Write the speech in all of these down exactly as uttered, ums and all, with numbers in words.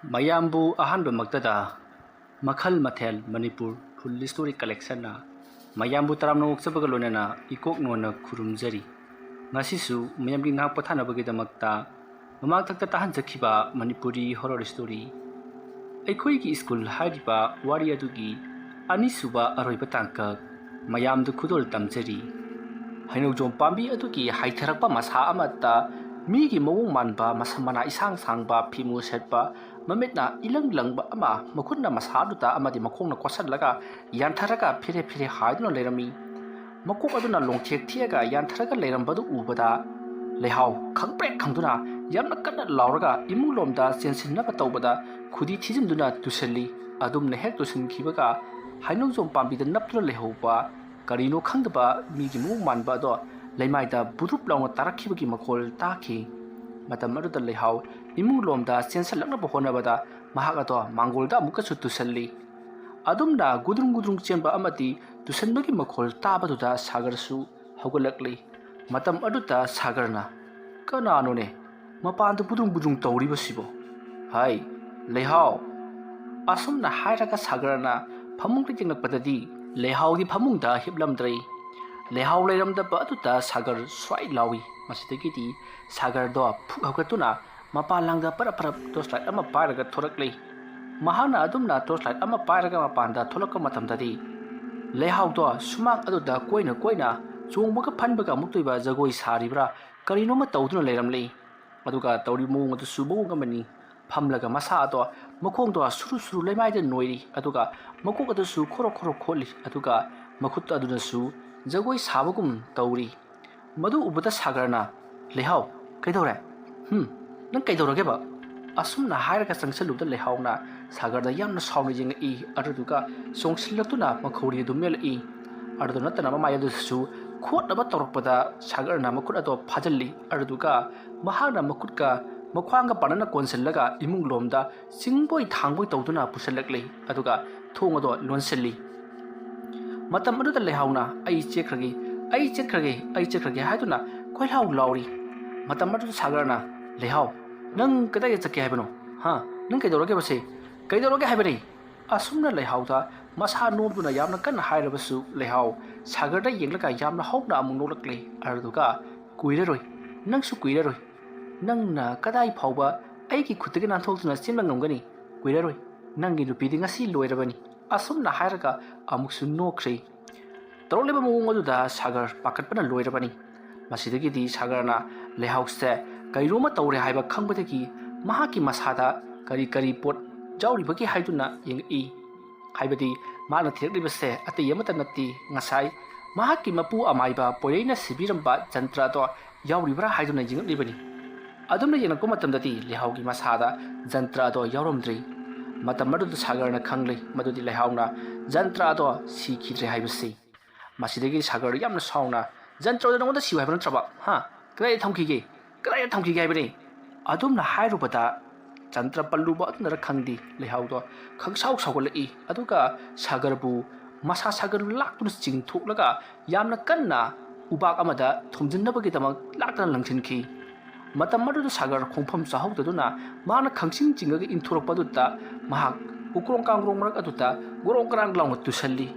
ꯃꯌꯥꯝꯕꯨ ꯑꯍꯥꯟꯕꯃꯛꯇꯗ ꯃꯈꯜ ꯃꯊꯦꯜ ꯃꯅꯤꯄꯨꯔ ꯐꯨꯜ ꯁ꯭ꯇꯣꯔꯤ ꯀꯂꯦꯛꯁꯟꯅ ꯃꯌꯥꯝꯕꯨ ꯇꯔꯥꯝꯅ ꯑꯣꯛꯆꯕꯒ ꯂꯣꯏꯅꯅ ꯏꯀꯣꯛ ꯅꯣꯟꯅ ꯈꯨꯔꯨꯝꯖꯔꯤ꯫ ꯉꯁꯤꯁꯨ ꯃꯌꯥꯝꯒꯤ ꯉꯥꯏꯍꯥꯛ ꯄꯣꯊꯥꯅꯕꯒꯤꯗꯃꯛꯇ ꯃꯃꯥꯡꯊꯛꯇ ꯇꯥꯍꯟꯖꯈꯤꯕ ꯃꯅꯤꯄꯨꯔꯤ ꯍꯣꯔꯔ ꯁ꯭ꯇꯣꯔꯤ ꯑꯩꯈꯣꯏꯒꯤ ꯁ꯭ꯀꯨꯜ ꯍꯥꯏꯔꯤꯕ ꯋꯥꯔꯤ ꯑꯗꯨꯒꯤ ꯑꯅꯤꯁꯨꯕ ꯑꯔꯣꯏꯕ ꯇꯥꯡꯀꯛ ꯃꯌꯥꯝꯗ ꯈꯨꯗꯣꯜ ꯇꯝꯖꯔꯤ꯫ ꯍꯩꯅꯧꯖꯣꯝ ꯄꯥꯝꯕꯤ ꯑꯗꯨꯒꯤ ꯍꯥꯏꯊꯔꯛꯄ ꯃꯁꯥ ꯑꯃꯠꯇ ꯃꯤꯒꯤ ꯃꯑꯣꯡ ꯃꯥꯟꯕ ꯃꯁꯝ ꯃꯅꯥ ꯏꯁꯥꯡ ꯁꯥꯡꯕ ꯐꯤꯃꯨ ꯁꯦꯠꯄ ꯃꯃꯤꯠꯅ ꯏꯂꯪ ꯂꯪꯕ ꯑꯃ ꯃꯈꯨꯠꯅ ꯃꯁꯥꯗꯨꯗ ꯑꯃꯗꯤ ꯃꯈꯣꯡꯅ ꯀꯣꯠꯁꯤꯜꯂꯒ ꯌꯥꯟꯊꯔꯒ ꯐꯤꯔꯦ ꯐꯤꯔꯦ ꯍꯥꯏꯗꯨꯅ ꯂꯩꯔꯝꯃꯤ꯫ ꯃꯀꯣꯛ ꯑꯗꯨꯅ ꯂꯣꯡꯊꯦꯛ ꯊꯦꯛꯑꯒ ꯌꯥꯟꯊꯔꯒ ꯂꯩꯔꯝꯕꯗꯨ ꯎꯕꯗ ꯂꯩꯍꯥꯎ ꯈꯪꯄ꯭ꯔꯦꯛ ꯈꯪꯗꯨꯅ ꯌꯥꯝꯅ ꯀꯟꯅ ꯂꯥꯎꯔꯒ ꯏꯃꯨꯡꯂꯣꯝꯗ ꯆꯦꯟꯁꯤꯟꯅꯕ ꯇꯧꯕꯗ ꯈꯨꯗꯤ ꯊꯤꯖꯤꯟꯗꯨꯅ ꯇꯨꯁꯜꯂꯤ꯫ ꯑꯗꯨꯝꯅ ꯍꯦꯛ ꯇꯨꯁꯤꯟꯈꯤꯕꯒ ꯍꯩꯅꯧꯖꯣꯝ ꯄꯥꯝꯕꯤꯗ ꯅꯞꯇꯨꯅ ꯂꯩꯍꯧꯕ ꯀꯔꯤꯅꯣ ꯈꯪꯗꯕ ꯃꯤꯒꯤ ꯃꯑꯣꯡ ꯃꯥꯟꯕ ꯑꯗꯣ ꯂꯩꯃꯥꯏꯗ ꯕꯨꯗꯨꯞ ꯂꯥꯎꯅ ꯇꯥꯔꯛꯈꯤꯕꯒꯤ ꯃꯈꯣꯜ ꯇꯥꯈꯤ꯫ ꯃꯇꯝ ꯑꯗꯨꯗ ꯂꯩꯍꯥꯎ ꯏꯃꯨꯡꯂꯣꯝꯗ ꯆꯦꯟꯁꯤꯜꯂꯛꯅꯕ ꯍꯣꯠꯅꯕꯗ ꯃꯍꯥꯛ ꯑꯗꯣ ꯃꯥꯡꯒꯣꯜꯗ ꯑꯃꯨꯛꯀꯁꯨ ꯇꯨꯁꯜꯂꯤ꯫ ꯑꯗꯨꯝꯅ ꯒꯨꯗ꯭ꯔꯨꯡ ꯒꯨꯗ꯭ꯔꯨꯡ ꯆꯦꯟꯕ ꯑꯃꯗꯤ ꯇꯨꯁꯟꯕꯒꯤ ꯃꯈꯣꯜ ꯇꯥꯕꯗꯨꯗ ꯁꯥꯒꯔꯁꯨ ꯍꯧꯒꯠꯂꯛꯂꯤ꯫ ꯃꯇꯝ ꯑꯗꯨꯗ ꯁꯥꯒꯔꯅ, "ꯀꯅꯥꯅꯣꯅꯦ ꯃꯄꯥꯟꯗ ꯕꯨꯗ꯭ꯔꯨꯡ ꯕꯨꯗ꯭ꯔꯨꯡ ꯇꯧꯔꯤꯕꯁꯤꯕꯣ? ꯍꯥꯏ, ꯂꯩꯍꯥꯎ!" ꯑꯁꯨꯝꯅ ꯍꯥꯏꯔꯒ ꯁꯥꯒꯔꯅ ꯐꯃꯨꯡꯗ ꯌꯦꯡꯂꯛꯄꯗꯗꯤ ꯂꯩꯍꯥꯎꯗꯤ ꯐꯃꯨꯡꯗ ꯍꯤꯞꯂꯝꯗ꯭ꯔꯦ꯫ ꯂꯩꯍꯥꯎ ꯂꯩꯔꯝꯗꯕ ꯑꯗꯨꯗ ꯁꯥꯒꯔ ꯁ꯭ꯋꯥꯏ ꯂꯥꯎꯏ꯫ ꯃꯁꯤꯗꯒꯤꯗꯤ ꯁꯥꯒꯔꯗꯣ ꯐꯨꯛ ꯍꯧꯒꯠꯇꯨꯅ ꯃꯄꯥꯟ ꯂꯥꯡꯗ ꯄꯔꯞ ꯄꯔꯞ ꯇꯣꯔꯆ ꯂꯥꯏꯠ ꯑꯃ ꯄꯥꯏꯔꯒ ꯊꯣꯔꯛꯂꯤ꯫ ꯃꯍꯥꯛꯅ ꯑꯗꯨꯝꯅ ꯇꯣꯔꯆ ꯂꯥꯏꯠ ꯑꯃ ꯄꯥꯏꯔꯒ ꯃꯄꯥꯟꯗ ꯊꯣꯛꯂꯛꯄ ꯃꯇꯝꯗꯗꯤ ꯂꯩꯍꯥꯎꯗꯣ ꯁꯨꯃꯥꯡ ꯑꯗꯨꯗ ꯀꯣꯏꯅ ꯀꯣꯏꯅ ꯆꯣꯡꯕꯒ ꯐꯟꯕꯒ ꯑꯃꯨꯛꯇꯣꯏꯕ ꯖꯒꯣꯏ ꯁꯥꯔꯤꯕ꯭ꯔꯥ ꯀꯔꯤꯅꯣꯃ ꯇꯧꯗꯨꯅ ꯂꯩꯔꯝꯂꯤ꯫ ꯑꯗꯨꯒ ꯇꯧꯔꯤꯕ ꯃꯑꯣꯡ ꯑꯗꯨꯁꯨ ꯃꯑꯣꯡ ꯑꯃꯅꯤ꯫ ꯐꯝꯂꯒ ꯃꯁꯥ ꯑꯗꯣ ꯃꯈꯣꯡꯗꯣ ꯁꯨꯔꯨ ꯁꯨꯔꯨ ꯂꯩꯃꯥꯏꯗ ꯅꯣꯏꯔꯤ꯫ ꯑꯗꯨꯒ ꯃꯀꯣꯛ ꯑꯗꯨꯁꯨ ꯈꯣꯔꯣ ꯈꯣꯔꯣ ꯈꯣꯠꯂꯤ꯫ ꯑꯗꯨꯒ ꯃꯈꯨꯠ ꯑꯗꯨꯅꯁꯨ ꯖꯒꯣꯏ ꯁꯥꯕꯒꯨꯝ ꯇꯧꯔꯤ꯫ ꯃꯗꯨ ꯎꯕꯗ ꯁꯥꯒꯔꯅ, "ꯂꯩꯍꯥꯎ, ꯀꯩꯗꯧꯔꯦ? ꯍꯨꯝ, ꯅꯪ ꯀꯩꯗꯧꯔꯒꯦꯕ?" ꯑꯁꯨꯝꯅ ꯍꯥꯏꯔꯒ ꯆꯪꯁꯤꯜꯂꯨꯕꯗ ꯂꯩꯍꯥꯎꯅ ꯁꯥꯒꯔꯗ ꯌꯥꯝꯅ ꯁꯥꯎꯅ ꯌꯦꯡꯉꯛꯏ꯫ ꯑꯗꯨꯗꯨꯒ ꯆꯣꯡꯁꯤꯜꯂꯛꯇꯨꯅ ꯃꯈꯧꯔꯤ ꯑꯗꯨ ꯃꯦꯜꯂꯛꯏ꯫ ꯑꯗꯨꯗ ꯅꯠꯇꯅ ꯃꯃꯥꯏ ꯑꯗꯨꯗꯁꯨ ꯈꯣꯠꯅꯕ ꯇꯧꯔꯛꯄꯗ ꯁꯥꯒꯔꯅ ꯃꯈꯨꯠ ꯑꯗꯣ ꯐꯥꯖꯤꯜꯂꯤ꯫ ꯑꯗꯨꯗꯨꯒ ꯃꯍꯥꯛꯅ ꯃꯈꯨꯠꯀ ꯃꯈ꯭ꯋꯥꯡꯒ ꯄꯥꯟꯅꯅ ꯀꯣꯟꯁꯤꯜꯂꯒ ꯏꯃꯨꯡ ꯂꯣꯝꯗ ꯆꯤꯡꯕꯣꯏ ꯊꯥꯡꯕꯣꯏ ꯇꯧꯗꯨꯅ ꯄꯨꯁꯤꯜꯂꯛꯂꯤ꯫ ꯑꯗꯨꯒ ꯊꯣꯡ ꯑꯗꯣ ꯂꯣꯟꯁꯤꯜꯂꯤ꯫ ꯃꯇꯝ ꯑꯗꯨꯗ ꯂꯩꯍꯥꯎꯅ, "ꯑꯩ ꯆꯦꯛꯈ꯭ꯔꯒꯦ, ꯑꯩ ꯆꯦꯛꯈ꯭ꯔꯒꯦ, ꯑꯩ ꯆꯦꯛꯈ꯭ꯔꯒꯦ" ꯍꯥꯏꯗꯨꯅ ꯀꯣꯏꯂꯥꯎ ꯂꯥꯎꯔꯤ꯫ ꯃꯇꯝ ꯑꯗꯨꯗ ꯁꯥꯒꯔꯅ, "ꯂꯩꯍꯥꯎ, ꯅꯪ ꯀꯗꯥꯏꯗ ꯆꯠꯀꯦ ꯍꯥꯏꯕꯅꯣ? ꯍꯥ? "ꯅꯪ ꯀꯩꯗꯧꯔꯒꯦ ꯕꯁꯦ? ꯀꯩꯗꯧꯔꯒꯦ ꯍꯥꯏꯕꯅꯤ?" ꯑꯁꯨꯝꯅ ꯂꯩꯍꯥꯎꯗ ꯃꯁꯥ ꯅꯣꯝꯗꯨꯅ ꯌꯥꯝꯅ ꯀꯟꯅ ꯍꯥꯏꯔꯕꯁꯨ, ꯂꯩꯍꯥꯎ ꯁꯥꯒꯔꯗ ꯌꯦꯡꯂꯒ ꯌꯥꯝꯅ ꯍꯧꯅ ꯑꯃꯨꯛ ꯅꯣꯛꯂꯛꯂꯦ꯫ ꯑꯗꯨꯗꯨꯒ, "ꯀꯨꯏꯔꯔꯣꯏ, ꯅꯪꯁꯨ ꯀꯨꯏꯔꯔꯣꯏ꯫ ꯅꯪꯅ ꯀꯗꯥꯏ ꯐꯥꯎꯕ ꯑꯩꯒꯤ ꯈꯨꯠꯇꯒꯤ ꯅꯥꯟꯊꯣꯛꯇꯨꯅ ꯆꯦꯟꯕ ꯉꯝꯒꯅꯤ? ꯀꯨꯏꯔꯔꯣꯏ꯫ ꯅꯪꯒꯤ ꯅꯨꯄꯤꯗꯤ ꯉꯁꯤ ꯂꯣꯏꯔꯕꯅꯤ꯫" ꯑꯁꯨꯝꯅ ꯍꯥꯏꯔꯒ ꯑꯃꯨꯛꯁꯨ ꯅꯣꯛꯈ꯭ꯔꯦ꯫ ꯇꯧꯔꯛꯂꯤꯕ ꯃꯑꯣꯡ ꯑꯗꯨꯗ ꯁꯥꯒꯔ ꯄꯥꯈꯠꯄꯅ ꯂꯣꯏꯔꯕꯅꯤ꯫ ꯃꯁꯤꯗꯒꯤꯗꯤ ꯁꯥꯒꯔꯅ ꯂꯩꯍꯥꯎꯁꯦ ꯀꯩꯅꯣꯝꯃ ꯇꯧꯔꯦ ꯍꯥꯏꯕ ꯈꯪꯕꯗꯒꯤ ꯃꯍꯥꯛꯀꯤ ꯃꯁꯥꯗ ꯀꯔꯤ ꯀꯔꯤ ꯄꯣꯠ ꯌꯥꯎꯔꯤꯕꯒꯦ ꯍꯥꯏꯗꯨꯅ ꯌꯦꯡꯉꯛꯏ꯫ ꯍꯥꯏꯕꯗꯤ ꯃꯥꯅ ꯊꯤꯔꯛꯂꯤꯕꯁꯦ ꯑꯇꯩ ꯑꯃꯠꯇ ꯅꯠꯇꯦ, ꯉꯁꯥꯏ ꯃꯍꯥꯛꯀꯤ ꯃꯄꯨ ꯑꯃꯥꯏꯕ ꯄꯣꯏꯔꯩꯅ ꯁꯤꯕꯤꯔꯝꯕ ꯖꯟꯇ꯭ꯔ ꯑꯗꯣ ꯌꯥꯎꯔꯤꯕ꯭ꯔꯥ ꯍꯥꯏꯗꯨꯅ ꯌꯦꯡꯉꯛꯂꯤꯕꯅꯤ꯫ ꯑꯗꯨꯝꯅ ꯌꯦꯡꯉꯛꯄ ꯃꯇꯝꯗꯗꯤ ꯂꯩꯍꯥꯎꯒꯤ ꯃꯁꯥꯗ ꯖꯟꯇ꯭ꯔ ꯑꯗꯣ ꯌꯥꯎꯔꯝꯗ꯭ꯔꯤ꯫ ꯃꯇꯝ ꯑꯗꯨꯗ ꯁꯥꯒꯔꯅ ꯈꯪꯂꯦ ꯃꯗꯨꯗꯤ ꯂꯩꯍꯥꯎꯅ ꯖꯟꯇ꯭ꯔ ꯑꯗꯣ ꯁꯤꯈꯤꯗ꯭ꯔꯦ ꯍꯥꯏꯕꯁꯤ꯫ ꯃꯁꯤꯗꯒꯤ ꯁꯥꯒꯔ ꯌꯥꯝꯅ ꯁꯥꯎꯅ, "ꯖꯟꯇ꯭ꯔ ꯑꯗꯣ ꯅꯉꯣꯟꯗ ꯁꯤꯌꯨ ꯍꯥꯏꯕ ꯅꯠꯇ꯭ꯔꯕ? ꯍꯥ? ꯀꯗꯥꯏꯗ ꯊꯝꯈꯤꯒꯦ? ꯀꯗꯥꯏꯗ ꯊꯝꯈꯤꯒꯦ ꯍꯥꯏꯕꯅꯤ?" ꯑꯗꯨꯝꯅ ꯍꯥꯏꯔꯨꯕꯗ ꯖꯟꯇ꯭ꯔ ꯄꯜꯂꯨꯕ ꯑꯗꯨꯅꯔ ꯈꯪꯗꯦ, ꯂꯩꯍꯥꯎꯗꯣ ꯈꯪꯁꯥꯎ ꯁꯥꯎꯒꯠꯂꯛꯏ꯫ ꯑꯗꯨꯒ ꯁꯥꯒꯔꯕꯨ ꯃꯁꯥ ꯁꯥꯒꯔ ꯂꯥꯛꯇꯨꯅ ꯆꯤꯡꯊꯣꯛꯂꯒ ꯌꯥꯝꯅ ꯀꯟꯅ ꯎꯕꯥꯛ ꯑꯃꯗ ꯊꯣꯝꯖꯤꯟꯅꯕꯒꯤꯗꯃꯛ ꯂꯥꯛꯇꯅ ꯂꯪꯁꯤꯟꯈꯤ꯫ ꯃꯇꯝ ꯑꯗꯨꯗ ꯁꯥꯒꯔ ꯈꯣꯡꯐꯝ ꯆꯥꯍꯧꯗꯗꯨꯅ ꯃꯥꯅ ꯈꯪꯆꯤꯡ ꯆꯤꯡꯉꯒ ꯏꯟꯊꯣꯔꯛꯄ ꯑꯗꯨꯗ ꯃꯍꯥꯛ ꯎꯀ꯭ꯔꯣꯡ ꯀꯥꯡꯒ꯭ꯔꯣꯡ ꯃꯔꯛ ꯑꯗꯨꯗ ꯒꯣꯔꯣꯡ ꯒꯔꯥꯡ ꯂꯥꯎꯅ ꯇꯨꯁꯜꯂꯤ꯫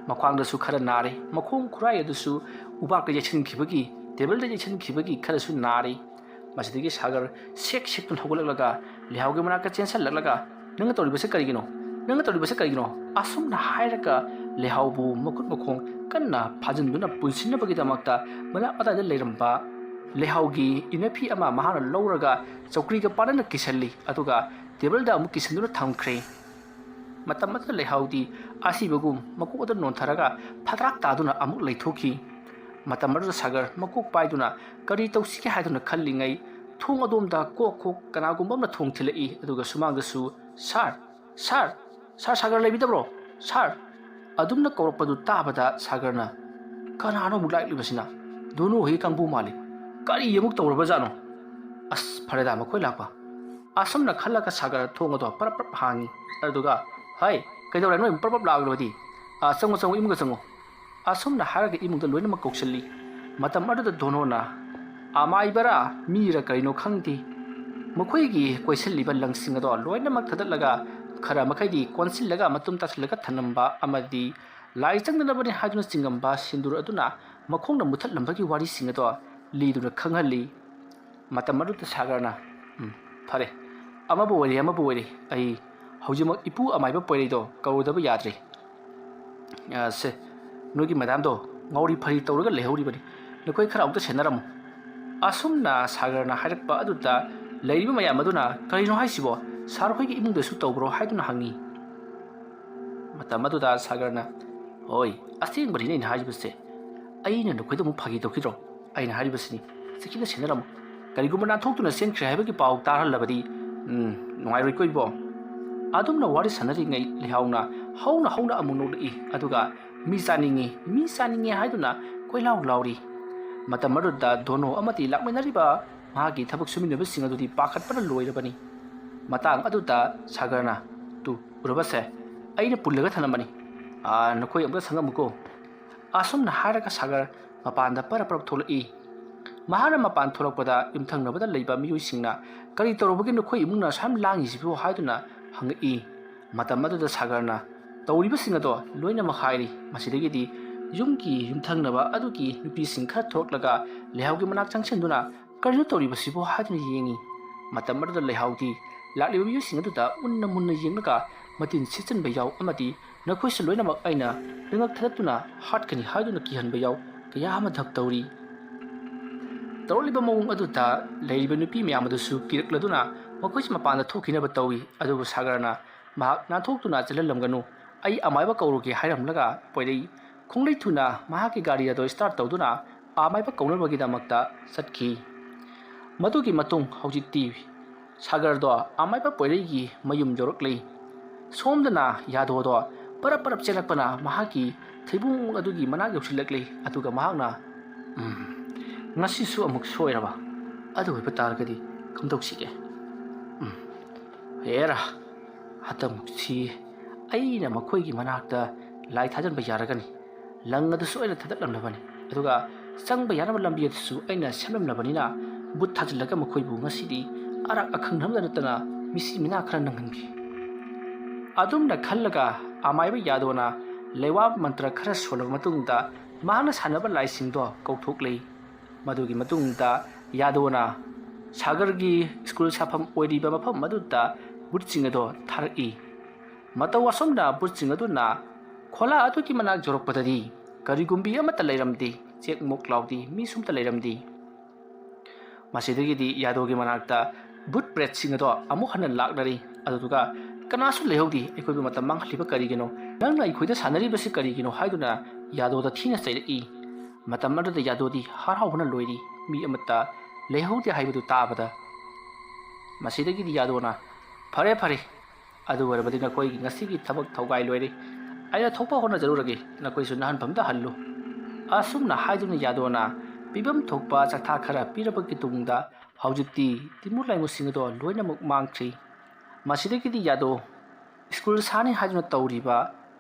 ꯃꯈ꯭ꯋꯥꯡꯗꯁꯨ ꯈꯔ ꯅꯥꯔꯦ, ꯃꯈꯣꯡ ꯈꯨꯔꯥꯏ ꯑꯗꯨꯁꯨ ꯎꯕꯥꯛꯇ ꯌꯩꯁꯤꯟꯈꯤꯕꯒꯤ, ꯇꯦꯕꯜꯗ ꯌꯩꯁꯤꯟꯈꯤꯕꯒꯤ ꯈꯔꯁꯨ ꯅꯥꯔꯤ꯫ ꯃꯁꯤꯗꯒꯤ ꯁꯥꯒꯔ ꯁꯦꯛ ꯁꯦꯛꯇꯨꯅ ꯍꯧꯒꯠꯂꯛꯂꯒ ꯂꯩꯍꯥꯎꯒꯤ ꯃꯅꯥꯛꯇ ꯆꯦꯟꯁꯤꯜꯂꯛꯂꯒ, "ꯅꯪꯅ ꯇꯧꯔꯤꯕꯁꯦ ꯀꯔꯤꯒꯤꯅꯣ? ꯅꯪꯅ ꯇꯧꯔꯤꯕꯁꯦ ꯀꯔꯤꯒꯤꯅꯣ?" ꯑꯁꯨꯝꯅ ꯍꯥꯏꯔꯒ ꯂꯩꯍꯥꯎꯕꯨ ꯃꯈꯨꯠ ꯃꯈꯣꯡ ꯀꯟꯅ ꯐꯥꯖꯤꯟꯗꯨꯅ ꯄꯨꯟꯁꯤꯟꯅꯕꯒꯤꯗꯃꯛꯇ ꯃꯅꯥꯛ ꯑꯗꯥꯏꯗ ꯂꯩꯔꯝꯕ ꯂꯩꯍꯥꯎꯒꯤ ꯏꯅꯐꯤ ꯑꯃ ꯃꯍꯥꯛꯅ ꯂꯧꯔꯒ ꯆꯧꯀ꯭ꯔꯤꯒ ꯄꯥꯟꯅꯅ ꯀꯤꯁꯜꯂꯤ, ꯑꯗꯨꯒ ꯇꯦꯕꯜꯗ ꯑꯃꯨꯛ ꯀꯤꯁꯟꯗꯨꯅ ꯊꯝꯈ꯭ꯔꯦ꯫ ꯃꯇꯝ ꯑꯗꯨꯗ ꯂꯩꯍꯥꯎꯗꯤ ꯑꯁꯤꯕꯒꯨꯝ ꯃꯀꯣꯛ ꯑꯗꯨ ꯅꯣꯟꯊꯔꯒ ꯐꯗ꯭ꯔꯥꯛ ꯇꯥꯗꯨꯅ ꯑꯃꯨꯛ ꯂꯩꯊꯣꯛꯈꯤ꯫ ꯃꯇꯝ ꯑꯗꯨꯗ ꯁꯥꯒꯔ ꯃꯀꯣꯛ ꯄꯥꯏꯗꯨꯅ ꯀꯔꯤ ꯇꯧꯁꯤꯒꯦ ꯍꯥꯏꯗꯨꯅ ꯈꯜꯂꯤꯉꯩ, ꯊꯣꯡ ꯑꯗꯣꯝꯗ ꯀꯣꯛ ꯀꯣꯛ ꯀꯅꯥꯒꯨꯝꯕ ꯑꯃꯅ ꯊꯣꯡ ꯊꯤꯜꯂꯛꯏ, ꯑꯗꯨꯒ ꯁꯨꯃꯥꯡꯗꯁꯨ, "ꯁꯥꯔ, ꯁꯥꯔ, ꯁꯥꯔ ꯁꯥꯒꯔ ꯂꯩꯕꯤꯗꯕ꯭ꯔꯣ? ꯁꯥꯔ!" ꯑꯗꯨꯝꯅ ꯀꯧꯔꯛꯄꯗꯨ ꯇꯥꯕꯗ ꯁꯥꯒꯔꯅ, "ꯀꯅꯥꯅꯣ ꯑꯃꯨꯛ ꯂꯥꯛꯂꯤꯕꯁꯤꯅ? ꯗꯣꯅꯨ ꯍꯣꯏꯒꯤ ꯀꯥꯡꯕꯨ ꯃꯥꯜꯂꯤ꯫ ꯀꯔꯤ ꯑꯃꯨꯛ ꯇꯧꯔꯕꯖꯥꯠꯅꯣ? ꯑꯁ, ꯐꯔꯦꯗ, ꯃꯈꯣꯏ ꯂꯥꯛꯄ꯫" ꯑꯁꯨꯝꯅ ꯈꯜꯂꯒ ꯁꯥꯒꯔ ꯊꯣꯡ ꯑꯗꯣ ꯄꯔꯞ ꯄꯔꯞ ꯍꯥꯡꯉꯤ꯫ ꯑꯗꯨꯒ, "ꯍꯩ, ꯀꯩꯗꯧꯔꯦ? ꯅꯣꯏ ꯄꯔꯞ ꯄꯔꯞ ꯂꯥꯛꯂꯕꯗꯤ? ꯑꯥ, ꯆꯪꯉꯣ, ꯆꯪꯉꯣ, ꯏꯃꯨꯡꯗ ꯆꯪꯉꯣ꯫" ꯑꯁꯨꯝꯅ ꯍꯥꯏꯔꯒ ꯏꯃꯨꯡꯗ ꯂꯣꯏꯅꯃꯛ ꯀꯧꯁꯤꯜꯂꯤ꯫ ꯃꯇꯝ ꯑꯗꯨꯗ ꯗꯣꯅꯣꯅ, "ꯑꯃꯥꯏꯕꯔꯥ ꯃꯤꯔ ꯀꯔꯤꯅꯣ ꯈꯪꯗꯦ, ꯃꯈꯣꯏꯒꯤ ꯀꯣꯏꯁꯤꯜꯂꯤꯕ ꯂꯪꯁꯤꯡ ꯑꯗꯣ ꯂꯣꯏꯅꯃꯛ ꯊꯥꯗꯠꯂꯒ ꯈꯔ ꯃꯈꯩꯗꯤ ꯀꯣꯟꯁꯤꯜꯂꯒ ꯃꯇꯨꯝ ꯇꯥꯁꯤꯜꯂꯒ ꯊꯝꯂꯝꯕ ꯑꯃꯗꯤ ꯂꯥꯏ ꯆꯪꯗꯅꯕꯅꯤ ꯍꯥꯏꯗꯨꯅ ꯆꯤꯡꯉꯝꯕ ꯁꯤꯟꯗꯨꯔ ꯑꯗꯨꯅ ꯃꯈꯣꯡꯅ ꯃꯨꯊꯠꯂꯝꯕꯒꯤ ꯋꯥꯔꯤꯁꯤꯡ ꯑꯗꯣ ꯂꯤꯗꯨꯅ ꯈꯪꯍꯜꯂꯤ꯫ ꯃꯇꯝ ꯑꯗꯨꯗ ꯁꯥꯒꯔꯅ, "ꯎꯝ, ꯐꯔꯦ, ꯑꯃꯕꯨ ꯑꯣꯏꯔꯦ, ꯑꯃꯕꯨ ꯑꯣꯏꯔꯦ, ꯑꯩ ꯍꯧꯖꯤꯛꯃꯛ ꯏꯄꯨ ꯑꯃꯥꯏꯕ ꯄꯣꯏꯔꯩꯗꯣ ꯀꯧꯔꯨꯗꯕ ꯌꯥꯗ꯭ꯔꯦ꯫ ꯑ, ꯁꯦ, ꯅꯣꯏꯒꯤ ꯃꯦꯗꯥꯝꯗꯣ ꯉꯥꯎꯔꯤ ꯐꯔꯤ ꯇꯧꯔꯒ ꯂꯩꯍꯧꯔꯤꯕꯅꯤ꯫ ꯅꯈꯣꯏ ꯈꯔ ꯑꯃꯨꯛꯇ ꯁꯦꯟꯅꯔꯝꯃꯨ꯫" ꯑꯁꯨꯝꯅ ꯁꯥꯒꯔꯅ ꯍꯥꯏꯔꯛꯄ ꯑꯗꯨꯗ ꯂꯩꯔꯤꯕ ꯃꯌꯥꯝ ꯑꯗꯨꯅ, "ꯀꯔꯤꯅꯣ ꯍꯥꯏꯁꯤꯕꯣ? ꯁꯥꯔ ꯍꯣꯏꯒꯤ ꯏꯃꯨꯡꯗꯁꯨ ꯇꯧꯕ꯭ꯔꯣ?" ꯍꯥꯏꯗꯨꯅ ꯍꯪꯉꯤ꯫ ꯃꯇꯝ ꯑꯗꯨꯗ ꯁꯥꯒꯔꯅ, "ꯍꯣꯏ, ꯑꯁꯦꯡꯕꯅꯤꯅꯦ ꯑꯩꯅ ꯍꯥꯏꯔꯤꯕꯁꯦ꯫ ꯑꯩꯅ ꯅꯈꯣꯏꯗ ꯑꯃꯨꯛ ꯐꯥꯒꯤ ꯇꯧꯈꯤꯗ꯭ꯔꯣ? ꯑꯩꯅ ꯍꯥꯏꯔꯤꯕꯁꯤꯅꯤ, ꯆꯦꯛꯁꯤꯟꯅ ꯁꯦꯟꯅꯔꯝꯃꯨ꯫ ꯀꯔꯤꯒꯨꯝꯕ ꯅꯥꯟꯊꯣꯛꯇꯨꯅ ꯆꯦꯟꯈ꯭ꯔꯦ ꯍꯥꯏꯕꯒꯤ ꯄꯥꯎ ꯇꯥꯔꯍꯜꯂꯕꯗꯤ, ꯎꯝ, ꯅꯨꯡꯉꯥꯏꯔꯣꯏꯀꯣ ꯏꯕꯣ?" ꯑꯗꯨꯝꯅ ꯋꯥꯔꯤ ꯁꯥꯟꯅꯔꯤꯉꯩ ꯂꯩꯍꯥꯎꯅ ꯍꯧꯅ ꯍꯧꯅ ꯑꯃꯨꯛ ꯅꯣꯛꯂꯛꯏ, ꯑꯗꯨꯒ "ꯃꯤ ꯆꯥꯅꯤꯡꯉꯤ, ꯃꯤ ꯆꯥꯅꯤꯡꯉꯤ" ꯍꯥꯏꯗꯨꯅ ꯀꯣꯏꯂꯥꯎ ꯂꯥꯎꯔꯤ꯫ ꯃꯇꯝ ꯑꯗꯨꯗ ꯗꯣꯅꯣ ꯑꯃꯗꯤ ꯂꯥꯛꯃꯤꯟꯅꯔꯤꯕ ꯃꯍꯥꯛꯀꯤ ꯊꯕꯛ ꯁꯨꯃꯤꯟꯅꯕꯁꯤꯡ ꯑꯗꯨꯗꯤ ꯄꯥꯈꯠꯄꯅ ꯂꯣꯏꯔꯕꯅꯤ꯫ ꯃꯇꯥꯡ ꯑꯗꯨꯗ ꯁꯥꯒꯔꯅ, "ꯇꯨ, ꯎꯔꯕꯁꯦ? ꯑꯩꯅ ꯄꯨꯜꯂꯒ ꯊꯝꯂꯝꯕꯅꯤ꯫ ꯑꯥ, ꯅꯈꯣꯏ ꯑꯃꯨꯛꯇ ꯁꯪꯉꯝꯃꯨꯀꯣ꯫" ꯑꯁꯨꯝꯅ ꯍꯥꯏꯔꯒ ꯁꯥꯒꯔ ꯃꯄꯥꯟꯗ ꯄꯔꯞ ꯄꯔꯞ ꯊꯣꯛꯂꯛꯏ꯫ ꯃꯍꯥꯛꯅ ꯃꯄꯥꯟ ꯊꯣꯛꯂꯛꯄꯗ ꯌꯨꯝꯊꯪꯅꯕꯗ ꯂꯩꯕ ꯃꯤꯑꯣꯏꯁꯤꯡꯅ, "ꯀꯔꯤ ꯇꯧꯔꯨꯕꯒꯤ ꯅꯈꯣꯏ ꯏꯃꯨꯡꯅ ꯑꯁꯨꯛ ꯌꯥꯝ ꯂꯥꯡꯉꯤꯁꯤꯕꯨ?" ꯍꯥꯏꯗꯨꯅ ꯍꯪꯉꯛꯏ꯫ ꯃꯇꯝ ꯑꯗꯨꯗ ꯁꯥꯒꯔꯅ ꯇꯧꯔꯤꯕꯁꯤꯡ ꯑꯗꯣ ꯂꯣꯏꯅꯃꯛ ꯍꯥꯏꯔꯤ꯫ ꯃꯁꯤꯗꯒꯤꯗꯤ ꯌꯨꯝꯒꯤ ꯌꯨꯝꯊꯪꯅꯕ ꯑꯗꯨꯒꯤ ꯅꯨꯄꯤꯁꯤꯡ ꯈꯔ ꯊꯣꯛꯂꯛꯂꯒ ꯂꯩꯍꯥꯎꯒꯤ ꯃꯅꯥꯛ ꯆꯪꯁꯤꯟꯗꯨꯅ, "ꯀꯔꯤꯅꯣ ꯇꯧꯔꯤꯕꯁꯤꯕꯣ?" ꯍꯥꯏꯗꯨꯅ ꯌꯦꯡꯉꯤ꯫ ꯃꯇꯝ ꯑꯗꯨꯗ ꯂꯩꯍꯥꯎꯗꯤ ꯂꯥꯛꯂꯤꯕ ꯃꯤꯑꯣꯏꯁꯤꯡ ꯑꯗꯨꯗ ꯃꯨꯟꯅ ꯃꯨꯟꯅ ꯌꯦꯡꯂꯒ ꯃꯇꯤꯟ ꯁꯤꯠꯆꯟꯕ ꯌꯥꯎ ꯑꯃꯗꯤ ꯅꯈꯣꯏꯁꯨ ꯂꯣꯏꯅꯃꯛ ꯑꯩꯅ ꯂꯩꯉꯥꯛ ꯊꯥꯗꯠꯇꯨꯅ ꯍꯥꯠꯀꯅꯤ ꯍꯥꯏꯗꯨꯅ ꯀꯤꯍꯟꯕ ꯌꯥꯎ ꯀꯌꯥ ꯑꯃ ꯙꯞ ꯇꯧꯔꯤ꯫ ꯇꯧꯔꯛꯂꯤꯕ ꯃꯑꯣꯡ ꯑꯗꯨꯗ ꯂꯩꯔꯤꯕ ꯅꯨꯄꯤ ꯃꯌꯥꯝ ꯑꯗꯨꯁꯨ ꯀꯤꯔꯛꯂꯗꯨꯅ ꯃꯈꯣꯏꯁꯨ ꯃꯄꯥꯟꯗ ꯊꯣꯛꯈꯤꯅꯕ ꯇꯧꯏ꯫ ꯑꯗꯨꯕꯨ ꯁꯥꯒꯔꯅ ꯃꯍꯥꯛ ꯅꯥꯟꯊꯣꯛꯇꯨꯅ ꯆꯦꯜꯍꯜꯂꯝꯒꯅꯨ, ꯑꯩ ꯑꯃꯥꯏꯕ ꯀꯧꯔꯨꯒꯦ ꯍꯥꯏꯔꯝꯂꯒ ꯄꯣꯏꯔꯩ ꯈꯣꯡꯂꯩ ꯊꯨꯅ ꯃꯍꯥꯛꯀꯤ ꯒꯥꯔꯤ ꯑꯗꯨ start ꯇꯧꯗꯨꯅ ꯑꯃꯥꯏꯕ ꯀꯧꯅꯕꯒꯤꯗꯃꯛꯇ ꯆꯠꯈꯤ꯫ ꯃꯗꯨꯒꯤ ꯃꯇꯨꯡ ꯍꯧꯖꯤꯛꯇꯤ ꯁꯥꯒꯔꯗꯣ ꯑꯃꯥꯏꯕ ꯄꯣꯏꯔꯩꯒꯤ ꯃꯌꯨꯝ ꯌꯧꯔꯛꯂꯤ꯫ ꯁꯣꯝꯗꯅ ꯌꯥꯗꯣꯗꯣ ꯄꯔꯞ ꯄꯔꯞ ꯆꯦꯜꯂꯛꯄꯅ ꯃꯍꯥꯛꯀꯤ ꯊꯩꯕꯣꯡ ꯑꯗꯨꯒꯤ ꯃꯅꯥꯛ ꯌꯧꯁꯤꯜꯂꯛꯂꯤ꯫ ꯑꯗꯨꯒ ꯃꯍꯥꯛꯅ, "ꯎꯝ, ꯉꯁꯤꯁꯨ ꯑꯃꯨꯛ ꯁꯣꯏꯔꯕ? ꯑꯗꯨ ꯑꯣꯏꯕ ꯇꯥꯔꯒꯗꯤ ꯀꯝꯗꯧꯁꯤꯒꯦ? ꯎꯝ, ꯍꯦꯔꯥ, ꯍꯟꯗꯛꯃꯨꯛꯁꯤ ꯑꯩꯅ ꯃꯈꯣꯏꯒꯤ ꯃꯅꯥꯛꯇ ꯂꯥꯏ ꯊꯥꯖꯤꯟꯕ ꯌꯥꯔꯒꯅꯤ꯫ ꯂꯪ ꯑꯗꯨꯁꯨ ꯑꯩꯅ ꯊꯥꯗꯠꯂꯝꯂꯕꯅꯤ, ꯑꯗꯨꯒ ꯆꯪꯕ ꯌꯥꯅꯕ ꯂꯝꯕꯤ ꯑꯗꯨꯁꯨ ꯑꯩꯅ ꯁꯦꯝꯂꯝꯂꯕꯅꯤꯅ ꯕꯨꯠ ꯊꯥꯖꯤꯜꯂꯒ ꯃꯈꯣꯏꯕꯨ ꯉꯁꯤꯗꯤ ꯑꯔꯥꯛ ꯑꯈꯪ ꯑꯃꯗ ꯅꯠꯇꯅ ꯃꯤꯁꯤ ꯃꯤꯅꯥ ꯈꯔ ꯅꯪꯍꯟꯈꯤ꯫ ꯑꯗꯨꯝꯅ ꯈꯜꯂꯒ ꯑꯃꯥꯏꯕ ꯌꯥꯗꯣꯅ ꯂꯩꯋꯥ ꯃꯟꯇ꯭ꯔ ꯈꯔ ꯁꯣꯜꯂꯕ ꯃꯇꯨꯡꯗ ꯃꯍꯥꯛꯅ ꯁꯥꯟꯅꯕ ꯂꯥꯏꯁꯤꯡꯗꯣ ꯀꯧꯊꯣꯛꯂꯦ꯫ ꯃꯗꯨꯒꯤ ꯃꯇꯨꯡꯗ ꯌꯥꯗꯣꯅ ꯁꯥꯒꯔꯒꯤ ꯁ꯭ꯀꯨꯜ ꯁꯥꯐꯝ ꯑꯣꯏꯔꯤꯕ ꯃꯐꯝ ꯑꯗꯨꯗ ꯕꯨꯠꯁꯤꯡ ꯑꯗꯣ ꯊꯥꯔꯛꯏ꯫ ꯃꯇꯧ ꯑꯁꯨꯝꯅ ꯕꯨꯠꯁꯤꯡ ꯑꯗꯨꯅ ꯈꯣꯂꯥ ꯑꯗꯨꯒꯤ ꯃꯅꯥꯛ ꯌꯧꯔꯛꯄꯗꯗꯤ ꯀꯔꯤꯒꯨꯝꯕꯤ ꯑꯃꯠꯇ ꯂꯩꯔꯝꯗꯦ꯫ ꯆꯦꯛ ꯃꯣꯛ ꯂꯥꯎꯗꯦ, ꯃꯤꯁꯨ ꯑꯝꯇ ꯂꯩꯔꯝꯗꯦ꯫ ꯃꯁꯤꯗꯒꯤꯗꯤ ꯌꯥꯗꯣꯒꯤ ꯃꯅꯥꯛꯇ ꯕꯨꯠ ꯄ꯭ꯔꯦꯠꯁꯤꯡ ꯑꯗꯣ ꯑꯃꯨꯛ ꯍꯟꯅ ꯂꯥꯛꯅꯔꯤ꯫ ꯑꯗꯨꯗꯨꯒ ꯀꯅꯥꯁꯨ ꯂꯩꯍꯧꯗꯦ, ꯑꯩꯈꯣꯏꯕꯨ ꯃꯇꯝ ꯃꯥꯡꯍꯜꯂꯤꯕ ꯀꯔꯤꯒꯤꯅꯣ? ꯅꯪꯅ ꯑꯩꯈꯣꯏꯗ ꯁꯥꯟꯅꯔꯤꯕꯁꯤ ꯀꯔꯤꯒꯤꯅꯣ ꯍꯥꯏꯗꯨꯅ ꯌꯥꯗꯣꯗ ꯊꯤꯅ ꯆꯩꯔꯛꯏ꯫ ꯃꯇꯝ ꯑꯗꯨꯗ ꯌꯥꯗꯣꯗꯤ ꯍꯔꯥꯎꯕꯅ ꯂꯣꯏꯔꯤ, ꯃꯤ ꯑꯃꯠꯇ ꯂꯩꯍꯧꯗꯦ ꯍꯥꯏꯕꯗꯨ ꯇꯥꯕꯗ꯫ ꯃꯁꯤꯗꯒꯤꯗꯤ ꯌꯥꯗꯣꯅ, "ꯐꯔꯦ ꯐꯔꯦ, ꯑꯗꯨ ꯑꯣꯏꯔꯕꯗꯤ ꯅꯈꯣꯏꯒꯤ ꯉꯁꯤꯒꯤ ꯊꯕꯛ ꯊꯧꯒꯥꯏ ꯂꯣꯏꯔꯦ꯫ ꯑꯩꯅ ꯊꯣꯛꯄ ꯍꯣꯠꯅꯖꯔꯨꯔꯒꯦ, ꯅꯈꯣꯏꯁꯨ ꯅꯍꯟꯐꯝꯗ ꯍꯜꯂꯨ"꯫ ꯑꯁꯨꯝꯅ ꯍꯥꯏꯗꯨꯅ ꯌꯥꯗꯣꯅ ꯄꯤꯐꯝ ꯊꯣꯛꯄ ꯆꯥꯛꯊꯥ ꯈꯔ ꯄꯤꯔꯕꯒꯤ ꯇꯨꯡꯗ ꯍꯧꯖꯤꯛꯇꯤ ꯇꯤꯃꯨꯔ ꯂꯥꯏꯃꯨꯁꯤꯡ ꯑꯗꯣ ꯂꯣꯏꯅꯃꯛ ꯃꯥꯡꯈ꯭ꯔꯤ꯫ ꯃꯁꯤꯗꯒꯤꯗꯤ ꯌꯥꯗꯣ ꯁ꯭ꯀꯨꯜ ꯁꯥꯅꯤ ꯍꯥꯏꯗꯨꯅ ꯇꯧꯔꯤꯕ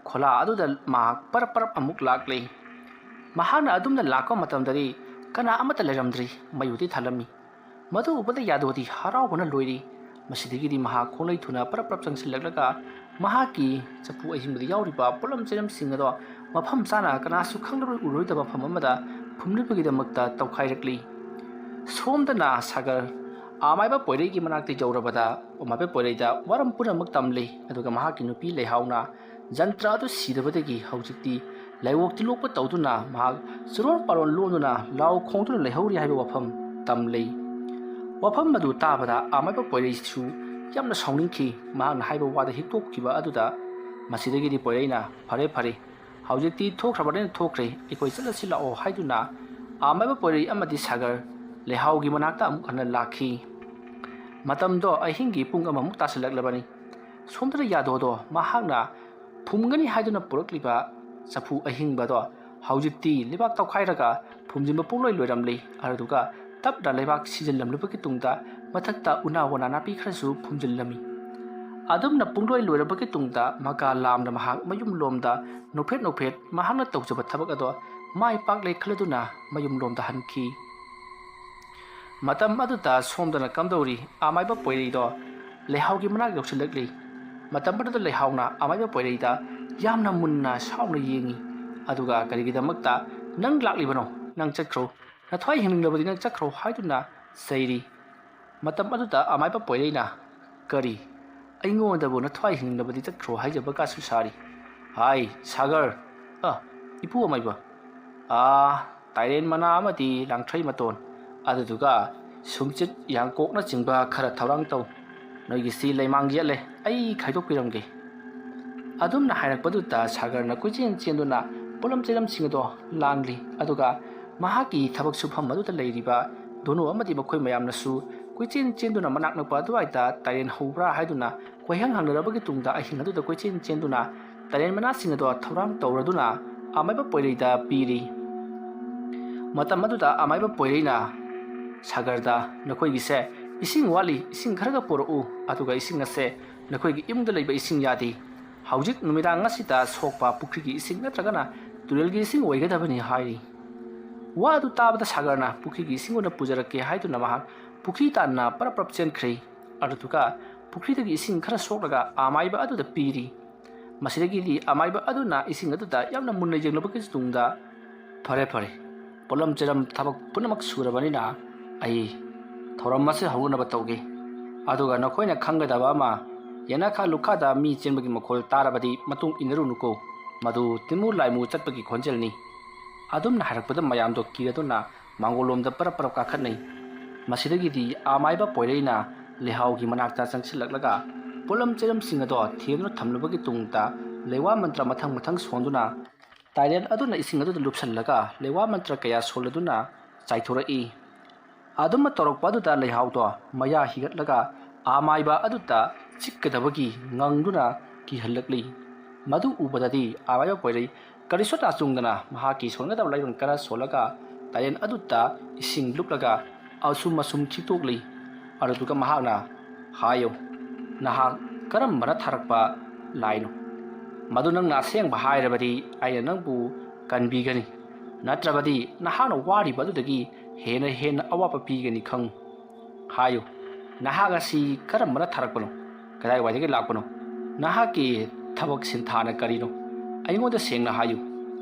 ꯈꯣꯂꯥ ꯑꯗꯨꯗ ꯃꯍꯥꯛ ꯄꯔꯞ ꯄꯔꯞ ꯑꯃꯨꯛ ꯂꯥꯛꯂꯦ꯫ ꯃꯍꯥꯛꯅ ꯑꯗꯨꯝꯅ ꯂꯥꯛꯄ ꯃꯇꯝꯗꯗꯤ ꯀꯅꯥ ꯑꯃꯠꯇ ꯂꯩꯔꯝꯗ꯭ꯔꯤ, ꯃꯩꯕꯨꯗꯤ ꯊꯥꯜꯂꯝꯃꯤ꯫ ꯃꯗꯨ ꯎꯕꯗ ꯌꯥꯗꯣꯗꯤ ꯍꯔꯥꯎꯕꯅ ꯂꯣꯏꯔꯤ꯫ ꯃꯁꯤꯗꯒꯤꯗꯤ ꯃꯍꯥꯛ ꯈꯣꯡꯂꯩ ꯊꯨꯅ ꯄꯔꯞ ꯄꯔꯞ ꯆꯪꯁꯤꯜꯂꯛꯂꯒ ꯃꯍꯥꯛꯀꯤ ꯆꯐꯨ ꯑꯍꯤꯡꯕꯗ ꯌꯥꯎꯔꯤꯕ ꯄꯣꯠꯂꯝ ꯆꯩꯔꯝꯁꯤꯡ ꯑꯗꯣ ꯃꯐꯝ ꯆꯥꯅ ꯀꯅꯥꯁꯨ ꯈꯪꯂꯔꯣꯏ ꯎꯔꯣꯏꯗꯕ ꯃꯐꯝ ꯑꯃꯗ ꯐꯨꯝꯅꯕꯒꯤꯗꯃꯛꯇ ꯇꯧꯈꯥꯏꯔꯛꯂꯤ꯫ ꯁꯣꯝꯗꯅ ꯁꯥꯒꯔ ꯑꯃꯥꯏꯕ ꯄꯣꯏꯔꯩꯒꯤ ꯃꯅꯥꯛꯇ ꯌꯧꯔꯕꯗ ꯑꯃꯥꯏꯕ ꯄꯣꯏꯔꯩꯗ ꯋꯥꯔꯝ ꯄꯨꯝꯅꯃꯛ ꯇꯝꯂꯤ, ꯑꯗꯨꯒ ꯃꯍꯥꯛꯀꯤ ꯅꯨꯄꯤ ꯂꯩꯍꯥꯎꯅ ꯖꯟꯇ꯭ꯔ ꯑꯗꯨ ꯁꯤꯗꯕꯗꯒꯤ ꯍꯧꯖꯤꯛꯇꯤ ꯂꯥꯏꯑꯣꯛ ꯇꯤꯜꯂꯣꯛꯄ ꯇꯧꯗꯨꯅ ꯃꯍꯥꯛ ꯆꯨꯔꯣꯟ ꯄꯥꯔꯣꯟ ꯂꯣꯟꯗꯨꯅ ꯂꯥꯎ ꯈꯣꯡꯗꯨꯅ ꯂꯩꯍꯧꯔꯤ ꯍꯥꯏꯕ ꯋꯥꯐꯝ ꯇꯝꯂꯤ꯫ ꯋꯥꯐꯝ ꯑꯗꯨ ꯇꯥꯕꯗ ꯑꯃꯥꯏꯕ ꯄꯣꯏꯔꯩꯁꯨ ꯌꯥꯝꯅ ꯁꯥꯎꯅꯤꯡꯈꯤ꯫ ꯃꯍꯥꯛꯅ ꯍꯥꯏꯕ ꯋꯥꯗ ꯍꯤꯛꯇꯣꯛꯈꯤꯕ ꯑꯗꯨꯗ ꯃꯁꯤꯗꯒꯤꯗꯤ ꯄꯣꯏꯔꯩꯅ, "ꯐꯔꯦ ꯐꯔꯦ, ꯍꯧꯖꯤꯛꯇꯤ ꯊꯣꯛꯈ꯭ꯔꯕꯅꯤꯅ ꯊꯣꯛꯈ꯭ꯔꯦ, ꯑꯩꯈꯣꯏ ꯆꯠꯂꯁꯤ ꯂꯥꯛꯑꯣ" ꯍꯥꯏꯗꯨꯅ ꯑꯃꯥꯏꯕ ꯄꯣꯏꯔꯩ ꯑꯃꯗꯤ ꯁꯥꯒꯔ ꯂꯩꯍꯥꯎꯒꯤ ꯃꯅꯥꯛꯇ ꯑꯃꯨꯛ ꯍꯟꯅ ꯂꯥꯛꯈꯤ꯫ ꯃꯇꯝꯗꯣ ꯑꯍꯤꯡꯒꯤ ꯄꯨꯡ ꯑꯃꯃꯨꯛ ꯇꯥꯁꯤꯜꯂꯛꯂꯕꯅꯤ꯫ ꯁꯣꯝꯗꯅ ꯌꯥꯗꯣꯗꯣ ꯃꯍꯥꯛꯅ ꯐꯨꯝꯒꯅꯤ ꯍꯥꯏꯗꯨꯅ ꯄꯨꯔꯛꯂꯤꯕ ꯆꯐꯨ ꯑꯍꯤꯡꯕꯗꯣ ꯍꯧꯖꯤꯛꯇꯤ ꯂꯩꯕꯥꯛ ꯇꯧꯈꯥꯏꯔꯒ ꯐꯨꯝꯖꯤꯟꯕ ꯄꯨꯡꯂꯣꯏ ꯂꯣꯏꯔꯝꯂꯤ꯫ ꯑꯗꯨꯗꯨꯒ ꯇꯞꯅ ꯂꯩꯕꯥꯛ ꯁꯤꯖꯤꯜꯂꯝꯂꯕꯒꯤ ꯇꯨꯡꯗ ꯃꯊꯛꯇ ꯎꯅꯥ ꯋꯥꯅꯥ ꯅꯥꯄꯤ ꯈꯔꯁꯨ ꯐꯨꯝꯖꯤꯜꯂꯝꯃꯤ꯫ ꯑꯗꯨꯝꯅ ꯄꯨꯡꯂꯣꯏ ꯂꯣꯏꯔꯕꯒꯤ ꯇꯨꯡꯗ ꯃꯀꯥ ꯂꯥꯝꯅ ꯃꯍꯥꯛ ꯃꯌꯨꯝ ꯂꯣꯝꯗ ꯅꯣꯛꯐꯦꯠ ꯅꯣꯛꯐꯦꯠ ꯃꯍꯥꯛꯅ ꯇꯧꯖꯕ ꯊꯕꯛ ꯑꯗꯣ ꯃꯥꯏ ꯄꯥꯛꯂꯦ ꯈꯜꯂꯗꯨꯅ ꯃꯌꯨꯝ ꯂꯣꯝꯗ ꯍꯟꯈꯤ꯫ ꯃꯇꯝ ꯑꯗꯨꯗ ꯁꯣꯝꯗꯅ ꯀꯝꯗꯧꯔꯤ, ꯑꯃꯥꯏꯕ ꯄꯣꯏꯔꯩꯗꯣ ꯂꯩꯍꯥꯎꯒꯤ ꯃꯅꯥꯛ ꯌꯧꯁꯤꯜꯂꯛꯂꯤ꯫ ꯃꯇꯝ ꯑꯗꯨꯗ ꯂꯩꯍꯥꯎꯅ ꯑꯃꯥꯏꯕ ꯄꯣꯏꯔꯩꯗ ꯌꯥꯝꯅ ꯃꯨꯟꯅ ꯁꯥꯎꯅ ꯌꯦꯡꯏ꯫ ꯑꯗꯨꯒ ꯀꯔꯤꯒꯤꯗꯃꯛꯇ ꯅꯪ ꯂꯥꯛꯂꯤꯕꯅꯣ? ꯅꯪ ꯆꯠꯈ꯭ꯔꯣ, ꯅꯊ꯭ꯋꯥꯏ ꯍꯤꯡꯅꯤꯡꯂꯕꯗꯤ ꯅꯪ ꯆꯠꯈ꯭ꯔꯣ ꯍꯥꯏꯗꯨꯅ ꯆꯩꯔꯤ꯫ ꯃꯇꯝ ꯑꯗꯨꯗ ꯑꯃꯥꯏꯕ ꯄꯣꯏꯔꯩꯅ, "ꯀꯔꯤ? ꯑꯩꯉꯣꯟꯗꯕꯨ ꯅꯊ꯭ꯋꯥꯏ ꯍꯤꯡꯅꯤꯡꯂꯕꯗꯤ ꯆꯠꯈ꯭ꯔꯣ ꯍꯥꯏꯖꯕ ꯀꯥꯁꯨ ꯁꯥꯔꯤ"? ꯍꯥꯏ ꯁꯥꯒꯔ, ꯑ, ꯏꯄꯨ ꯑꯃꯥꯏꯕ, ꯑꯥ, ꯇꯥꯏꯔꯦꯟ ꯃꯅꯥ ꯑꯃꯗꯤ ꯂꯥꯡꯊ꯭ꯔꯩ ꯃꯇꯣꯟ, ꯑꯗꯨꯗꯨꯒ ꯁꯨꯝꯆꯤꯠ ꯌꯥꯡꯀꯣꯛꯅꯆꯤꯡꯕ ꯈꯔ ꯊꯧꯔꯥꯡ ꯇꯧ꯫ ꯅꯣꯏꯒꯤꯁꯤ ꯂꯩꯃꯥꯡ ꯌꯦꯠꯂꯦ, ꯑꯩ ꯈꯥꯏꯗꯣꯛꯄꯤꯔꯝꯒꯦ꯫ ꯑꯗꯨꯝꯅ ꯍꯥꯏꯔꯛꯄꯗꯨꯗ ꯁꯥꯒꯔꯅ ꯀꯣꯏꯆꯦꯟ ꯆꯦꯟꯗꯨꯅ ꯄꯣꯠꯂꯝ ꯆꯩꯂꯝꯁꯤꯡ ꯑꯗꯣ ꯂꯥꯡꯂꯤ꯫ ꯑꯗꯨꯒ ꯃꯍꯥꯛꯀꯤ ꯊꯕꯛ ꯁꯨꯐꯝ ꯑꯗꯨꯗ ꯂꯩꯔꯤꯕ ꯗꯣꯅꯨ ꯑꯃꯗꯤ ꯃꯈꯣꯏ ꯃꯌꯥꯝꯅꯁꯨ ꯀꯣꯏꯆꯦꯟ ꯆꯦꯟꯗꯨꯅ ꯃꯅꯥꯛ ꯅꯛꯄ ꯑꯗꯨꯋꯥꯏꯗ ꯇꯥꯏꯔꯦꯟ ꯍꯧꯕ꯭ꯔꯥ ꯍꯥꯏꯗꯨꯅ ꯀꯣꯏꯍꯪ ꯍꯪꯅꯔꯕꯒꯤ ꯇꯨꯡꯗ ꯑꯍꯤꯡ ꯑꯗꯨꯗ ꯀꯣꯏꯆꯦꯟ ꯆꯦꯟꯗꯨꯅ ꯇꯥꯏꯔꯦꯟ ꯃꯅꯥꯁꯤꯡ ꯑꯗꯣ ꯊꯧꯔꯥꯡ ꯇꯧꯔꯗꯨꯅ ꯑꯃꯥꯏꯕ ꯄꯣꯏꯔꯩꯗ ꯄꯤꯔꯤ꯫ ꯃꯇꯝ ꯑꯗꯨꯗ ꯑꯃꯥꯏꯕ ꯄꯣꯏꯔꯩꯅ ꯁꯥꯒꯔꯗ, "ꯅꯈꯣꯏꯒꯤꯁꯦ ꯏꯁꯤꯡ ꯋꯥꯠꯂꯤ, ꯏꯁꯤꯡ ꯈꯔꯒ ꯄꯨꯔꯛꯎ, ꯑꯗꯨꯒ ꯏꯁꯤꯡ ꯑꯁꯦ ꯅꯈꯣꯏꯒꯤ ꯏꯃꯨꯡꯗ ꯂꯩꯕ ꯏꯁꯤꯡ ꯌꯥꯗꯦ, ꯍꯧꯖꯤꯛ ꯅꯨꯃꯤꯗꯥꯡ ꯑꯁꯤꯗ ꯁꯣꯛꯄ ꯄꯨꯈ꯭ꯔꯤꯒꯤ ꯏꯁꯤꯡ ꯅꯠꯇ꯭ꯔꯒꯅ ꯇꯨꯔꯦꯜꯒꯤ ꯏꯁꯤꯡ ꯑꯣꯏꯒꯗꯕꯅꯤ" ꯍꯥꯏꯔꯤ꯫ ꯋꯥ ꯑꯗꯨ ꯇꯥꯕꯗ ꯁꯥꯒꯔꯅ ꯄꯨꯈ꯭ꯔꯤꯒꯤ ꯏꯁꯤꯡ ꯑꯣꯏꯅ ꯄꯨꯖꯔꯛꯀꯦ ꯍꯥꯏꯗꯨꯅ ꯃꯍꯥꯛ ꯄꯨꯈ꯭ꯔꯤ ꯇꯥꯟꯅ ꯄꯔꯞ ꯄꯔꯞ ꯆꯦꯟꯈ꯭ꯔꯦ꯫ ꯑꯗꯨꯗꯨꯒ ꯄꯨꯈ꯭ꯔꯤꯗꯒꯤ ꯏꯁꯤꯡ ꯈꯔ ꯁꯣꯛꯂꯒ ꯑꯃꯥꯏꯕ ꯑꯗꯨꯗ ꯄꯤꯔꯤ꯫ ꯃꯁꯤꯗꯒꯤꯗꯤ ꯑꯃꯥꯏꯕ ꯑꯗꯨꯅ ꯏꯁꯤꯡ ꯑꯗꯨꯗ ꯌꯥꯝꯅ ꯃꯨꯟꯅ ꯌꯦꯡꯂꯕꯒꯤ ꯇꯨꯡꯗ, "ꯐꯔꯦ, ꯐꯔꯦ, ꯄꯣꯠꯂꯝ ꯆꯩꯂꯝ ꯊꯕꯛ ꯄꯨꯝꯅꯃꯛ ꯁꯨꯔꯕꯅꯤꯅ ꯑꯩ ꯊꯧꯔꯝ ꯑꯁꯤ ꯍꯧꯅꯅꯕ ꯇꯧꯒꯦ꯫ ꯑꯗꯨꯒ ꯅꯈꯣꯏꯅ ꯈꯪꯒꯗꯕ ꯑꯃ, ꯌꯦꯅꯈꯥ ꯂꯨꯈꯥꯗ ꯃꯤ ꯆꯦꯟꯕꯒꯤ ꯃꯈꯣꯜ ꯇꯥꯔꯕꯗꯤ ꯃꯇꯨꯡ ꯏꯟꯅꯔꯨꯅꯨꯀꯣ, ꯃꯗꯨ ꯇꯤꯃꯨ ꯂꯥꯏꯃꯨ ꯆꯠꯄꯒꯤ ꯈꯣꯟꯖꯦꯜꯅꯤ"꯫ ꯑꯗꯨꯝꯅ ꯍꯥꯏꯔꯛꯄꯗ ꯃꯌꯥꯝꯗꯣ ꯀꯤꯔꯗꯨꯅ ꯃꯥꯡꯒꯣꯜꯂꯣꯝꯗ ꯄꯔꯞ ꯄꯔꯞ ꯀꯥꯈꯠꯅꯩ꯫ ꯃꯁꯤꯗꯒꯤꯗꯤ ꯑꯃꯥꯏꯕ ꯄꯣꯏꯔꯩꯅ ꯂꯩꯍꯥꯎꯒꯤ ꯃꯅꯥꯛꯇ ꯆꯪꯁꯤꯜꯂꯛꯂꯒ ꯄꯣꯠꯂꯝ ꯆꯩꯂꯝꯁꯤꯡ ꯑꯗꯣ ꯊꯦꯡꯗꯨꯅ ꯊꯝꯂꯕꯒꯤ ꯇꯨꯡꯗ ꯂꯩꯋꯥ ꯃꯟꯇ꯭ꯔ ꯃꯊꯪ ꯃꯊꯪ ꯁꯣꯟꯗꯨꯅ ꯇꯥꯏꯔꯦꯟ ꯑꯗꯨꯅ ꯏꯁꯤꯡ ꯑꯗꯨꯗ ꯂꯨꯞꯁꯤꯜꯂꯒ ꯂꯩꯋꯥ ꯃꯟꯇ꯭ꯔ ꯀꯌꯥ ꯁꯣꯜꯂꯗꯨꯅ ꯆꯥꯏꯊꯣꯔꯛꯏ꯫ ꯑꯗꯨꯝꯅ ꯇꯧꯔꯛꯄ ꯑꯗꯨꯗ ꯂꯩꯍꯥꯎꯗꯣ ꯃꯌꯥ ꯍꯤꯒꯠꯂꯒ ꯑꯃꯥꯏꯕ ꯑꯗꯨꯗ ꯆꯤꯛꯀꯗꯕꯒꯤ ꯉꯪꯗꯨꯅ ꯀꯤꯍꯜꯂꯛꯂꯤ꯫ ꯃꯗꯨ ꯎꯕꯗꯗꯤ ꯑꯃꯥꯏꯕ ꯄꯣꯏꯔꯩ ꯀꯔꯤꯁꯨ ꯇꯥꯆꯨꯡꯗꯅ ꯃꯍꯥꯛꯀꯤ ꯁꯣꯟꯒꯗꯕ ꯂꯥꯏꯕꯛ ꯈꯔ ꯁꯣꯜꯂꯒ ꯇꯥꯏꯔꯦꯟ ꯑꯗꯨꯗ ꯏꯁꯤꯡ ꯂꯨꯞꯂꯒ ꯑꯁꯨꯝ ꯑꯁꯨꯝ ꯈꯤꯛꯇꯣꯛꯂꯤ꯫ ꯑꯗꯨꯗꯨꯒ ꯃꯍꯥꯛꯅ ꯍꯥꯏꯌꯣ, "ꯅꯍꯥꯛ ꯀꯔꯝꯕꯅ ꯊꯥꯔꯛꯄ ꯂꯥꯏꯅꯣ? ꯃꯗꯨ ꯅꯪꯅ ꯑꯁꯦꯡꯕ ꯍꯥꯏꯔꯕꯗꯤ ꯑꯩꯅ ꯅꯪꯕꯨ ꯀꯟꯕꯤꯒꯅꯤ, ꯅꯠꯇ꯭ꯔꯕꯗꯤ ꯅꯍꯥꯛꯅ ꯋꯥꯔꯤꯕ ꯑꯗꯨꯗꯒꯤ ꯍꯦꯟꯅ ꯍꯦꯟꯅ ꯑꯋꯥꯕ ꯄꯤꯒꯅꯤ ꯈꯪꯉꯨ꯫ ꯍꯥꯏꯌꯨ, ꯅꯍꯥꯛ ꯑꯁꯤ ꯀꯔꯝꯕꯅ ꯊꯥꯔꯛꯄꯅꯣ? ꯀꯗꯥꯏꯋꯥꯏꯗꯒꯤ ꯂꯥꯛꯄꯅꯣ? ꯅꯍꯥꯛꯀꯤ ꯊꯕꯛ ꯁꯤꯟꯊꯥꯅ ꯀꯔꯤꯅꯣ? ꯑꯩꯉꯣꯟꯗ ꯁꯦꯡꯅ ꯍꯥꯏꯌꯨ꯫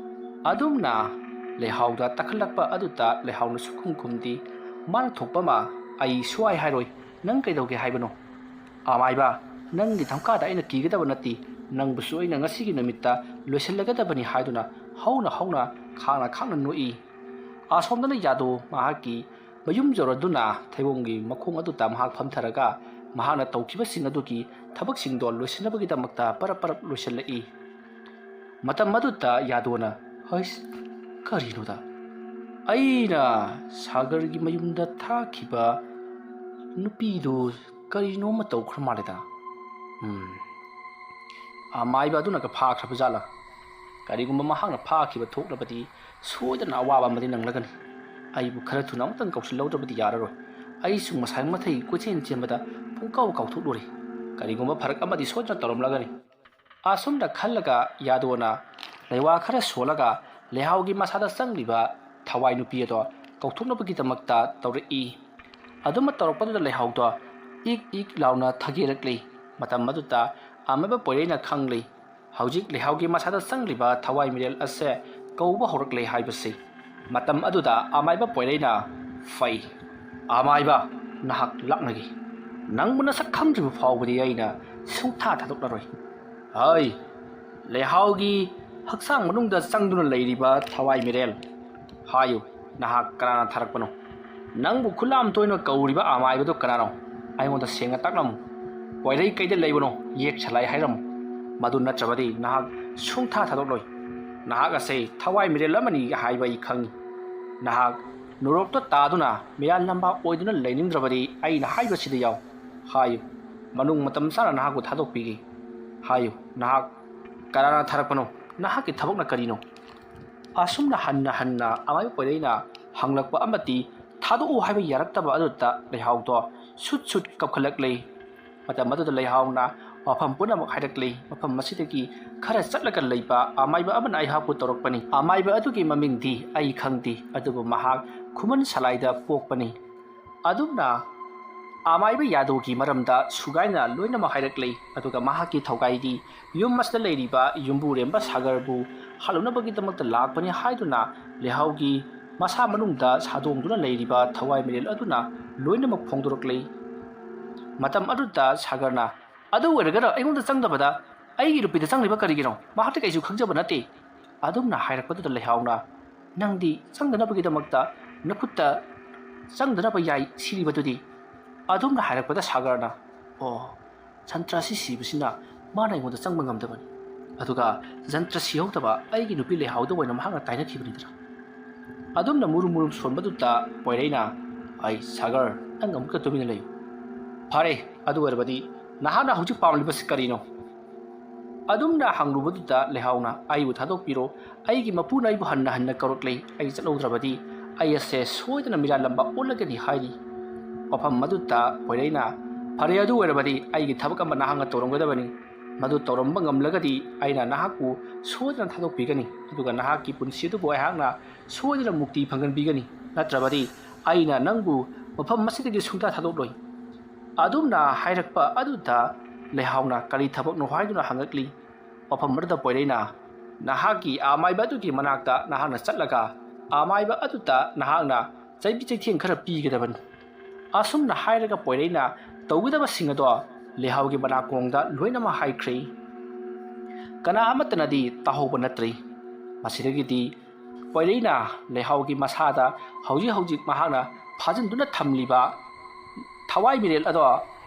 ꯑꯗꯨꯝꯅ ꯂꯩꯍꯥꯎꯗ ꯇꯛꯈꯠꯂꯛꯄ ꯑꯗꯨꯗ ꯂꯩꯍꯥꯎꯅ ꯁꯨꯈꯨꯝ ꯈꯨꯝꯗꯦ꯫ ꯃꯥꯅ ꯊꯣꯛꯄ ꯑꯃ, "ꯑꯩ ꯁꯨꯍꯥꯏ ꯍꯥꯏꯔꯣꯏ꯫ ꯅꯪ ꯀꯩꯗꯧꯒꯦ ꯍꯥꯏꯕꯅꯣ?" "ꯑꯃꯥꯏꯕ, ꯅꯪꯒꯤ ꯙꯝꯀꯥꯗ ꯑꯩꯅ ꯀꯤꯒꯗꯕ ꯅꯠꯇꯦ꯫ ꯅꯪꯕꯨꯁꯨ ꯑꯩꯅ ꯉꯁꯤꯒꯤ ꯅꯨꯃꯤꯠꯇ ꯂꯣꯏꯁꯤꯜꯂꯒꯗꯕꯅꯤ" ꯍꯥꯏꯗꯨꯅ ꯍꯧꯅ ꯍꯧꯅ ꯈꯥꯡꯅ ꯈꯥꯡꯅ ꯅꯣꯛꯏ꯫ ꯑꯁꯣꯝꯗꯅ ꯌꯥꯗꯣ ꯃꯍꯥꯛꯀꯤ ꯃꯌꯨꯝ ꯌꯧꯔꯗꯨꯅ ꯊꯩꯕꯣꯡꯒꯤ ꯃꯈꯣꯡ ꯑꯗꯨꯗ ꯃꯍꯥꯛ ꯐꯝꯊꯔꯒ ꯃꯍꯥꯛꯅ ꯇꯧꯈꯤꯕꯁꯤꯡ ꯑꯗꯨꯒꯤ ꯊꯕꯛꯁꯤꯡꯗꯣ ꯂꯣꯏꯁꯤꯟꯅꯕꯒꯤꯗꯃꯛꯇ ꯄꯔꯞ ꯄꯔꯞ ꯂꯣꯏꯁꯤꯜꯂꯛꯏ꯫ ꯃꯇꯝ ꯑꯗꯨꯗ ꯌꯥꯗꯣꯅ, "ꯍꯩꯁ, ꯀꯔꯤꯅꯣꯗ? ꯑꯩꯅ ꯁꯥꯒꯔꯒꯤ ꯃꯌꯨꯝꯗ ꯊꯥꯈꯤꯕ ꯅꯨꯄꯤꯗꯨ ꯀꯔꯤꯅꯣꯃ ꯇꯧꯈ꯭ꯔ ꯃꯥꯜꯂꯦꯗ꯫ ꯎꯝ, ꯑꯃꯥꯏꯕ ꯑꯗꯨꯅꯒ ꯐꯥꯈ꯭ꯔꯕ ꯖꯥꯠꯂꯥ? ꯀꯔꯤꯒꯨꯝꯕ ꯃꯍꯥꯛꯅ ꯐꯥꯈꯤꯕ ꯊꯣꯛꯂꯕꯗꯤ ꯁꯣꯏꯗꯅ ꯑꯋꯥꯕ ꯑꯃꯗꯤ ꯅꯪꯂꯒꯅꯤ꯫ ꯑꯩꯕꯨ ꯈꯔ ꯊꯨꯅ ꯑꯃꯨꯛꯇꯪ ꯀꯧꯁꯤꯜꯍꯧꯗ꯭ꯔꯕꯗꯤ ꯌꯥꯔꯔꯣꯏ꯫ ꯑꯩꯁꯨ ꯉꯁꯥꯏ ꯃꯊꯩ ꯀꯣꯏꯆꯦꯟ ꯆꯦꯟꯕꯗ ꯄꯨꯡꯀꯥꯎ ꯀꯥꯎꯊꯣꯛꯂꯨꯔꯦ꯫ ꯀꯔꯤꯒꯨꯝꯕ ꯐꯔꯛ ꯑꯃꯗꯤ ꯁꯣꯏꯗꯅ ꯇꯧꯔꯝꯂꯒꯅꯤ"꯫ ꯑꯁꯨꯝꯅ ꯈꯜꯂꯒ ꯌꯥꯗꯣꯅ ꯂꯩꯋꯥ ꯈꯔ ꯁꯣꯜꯂꯒ ꯂꯩꯍꯥꯎꯒꯤ ꯃꯁꯥꯗ ꯆꯪꯂꯤꯕ ꯊꯋꯥꯏ ꯅꯨꯄꯤ ꯑꯗꯣ ꯀꯧꯊꯣꯛꯅꯕꯒꯤꯗꯃꯛꯇ ꯇꯧꯔꯛꯏ꯫ ꯑꯗꯨꯝꯅ ꯇꯧꯔꯛꯄꯗꯨꯗ ꯂꯩꯍꯥꯎꯗꯣ ꯏꯛ ꯏꯛ ꯂꯥꯎꯅ ꯊꯒꯦꯔꯛꯂꯤ꯫ ꯃꯇꯝ ꯑꯗꯨꯗ ꯑꯃꯥꯏꯕ ꯄꯣꯏꯔꯩꯅ ꯈꯪꯂꯤ, ꯍꯧꯖꯤꯛ ꯂꯩꯍꯥꯎꯒꯤ ꯃꯁꯥꯗ ꯆꯪꯂꯤꯕ ꯊꯋꯥꯏ ꯃꯤꯔꯦꯜ ꯑꯁꯦ ꯀꯧꯕ ꯍꯧꯔꯛꯂꯦ ꯍꯥꯏꯕꯁꯤ꯫ ꯃꯇꯝ ꯑꯗꯨꯗ ꯑꯃꯥꯏꯕ ꯄꯣꯏꯔꯩꯅ, "ꯐꯩ, ꯑꯃꯥꯏꯕ, ꯅꯍꯥꯛ ꯂꯥꯛꯅꯒꯦ꯫ ꯅꯪꯕꯨ ꯅꯁꯛ ꯈꯪꯗ꯭ꯔꯤꯕ ꯐꯥꯎꯕꯗꯤ ꯑꯩꯅ ꯁꯨꯡꯊꯥ ꯊꯥꯗꯣꯛꯂꯔꯣꯏ꯫ ꯍꯩ, ꯂꯩꯍꯥꯎꯒꯤ ꯍꯛꯆꯥꯡ ꯃꯅꯨꯡꯗ ꯆꯪꯗꯨꯅ ꯂꯩꯔꯤꯕ ꯊꯋꯥꯏ ꯃꯤꯔꯦꯜ, ꯍꯥꯏꯌꯨ, ꯅꯍꯥꯛ ꯀꯅꯥꯅ ꯊꯥꯔꯛꯄꯅꯣ? ꯅꯪꯕꯨ ꯈꯨꯂꯥꯝ ꯇꯣꯏꯅ ꯀꯧꯔꯤꯕ ꯑꯃꯥꯏꯕꯗꯨ ꯀꯅꯥꯅꯣ? ꯑꯩꯉꯣꯟꯗ ꯁꯦꯡꯅ ꯇꯥꯛꯂꯝꯃꯨ꯫ ꯄꯣꯏꯔꯩ ꯀꯩꯗ ꯂꯩꯕꯅꯣ? ꯌꯦꯛ ꯁꯂꯥꯏ ꯍꯥꯏꯔꯝꯃꯨ꯫ ꯃꯗꯨ ꯅꯠꯇ꯭ꯔꯕꯗꯤ ꯅꯍꯥꯛ ꯁꯨꯡꯊꯥ ꯊꯥꯗꯣꯛꯂꯣꯏ꯫ ꯅꯍꯥꯛ ꯑꯁꯦ ꯊꯋꯥꯏ ꯃꯤꯔꯦꯜ ꯑꯃꯅꯤ ꯍꯥꯏꯕ ꯑꯩ ꯈꯪꯏ꯫ ꯅꯍꯥꯛ ꯅꯨꯔꯣꯞꯇ ꯇꯥꯗꯨꯅ ꯃꯤꯔꯥꯜ ꯂꯝꯕꯥ ꯑꯣꯏꯗꯨꯅ ꯂꯩꯅꯤꯡꯗ꯭ꯔꯕꯗꯤ ꯑꯩꯅ ꯍꯥꯏꯕꯁꯤꯗ ꯌꯥꯎ꯫ ꯍꯥꯏꯌꯨ, ꯃꯅꯨꯡ ꯃꯇꯝ ꯆꯥꯅ ꯅꯍꯥꯛꯄꯨ ꯊꯥꯗꯣꯛꯄꯤꯒꯦ꯫ ꯍꯥꯏꯌꯨ, ꯅꯍꯥꯛ ꯀꯅꯥꯅ ꯊꯥꯔꯛꯄꯅꯣ? ꯅꯍꯥꯛꯀꯤ ꯊꯕꯛꯅ ꯀꯔꯤꯅꯣ?" ꯑꯁꯨꯝꯅ ꯍꯟꯅ ꯍꯟꯅ ꯑꯃꯥꯏꯕ ꯄꯣꯏꯔꯩꯅ ꯍꯪꯂꯛꯄ ꯑꯃꯗꯤ ꯊꯥꯗꯣꯛꯎ ꯍꯥꯏꯕ ꯌꯥꯔꯛꯇꯕ ꯑꯗꯨꯗ ꯂꯩꯍꯥꯎꯗꯣ ꯁꯨꯠ ꯁꯨꯠ ꯀꯞꯈꯠꯂꯛꯂꯦ꯫ ꯃꯇꯝ ꯑꯗꯨꯗ ꯂꯩꯍꯥꯎꯅ ꯃꯐꯝ ꯄꯨꯝꯅꯃꯛ ꯍꯥꯏꯔꯛꯂꯤ꯫ ꯃꯐꯝ ꯑꯁꯤꯗꯒꯤ ꯈꯔ ꯆꯠꯂꯒ ꯂꯩꯕ ꯑꯃꯥꯏꯕ ꯑꯃꯅ ꯑꯩꯍꯥꯛꯄꯨ ꯇꯧꯔꯛꯄꯅꯤ꯫ ꯑꯃꯥꯏꯕ ꯑꯗꯨꯒꯤ ꯃꯃꯤꯡꯗꯤ ꯑꯩ ꯈꯪꯗꯦ, ꯑꯗꯨꯕꯨ ꯃꯍꯥꯛ ꯈꯨꯃꯟ ꯁꯂꯥꯏꯗ ꯄꯣꯛꯄꯅꯤ꯫ ꯑꯗꯨꯝꯅ ꯑꯃꯥꯏꯕ ꯌꯥꯗꯧꯒꯤ ꯃꯔꯝꯗ ꯁꯨꯒꯥꯏꯅ ꯂꯣꯏꯅꯃꯛ ꯍꯥꯏꯔꯛꯂꯤ꯫ ꯑꯗꯨꯒ ꯃꯍꯥꯛꯀꯤ ꯊꯧꯒꯥꯏꯗꯤ ꯌꯨꯝ ꯑꯁꯤꯗ ꯂꯩꯔꯤꯕ ꯌꯨꯝꯕꯨꯔꯦꯝꯕ ꯁꯥꯒꯔꯕꯨ ꯍꯜꯂꯨꯅꯕꯒꯤꯗꯃꯛꯇ ꯂꯥꯛꯄꯅꯤ ꯍꯥꯏꯗꯨꯅ ꯂꯩꯍꯥꯎꯒꯤ ꯃꯁꯥ ꯃꯅꯨꯡꯗ ꯁꯥꯗꯣꯡꯗꯨꯅ ꯂꯩꯔꯤꯕ ꯊꯋꯥꯏ ꯃꯤꯔꯦꯜ ꯑꯗꯨꯅ ꯂꯣꯏꯅꯃꯛ ꯐꯣꯡꯗꯣꯔꯛꯂꯤ꯫ ꯃꯇꯝ ꯑꯗꯨꯗ ꯁꯥꯒꯔꯅ, "ꯑꯗꯨ ꯑꯣꯏꯔꯒꯅ ꯑꯩꯉꯣꯟꯗ ꯆꯪꯗꯕꯗ ꯑꯩꯒꯤ ꯅꯨꯄꯤꯗ ꯆꯪꯂꯤꯕ ꯀꯔꯤꯒꯤꯅꯣ? ꯃꯍꯥꯛꯇꯤ ꯀꯩꯁꯨ ꯈꯪꯖꯕ ꯅꯠꯇꯦ"꯫ ꯑꯗꯨꯝꯅ ꯍꯥꯏꯔꯛꯄꯗꯨꯗ ꯂꯩꯍꯥꯎꯅ, "ꯅꯪꯗꯤ ꯆꯪꯗꯅꯕꯒꯤꯗꯃꯛꯇ ꯅꯈꯨꯠꯇ ꯆꯪꯗꯅꯕ ꯌꯥꯏ ꯁꯤꯔꯤꯕꯗꯨꯗꯤ?" ꯑꯗꯨꯝꯅ ꯍꯥꯏꯔꯛꯄꯗ ꯁꯥꯒꯔꯅ, "ꯑꯣ, ꯖꯟꯇ꯭ꯔ ꯑꯁꯤ ꯁꯤꯕꯁꯤꯅ ꯃꯥꯅ ꯑꯩꯉꯣꯟꯗ ꯆꯪꯕ ꯉꯝꯗꯕꯅꯤ꯫ ꯑꯗꯨꯒ ꯖꯟꯇ꯭ꯔ ꯁꯤꯍꯧꯗꯕ ꯑꯩꯒꯤ ꯅꯨꯄꯤ ꯂꯩꯍꯥꯎꯗ ꯑꯣꯏꯅ ꯃꯍꯥꯛꯅ ꯇꯥꯏꯅꯈꯤꯕꯅꯤꯗꯅ"꯫ ꯑꯗꯨꯝꯅ ꯃꯨꯔꯨꯝ ꯃꯨꯔꯨꯝ ꯁꯣꯟꯕꯗꯨꯗ ꯄꯣꯏꯔꯩꯅ, "ꯑꯩ ꯁꯥꯒꯔ, ꯅꯪ ꯑꯃꯨꯛꯇ ꯇꯨꯃꯤꯟꯅ ꯂꯩꯌꯨ꯫ ꯐꯔꯦ, ꯑꯗꯨ ꯑꯣꯏꯔꯕꯗꯤ ꯅꯍꯥꯛꯅ ꯍꯧꯖꯤꯛ ꯄꯥꯝꯂꯤꯕꯁꯤ ꯀꯔꯤꯅꯣ?" ꯑꯗꯨꯝꯅ ꯍꯪꯂꯨꯕꯗꯨꯗ ꯂꯩꯍꯥꯎꯅ, "ꯑꯩꯕꯨ ꯊꯥꯗꯣꯛꯄꯤꯔꯣ, ꯑꯩꯒꯤ ꯃꯄꯨꯅ ꯑꯩꯕꯨ ꯍꯟꯅ ꯍꯟꯅ ꯀꯧꯔꯛꯂꯤ, ꯑꯩ ꯆꯠꯍꯧꯗ꯭ꯔꯕꯗꯤ ꯑꯩ ꯑꯁꯦ ꯁꯣꯏꯗꯅ ꯃꯤꯔꯥꯜꯂꯝꯕ ꯑꯣꯜꯂꯒꯅꯤ" ꯍꯥꯏꯔꯤ꯫ ꯃꯐꯝ ꯑꯗꯨꯗ ꯄꯣꯏꯔꯩꯅ, "ꯐꯔꯦ, ꯑꯗꯨ ꯑꯣꯏꯔꯕꯗꯤ ꯑꯩꯒꯤ ꯊꯕꯛ ꯑꯃ ꯅꯍꯥꯛꯅ ꯇꯧꯔꯝꯒꯗꯕꯅꯤ꯫ ꯃꯗꯨ ꯇꯧꯔꯝꯕ ꯉꯝꯂꯒꯗꯤ ꯑꯩꯅ ꯅꯍꯥꯛꯄꯨ ꯁꯣꯏꯗꯅ ꯊꯥꯗꯣꯛꯄꯤꯒꯅꯤ, ꯑꯗꯨꯒ ꯅꯍꯥꯛꯀꯤ ꯄꯨꯟꯁꯤ ꯑꯗꯨꯕꯨ ꯑꯩꯍꯥꯛꯅ ꯁꯣꯏꯗꯅ ꯃꯨꯛꯇꯤ ꯐꯪꯍꯟꯕꯤꯒꯅꯤ꯫ ꯅꯠꯇ꯭ꯔꯕꯗꯤ ꯑꯩꯅ ꯅꯪꯕꯨ ꯃꯐꯝ ꯑꯁꯤꯗꯒꯤ ꯁꯨꯡꯊꯥ ꯊꯥꯗꯣꯛꯂꯣꯏ"꯫ ꯑꯗꯨꯝꯅ ꯍꯥꯏꯔꯛꯄ ꯑꯗꯨꯗ ꯂꯩꯍꯥꯎꯅ ꯀꯔꯤ ꯊꯕꯛꯅꯣ ꯍꯥꯏꯗꯨꯅ ꯍꯪꯉꯛꯂꯤ꯫ ꯃꯐꯝ ꯑꯗꯨꯗ ꯄꯣꯏꯔꯩꯅ, "ꯅꯍꯥꯛꯀꯤ ꯑꯃꯥꯏꯕ ꯑꯗꯨꯒꯤ ꯃꯅꯥꯛꯇ ꯅꯍꯥꯛꯅ ꯆꯠꯂꯒ ꯑꯃꯥꯏꯕ ꯑꯗꯨꯗ ꯅꯍꯥꯛꯅ ꯆꯩꯕꯤ ꯆꯩꯊꯦꯡ ꯈꯔ ꯄꯤꯒꯗꯕꯅꯤ"꯫ ꯑꯁꯨꯝꯅ ꯍꯥꯏꯔꯒ ꯄꯣꯏꯔꯩꯅ ꯇꯧꯒꯗꯕꯁꯤꯡ ꯑꯗꯣ ꯂꯩꯍꯥꯎꯒꯤ ꯃꯅꯥꯀꯣꯡꯗ ꯂꯣꯏꯅꯃꯛ ꯍꯥꯏꯈ꯭ꯔꯦ꯫ ꯀꯅꯥ ꯑꯃꯠꯇꯅꯗꯤ ꯇꯥꯍꯧꯕ ꯅꯠꯇ꯭ꯔꯤ꯫ ꯃꯁꯤꯗꯒꯤꯗꯤ ꯄꯣꯏꯔꯩꯅ ꯂꯩꯍꯥꯎꯒꯤ ꯃꯁꯥꯗ ꯍꯧꯖꯤꯛ ꯍꯧꯖꯤꯛ ꯃꯍꯥꯛꯅ ꯐꯥꯖꯤꯟꯗꯨꯅ ꯊꯝꯂꯤꯕ ꯊꯋꯥꯏ ꯃꯤꯔꯦꯜ ꯑꯗꯣ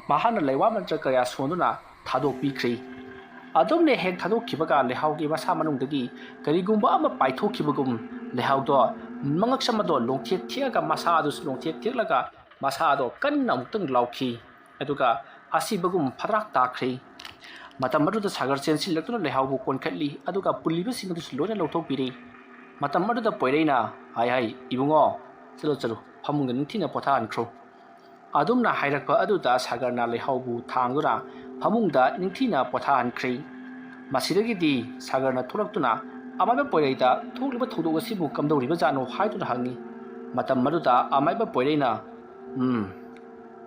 ꯃꯍꯥꯛꯅ ꯂꯩꯋꯥ ꯃꯟꯇ꯭ꯔ ꯀꯌꯥ ꯁꯣꯟꯗꯨꯅ ꯊꯥꯗꯣꯛꯄꯤꯈ꯭ꯔꯤ꯫ ꯑꯗꯨꯝꯅ ꯍꯦꯛ ꯊꯥꯗꯣꯛꯈꯤꯕꯒ ꯂꯩꯍꯥꯎꯒꯤ ꯃꯁꯥ ꯃꯅꯨꯡꯗꯒꯤ ꯀꯔꯤꯒꯨꯝꯕ ꯑꯃ ꯄꯥꯏꯊꯣꯛꯈꯤꯕꯒꯨꯝ ꯂꯩꯍꯥꯎꯗꯣ ꯃꯉꯛꯁꯝ ꯑꯗꯣ ꯂꯣꯡꯊꯦꯛ ꯊꯦꯛꯑꯒ ꯃꯁꯥ ꯑꯗꯨꯁꯨ ꯂꯣꯡꯊꯦꯛ ꯊꯦꯛꯂꯒ ꯃꯁꯥ ꯑꯗꯣ ꯀꯟꯅ ꯑꯃꯨꯛꯇꯪ ꯂꯥꯎꯈꯤ꯫ ꯑꯗꯨꯒ ꯑꯁꯤꯕꯒꯨꯝ ꯐꯗ꯭ꯔꯥꯛ ꯇꯥꯈ꯭ꯔꯦ꯫ ꯃꯇꯝ ꯑꯗꯨꯗ ꯁꯥꯒꯔ ꯆꯦꯟꯁꯤꯜꯂꯛꯇꯨꯅ ꯂꯩꯍꯥꯎꯕꯨ ꯀꯣꯟꯈꯠꯂꯤ, ꯑꯗꯨꯒ ꯄꯨꯜꯂꯤꯕꯁꯤꯡ ꯑꯗꯨꯁꯨ ꯂꯣꯏꯅ ꯂꯧꯊꯣꯛꯄꯤꯔꯦ꯫ ꯃꯇꯝ ꯑꯗꯨꯗ ꯄꯣꯏꯔꯩꯅ, "ꯍꯥꯏ ꯍꯥꯏ, ꯏꯕꯨꯡꯉꯣ, ꯆꯠꯂꯣ ꯆꯠꯂꯣ, ꯐꯃꯨꯡꯗ ꯅꯤꯡꯊꯤꯅ ꯄꯣꯊꯥꯍꯟꯈ꯭ꯔꯣ"꯫ ꯑꯗꯨꯝꯅ ꯍꯥꯏꯔꯛꯄ ꯑꯗꯨꯗ ꯁꯥꯒꯔꯅ ꯂꯩꯍꯥꯎꯕꯨ ꯊꯥꯡꯗꯨꯅ ꯐꯃꯨꯡꯗ ꯅꯤꯡꯊꯤꯅ ꯄꯣꯊꯥꯍꯟꯈ꯭ꯔꯦ꯫ ꯃꯁꯤꯗꯒꯤꯗꯤ ꯁꯥꯒꯔꯅ ꯊꯣꯛꯂꯛꯇꯨꯅ ꯑꯃꯥꯏꯕ ꯄꯣꯏꯔꯩꯗ ꯊꯣꯛꯂꯤꯕ ꯊꯧꯗꯣꯛ ꯑꯁꯤꯕꯨ ꯀꯝꯗꯧꯔꯤꯕꯖꯥꯠꯅꯣ ꯍꯥꯏꯗꯨꯅ ꯍꯪꯉꯤ꯫ ꯃꯇꯝ ꯑꯗꯨꯗ ꯑꯃꯥꯏꯕ ꯄꯣꯏꯔꯩꯅ, "ꯎꯝ,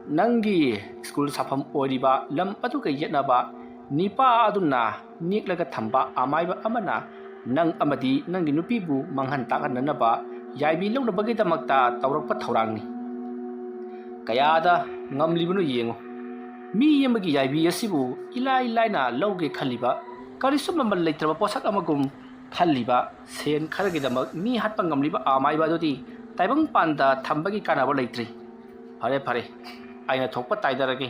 ꯅꯪꯒꯤ ꯁ꯭ꯀꯨꯜ ꯁꯥꯐꯝ ꯑꯣꯏꯔꯤꯕ ꯂꯝ ꯑꯗꯨꯒ ꯌꯦꯠꯅꯕ ꯅꯤꯄꯥ ꯑꯗꯨꯅ ꯅꯦꯛꯂꯒ ꯊꯝꯕ ꯑꯃꯥꯏꯕ ꯑꯃꯅ ꯅꯪ ꯑꯃꯗꯤ ꯅꯪꯒꯤ ꯅꯨꯄꯤꯕꯨ ꯃꯥꯡꯍꯟ ꯇꯥꯛꯍꯟꯅꯅꯕ ꯌꯥꯏꯕꯤ ꯂꯧꯅꯕꯒꯤꯗꯃꯛꯇ ꯇꯧꯔꯛꯄ ꯊꯧꯔꯥꯡꯅꯤ꯫ ꯀꯌꯥꯗ ꯉꯝꯂꯤꯕꯅꯣ ꯌꯦꯡꯉꯨ꯫ ꯃꯤ ꯑꯃꯒꯤ ꯌꯥꯏꯕꯤ ꯑꯁꯤꯕꯨ ꯏꯂꯥꯏ ꯂꯥꯏꯅ ꯂꯧꯒꯦ ꯈꯜꯂꯤꯕ, ꯀꯔꯤꯁꯨ ꯃꯃꯜ ꯂꯩꯇ꯭ꯔꯕ ꯄꯣꯠꯁꯛ ꯑꯃꯒꯨꯝ ꯈꯜꯂꯤꯕ, ꯁꯦꯟ ꯈꯔꯒꯤꯗꯃꯛ ꯃꯤ ꯍꯥꯠꯄ ꯉꯝꯂꯤꯕ ꯑꯃꯥꯏꯕ ꯑꯗꯨꯗꯤ ꯇꯥꯏꯕꯪꯄꯥꯟꯗ ꯊꯝꯕꯒꯤ ꯀꯥꯟꯅꯕ ꯂꯩꯇ꯭ꯔꯤ꯫ ꯐꯔꯦ, ꯐꯔꯦ, ꯑꯩꯅ ꯊꯣꯛꯄ ꯇꯥꯏꯗꯔꯒꯦ꯫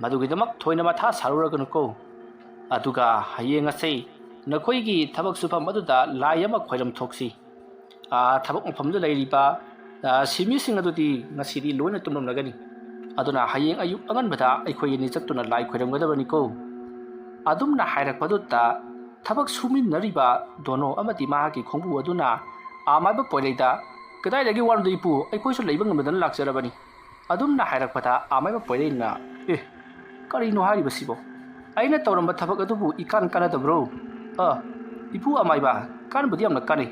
ꯃꯗꯨꯒꯤꯗꯃꯛ ꯊꯣꯏꯅ ꯃꯊꯥ ꯁꯥꯔꯨꯔꯒꯅꯨꯀꯣ꯫ ꯑꯗꯨꯒ ꯍꯌꯦꯡ ꯑꯁꯤ ꯅꯈꯣꯏꯒꯤ ꯊꯕꯛ ꯁꯨꯐꯝ ꯑꯗꯨꯗ ꯂꯥꯏ ꯑꯃ ꯈꯣꯏꯔꯝ ꯊꯣꯛꯁꯤ꯫ ꯑꯥ, ꯊꯕꯛ ꯃꯐꯝꯗ ꯂꯩꯔꯤꯕ, ꯑꯥ, ꯁꯤꯟꯃꯤꯁꯤꯡ ꯑꯗꯨꯗꯤ ꯉꯁꯤꯗꯤ ꯂꯣꯏꯅ ꯇꯨꯝꯂꯝꯂꯒꯅꯤ꯫ ꯑꯗꯨꯅ ꯍꯌꯦꯡ ꯑꯌꯨꯛ ꯑꯉꯟꯕꯗ ꯑꯩꯈꯣꯏ ꯑꯅꯤ ꯆꯠꯇꯨꯅ ꯂꯥꯏ ꯈꯣꯏꯔꯝꯒꯗꯕꯅꯤꯀꯣ꯫" ꯑꯗꯨꯝꯅ ꯍꯥꯏꯔꯛꯄꯗꯨꯗ ꯊꯕꯛ ꯁꯨꯃꯤꯟꯅꯔꯤꯕ ꯗꯣꯅꯣ ꯑꯃꯗꯤ ꯃꯍꯥꯛꯀꯤ ꯈꯣꯡꯕꯨ ꯑꯗꯨꯅ ꯑꯃꯥꯏꯕ ꯄꯣꯏꯔꯩꯗ, "ꯀꯗꯥꯏꯗꯒꯤ ꯋꯥꯅꯣꯗ ꯏꯄꯨ, ꯑꯩꯈꯣꯏꯁꯨ ꯂꯩꯕ ꯉꯝꯗꯗꯅ ꯂꯥꯛꯆꯔꯕꯅꯤ꯫" ꯑꯗꯨꯝꯅ ꯍꯥꯏꯔꯛꯄꯗ ꯑꯃꯥꯏꯕ ꯄꯣꯏꯔꯩꯅ, "ꯑꯦ, ꯀꯔꯤꯅꯣ ꯍꯥꯏꯔꯤꯕꯁꯤꯕꯣ? ꯑꯩꯅ ꯇꯧꯔꯝꯕ ꯊꯕꯛ ꯑꯗꯨꯕꯨ ꯏꯀꯥꯟ ꯀꯥꯟꯅꯗꯕ꯭ꯔꯣ? ꯑ, ꯏꯄꯨ ꯑꯃꯥꯏꯕ, ꯀꯥꯟꯕꯨꯗꯤ ꯌꯥꯝꯅ ꯀꯥꯟꯅꯩ꯫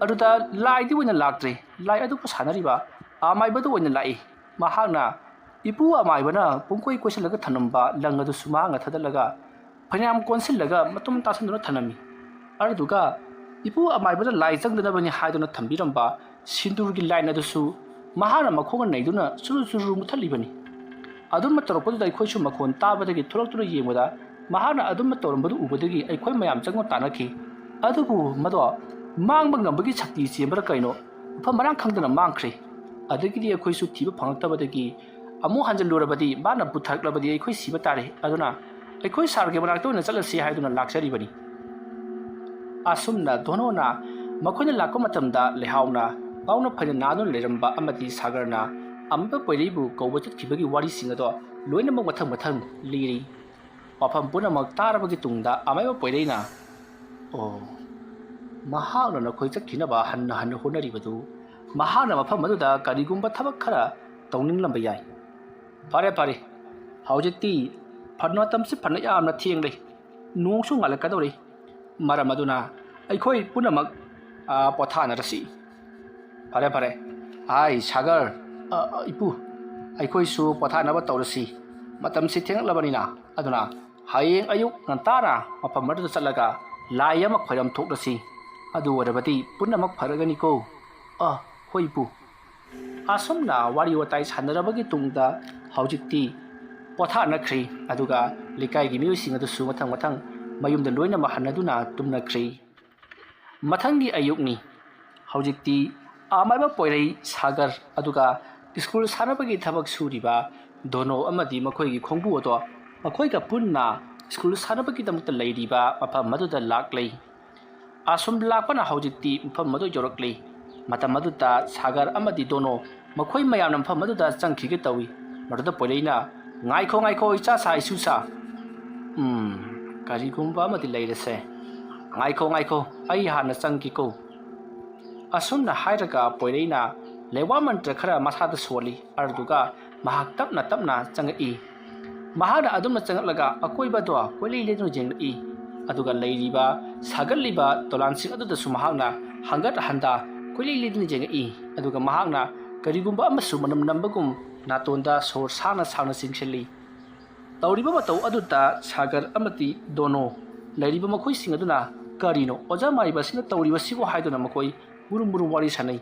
ꯑꯗꯨꯗ ꯂꯥꯏꯗꯤ ꯑꯣꯏꯅ ꯂꯥꯛꯇ꯭ꯔꯦ, ꯂꯥꯏ ꯑꯗꯨꯕꯨ ꯁꯥꯟꯅꯔꯤꯕ ꯑꯃꯥꯏꯕꯗꯨ ꯑꯣꯏꯅ ꯂꯥꯛꯏ꯫ ꯃꯍꯥꯛꯅ ꯏꯄꯨ ꯑꯃꯥꯏꯕꯅ ꯄꯨꯡꯀꯣꯏ ꯀꯣꯏꯁꯤꯜꯂꯒ ꯊꯝꯂꯝꯕ ꯂꯪ ꯑꯗꯨꯁꯨ ꯃꯍꯥꯛꯅ ꯊꯥꯗꯠꯂꯒ ꯐꯅꯌꯥꯝ ꯀꯣꯟꯁꯤꯜꯂꯒ ꯃꯇꯨꯝ ꯇꯥꯁꯤꯟꯗꯨꯅ ꯊꯝꯂꯝꯃꯤ꯫ ꯑꯗꯨꯗꯨꯒ ꯏꯄꯨ ꯑꯃꯥꯏꯕꯅ ꯂꯥꯏ ꯆꯪꯗꯅꯕꯅꯤ ꯍꯥꯏꯗꯨꯅ ꯊꯝꯕꯤꯔꯝꯕ ꯁꯤꯟꯗꯨꯔꯒꯤ ꯂꯥꯏꯟ ꯑꯗꯨꯁꯨ ꯃꯍꯥꯛꯅ ꯃꯈꯣꯡꯅ ꯅꯩꯗꯨꯅ ꯆꯨꯔꯨ ꯆꯨꯔꯨ ꯃꯨꯊꯠꯂꯤꯕꯅꯤ꯫ ꯑꯗꯨꯝꯅ ꯇꯧꯔꯛꯄꯗꯨꯗ ꯑꯩꯈꯣꯏꯁꯨ ꯃꯈꯣꯟ ꯇꯥꯕꯗꯒꯤ ꯊꯣꯛꯂꯛꯇꯨꯅ ꯌꯦꯡꯕꯗ ꯃꯍꯥꯛꯅ ꯑꯗꯨꯝꯅ ꯇꯧꯔꯝꯕꯗꯨ ꯎꯕꯗꯒꯤ ꯑꯩꯈꯣꯏ ꯃꯌꯥꯝ ꯆꯪꯗꯨꯅ ꯇꯥꯟꯅꯈꯤ꯫ ꯑꯗꯨꯕꯨ ꯃꯗꯣ ꯃꯥꯡꯕ ꯉꯝꯕꯒꯤ ꯁꯛꯇꯤ ꯆꯦꯟꯕꯔ ꯀꯩꯅꯣ, ꯃꯐꯝ ꯃꯔꯥꯡ ꯈꯪꯗꯅ ꯃꯥꯡꯈ꯭ꯔꯦ꯫ ꯑꯗꯒꯤꯗꯤ ꯑꯩꯈꯣꯏꯁꯨ ꯊꯤꯕ ꯐꯪꯂꯛꯇꯕꯗꯒꯤ ꯑꯃꯨꯛ ꯍꯟꯖꯤꯜꯂꯨꯔꯕꯗꯤ ꯃꯥꯅ ꯄꯨꯊꯔꯛꯂꯕꯗꯤ ꯑꯩꯈꯣꯏ ꯁꯤꯕ ꯇꯥꯔꯦ꯫ ꯑꯗꯨꯅ ꯑꯩꯈꯣꯏ ꯁꯥꯔꯒꯤ ꯃꯅꯥꯛꯇ ꯑꯣꯏꯅ ꯆꯠꯂꯁꯤ ꯍꯥꯏꯗꯨꯅ ꯂꯥꯛꯆꯔꯤꯕꯅꯤ꯫ ꯑꯁꯨꯝꯅ ꯗꯣꯅꯣꯅ ꯃꯈꯣꯏꯅ ꯂꯥꯛꯄ ꯃꯇꯝꯗ ꯂꯩꯍꯥꯎꯅ ꯄꯥꯎꯅ ꯐꯩꯅ ꯅꯥꯗꯨꯅ ꯂꯩꯔꯝꯕ ꯑꯃꯗꯤ ꯁꯥꯒꯔꯅ ꯑꯃꯥꯏꯕ ꯄꯣꯏꯔꯩꯕꯨ ꯀꯧꯕ ꯆꯠꯈꯤꯕꯒꯤ ꯋꯥꯔꯤꯁꯤꯡ ꯑꯗꯣ ꯂꯣꯏꯅꯃꯛ ꯃꯊꯪ ꯃꯊꯪ ꯂꯤꯔꯤ꯫ ꯋꯥꯐꯝ ꯄꯨꯝꯅꯃꯛ ꯇꯥꯔꯕꯒꯤ ꯇꯨꯡꯗ ꯑꯃꯥꯏꯕ ꯄꯣꯏꯔꯩꯅ, "ꯑꯣ, ꯃꯍꯥꯛꯅ ꯅꯈꯣꯏ ꯆꯠꯈꯤꯅꯕ ꯍꯟꯅ ꯍꯟꯅ ꯍꯣꯠꯅꯔꯤꯕꯗꯨ ꯃꯍꯥꯛꯅ ꯃꯐꯝ ꯑꯗꯨꯗ ꯀꯔꯤꯒꯨꯝꯕ ꯊꯕꯛ ꯈꯔ ꯇꯧꯅꯤꯡꯂꯝꯕ ꯌꯥꯏ꯫ ꯐꯔꯦ, ꯐꯔꯦ, ꯍꯧꯖꯤꯛꯇꯤ ꯐꯅ ꯃꯇꯝꯁꯤ ꯐꯅ ꯌꯥꯝꯅ ꯊꯦꯡꯂꯦ꯫ ꯅꯣꯡꯁꯨ ꯉꯥꯜꯂꯛꯀꯗꯧꯔꯦ꯫ ꯃꯔꯝ ꯑꯗꯨꯅ ꯑꯩꯈꯣꯏ ꯄꯨꯝꯅꯃꯛ, ꯑ, ꯄꯣꯊꯥꯅꯔꯁꯤ꯫ ꯐꯔꯦ, ꯐꯔꯦ꯫ ꯍꯥꯏ, ꯁꯥꯒꯔ, ꯑ, ꯑ, ꯏꯄꯨ, ꯑꯩꯈꯣꯏꯁꯨ ꯄꯣꯊꯥꯅꯕ ꯇꯧꯔꯁꯤ꯫ ꯃꯇꯝꯁꯤ ꯊꯦꯡꯂꯛꯂꯕꯅꯤꯅ, ꯑꯗꯨꯅ ꯍꯌꯦꯡ ꯑꯌꯨꯛ ꯉꯟꯇꯥꯅ ꯃꯐꯝ ꯑꯗꯨꯗ ꯆꯠꯂꯒ ꯂꯥꯏ ꯑꯃ ꯈꯣꯏꯔꯝ ꯊꯣꯛꯂꯁꯤ꯫ ꯑꯗꯨ ꯑꯣꯏꯔꯕꯗꯤ ꯄꯨꯝꯅꯃꯛ ꯐꯔꯒꯅꯤꯀꯣ꯫ ꯑ, ꯍꯣꯏ, ꯏꯄꯨ꯫ ꯑꯁꯨꯝꯅ ꯋꯥꯔꯤ ꯋꯥꯇꯥꯏ ꯁꯥꯟꯅꯔꯕꯒꯤ ꯇꯨꯡꯗ ꯍꯧꯖꯤꯛꯇꯤ ꯄꯣꯊꯥꯅꯈ꯭ꯔꯦ꯫ ꯑꯗꯨꯒ ꯂꯩꯀꯥꯏꯒꯤ ꯃꯤꯑꯣꯏꯁꯤꯡ ꯑꯗꯨꯁꯨ ꯃꯊꯪ ꯃꯊꯪ ꯃꯌꯨꯝꯗ ꯂꯣꯏꯅꯃꯛ ꯍꯟꯅꯗꯨꯅ ꯇꯨꯝꯅꯈ꯭ꯔꯦ꯫ ꯃꯊꯪꯒꯤ ꯑꯌꯨꯛꯅꯤ꯫ ꯍꯧꯖꯤꯛꯇꯤ ꯑꯃꯥꯏꯕ ꯄꯣꯏꯔꯩ ꯁꯥꯒꯔ, ꯑꯗꯨꯒ ꯁ꯭ꯀꯨꯜ ꯁꯥꯟꯅꯕꯒꯤ ꯊꯕꯛ ꯁꯨꯔꯤꯕ ꯗꯣꯅꯣ ꯑꯃꯗꯤ ꯃꯈꯣꯏꯒꯤ ꯈꯣꯡꯕꯨ ꯑꯗꯣ ꯃꯈꯣꯏꯒ ꯄꯨꯟꯅ ꯁ꯭ꯀꯨꯜ ꯁꯥꯟꯅꯕꯒꯤꯗꯃꯛꯇ ꯂꯩꯔꯤꯕ ꯃꯐꯝ ꯑꯗꯨꯗ ꯂꯥꯛꯂꯦ꯫ ꯑꯁꯨꯝ ꯂꯥꯛꯄꯅ ꯍꯧꯖꯤꯛꯇꯤ ꯃꯐꯝ ꯑꯗꯨ ꯌꯧꯔꯛꯂꯦ꯫ ꯃꯇꯝ ꯑꯗꯨꯗ ꯁꯥꯒꯔ ꯑꯃꯗꯤ ꯗꯣꯅꯣ ꯃꯈꯣꯏ ꯃꯌꯥꯝꯅ ꯃꯐꯝ ꯑꯗꯨꯗ ꯆꯪꯈꯤꯒꯦ ꯇꯧꯏ꯫ ꯃꯗꯨꯗ ꯄꯣꯏꯔꯩꯅ, "ꯉꯥꯏꯈꯣ, ꯉꯥꯏꯈꯣ, ꯏꯆꯥ ꯁꯥ, ꯏꯁꯨ ꯁꯥ꯫ ꯎꯝ, ꯀꯔꯤꯒꯨꯝꯕ ꯑꯃꯗꯤ ꯂꯩꯔꯁꯦ꯫ ꯉꯥꯏꯈꯣ, ꯉꯥꯏꯈꯣ, ꯑꯩ ꯍꯥꯟꯅ ꯆꯪꯒꯦꯀꯣ"꯫ ꯑꯁꯨꯝꯅ ꯍꯥꯏꯔꯒ ꯄꯣꯏꯔꯩꯅ ꯂꯩꯋꯥ ꯃꯟꯇ꯭ꯔ ꯈꯔ ꯃꯁꯥꯗ ꯁꯣꯜꯂꯤ꯫ ꯑꯗꯨꯗꯨꯒ ꯃꯍꯥꯛ ꯇꯞꯅ ꯇꯞꯅ ꯆꯪꯉꯛꯏ꯫ ꯃꯍꯥꯛꯅ ꯑꯗꯨꯝꯅ ꯆꯪꯉꯛꯂꯒ ꯑꯀꯣꯏꯕꯗꯣ ꯀꯣꯏꯂꯩ ꯂꯩꯗꯨꯅ ꯌꯦꯡꯂꯛꯏ꯫ ꯑꯗꯨꯒ ꯂꯩꯔꯤꯕ ꯁꯥꯒꯠꯂꯤꯕ ꯗꯣꯂꯥꯟꯁꯤꯡ ꯑꯗꯨꯗꯁꯨ ꯃꯍꯥꯛꯅ ꯍꯪꯒꯠ ꯍꯟꯗꯥ ꯀꯣꯏꯂꯩ ꯂꯩꯗꯨꯅ ꯌꯦꯡꯉꯛꯏ꯫ ꯑꯗꯨꯒ ꯃꯍꯥꯛꯅ ꯀꯔꯤꯒꯨꯝꯕ ꯑꯃꯁꯨ ꯃꯅꯝ ꯅꯝꯕꯒꯨꯝ ꯅꯥꯇꯣꯟꯗ ꯁꯣꯔ ꯁꯥꯡꯅ ꯁꯥꯡꯅ ꯆꯤꯡꯁꯤꯜꯂꯤ꯫ ꯇꯧꯔꯤꯕ ꯃꯇꯧ ꯑꯗꯨꯗ ꯁꯥꯒꯔ ꯑꯃꯗꯤ ꯗꯣꯅꯣ ꯂꯩꯔꯤꯕ ꯃꯈꯣꯏꯁꯤꯡ ꯑꯗꯨꯅ, "ꯀꯔꯤꯅꯣ ꯑꯣꯖꯥ ꯃꯥꯏꯕꯁꯤꯅ ꯇꯧꯔꯤꯕꯁꯤꯕꯨ?" ꯍꯥꯏꯗꯨꯅ ꯃꯈꯣꯏ ꯃꯨꯔꯨꯝ ꯃꯨꯔꯨꯝ ꯋꯥꯔꯤ ꯁꯥꯟꯅꯩ꯫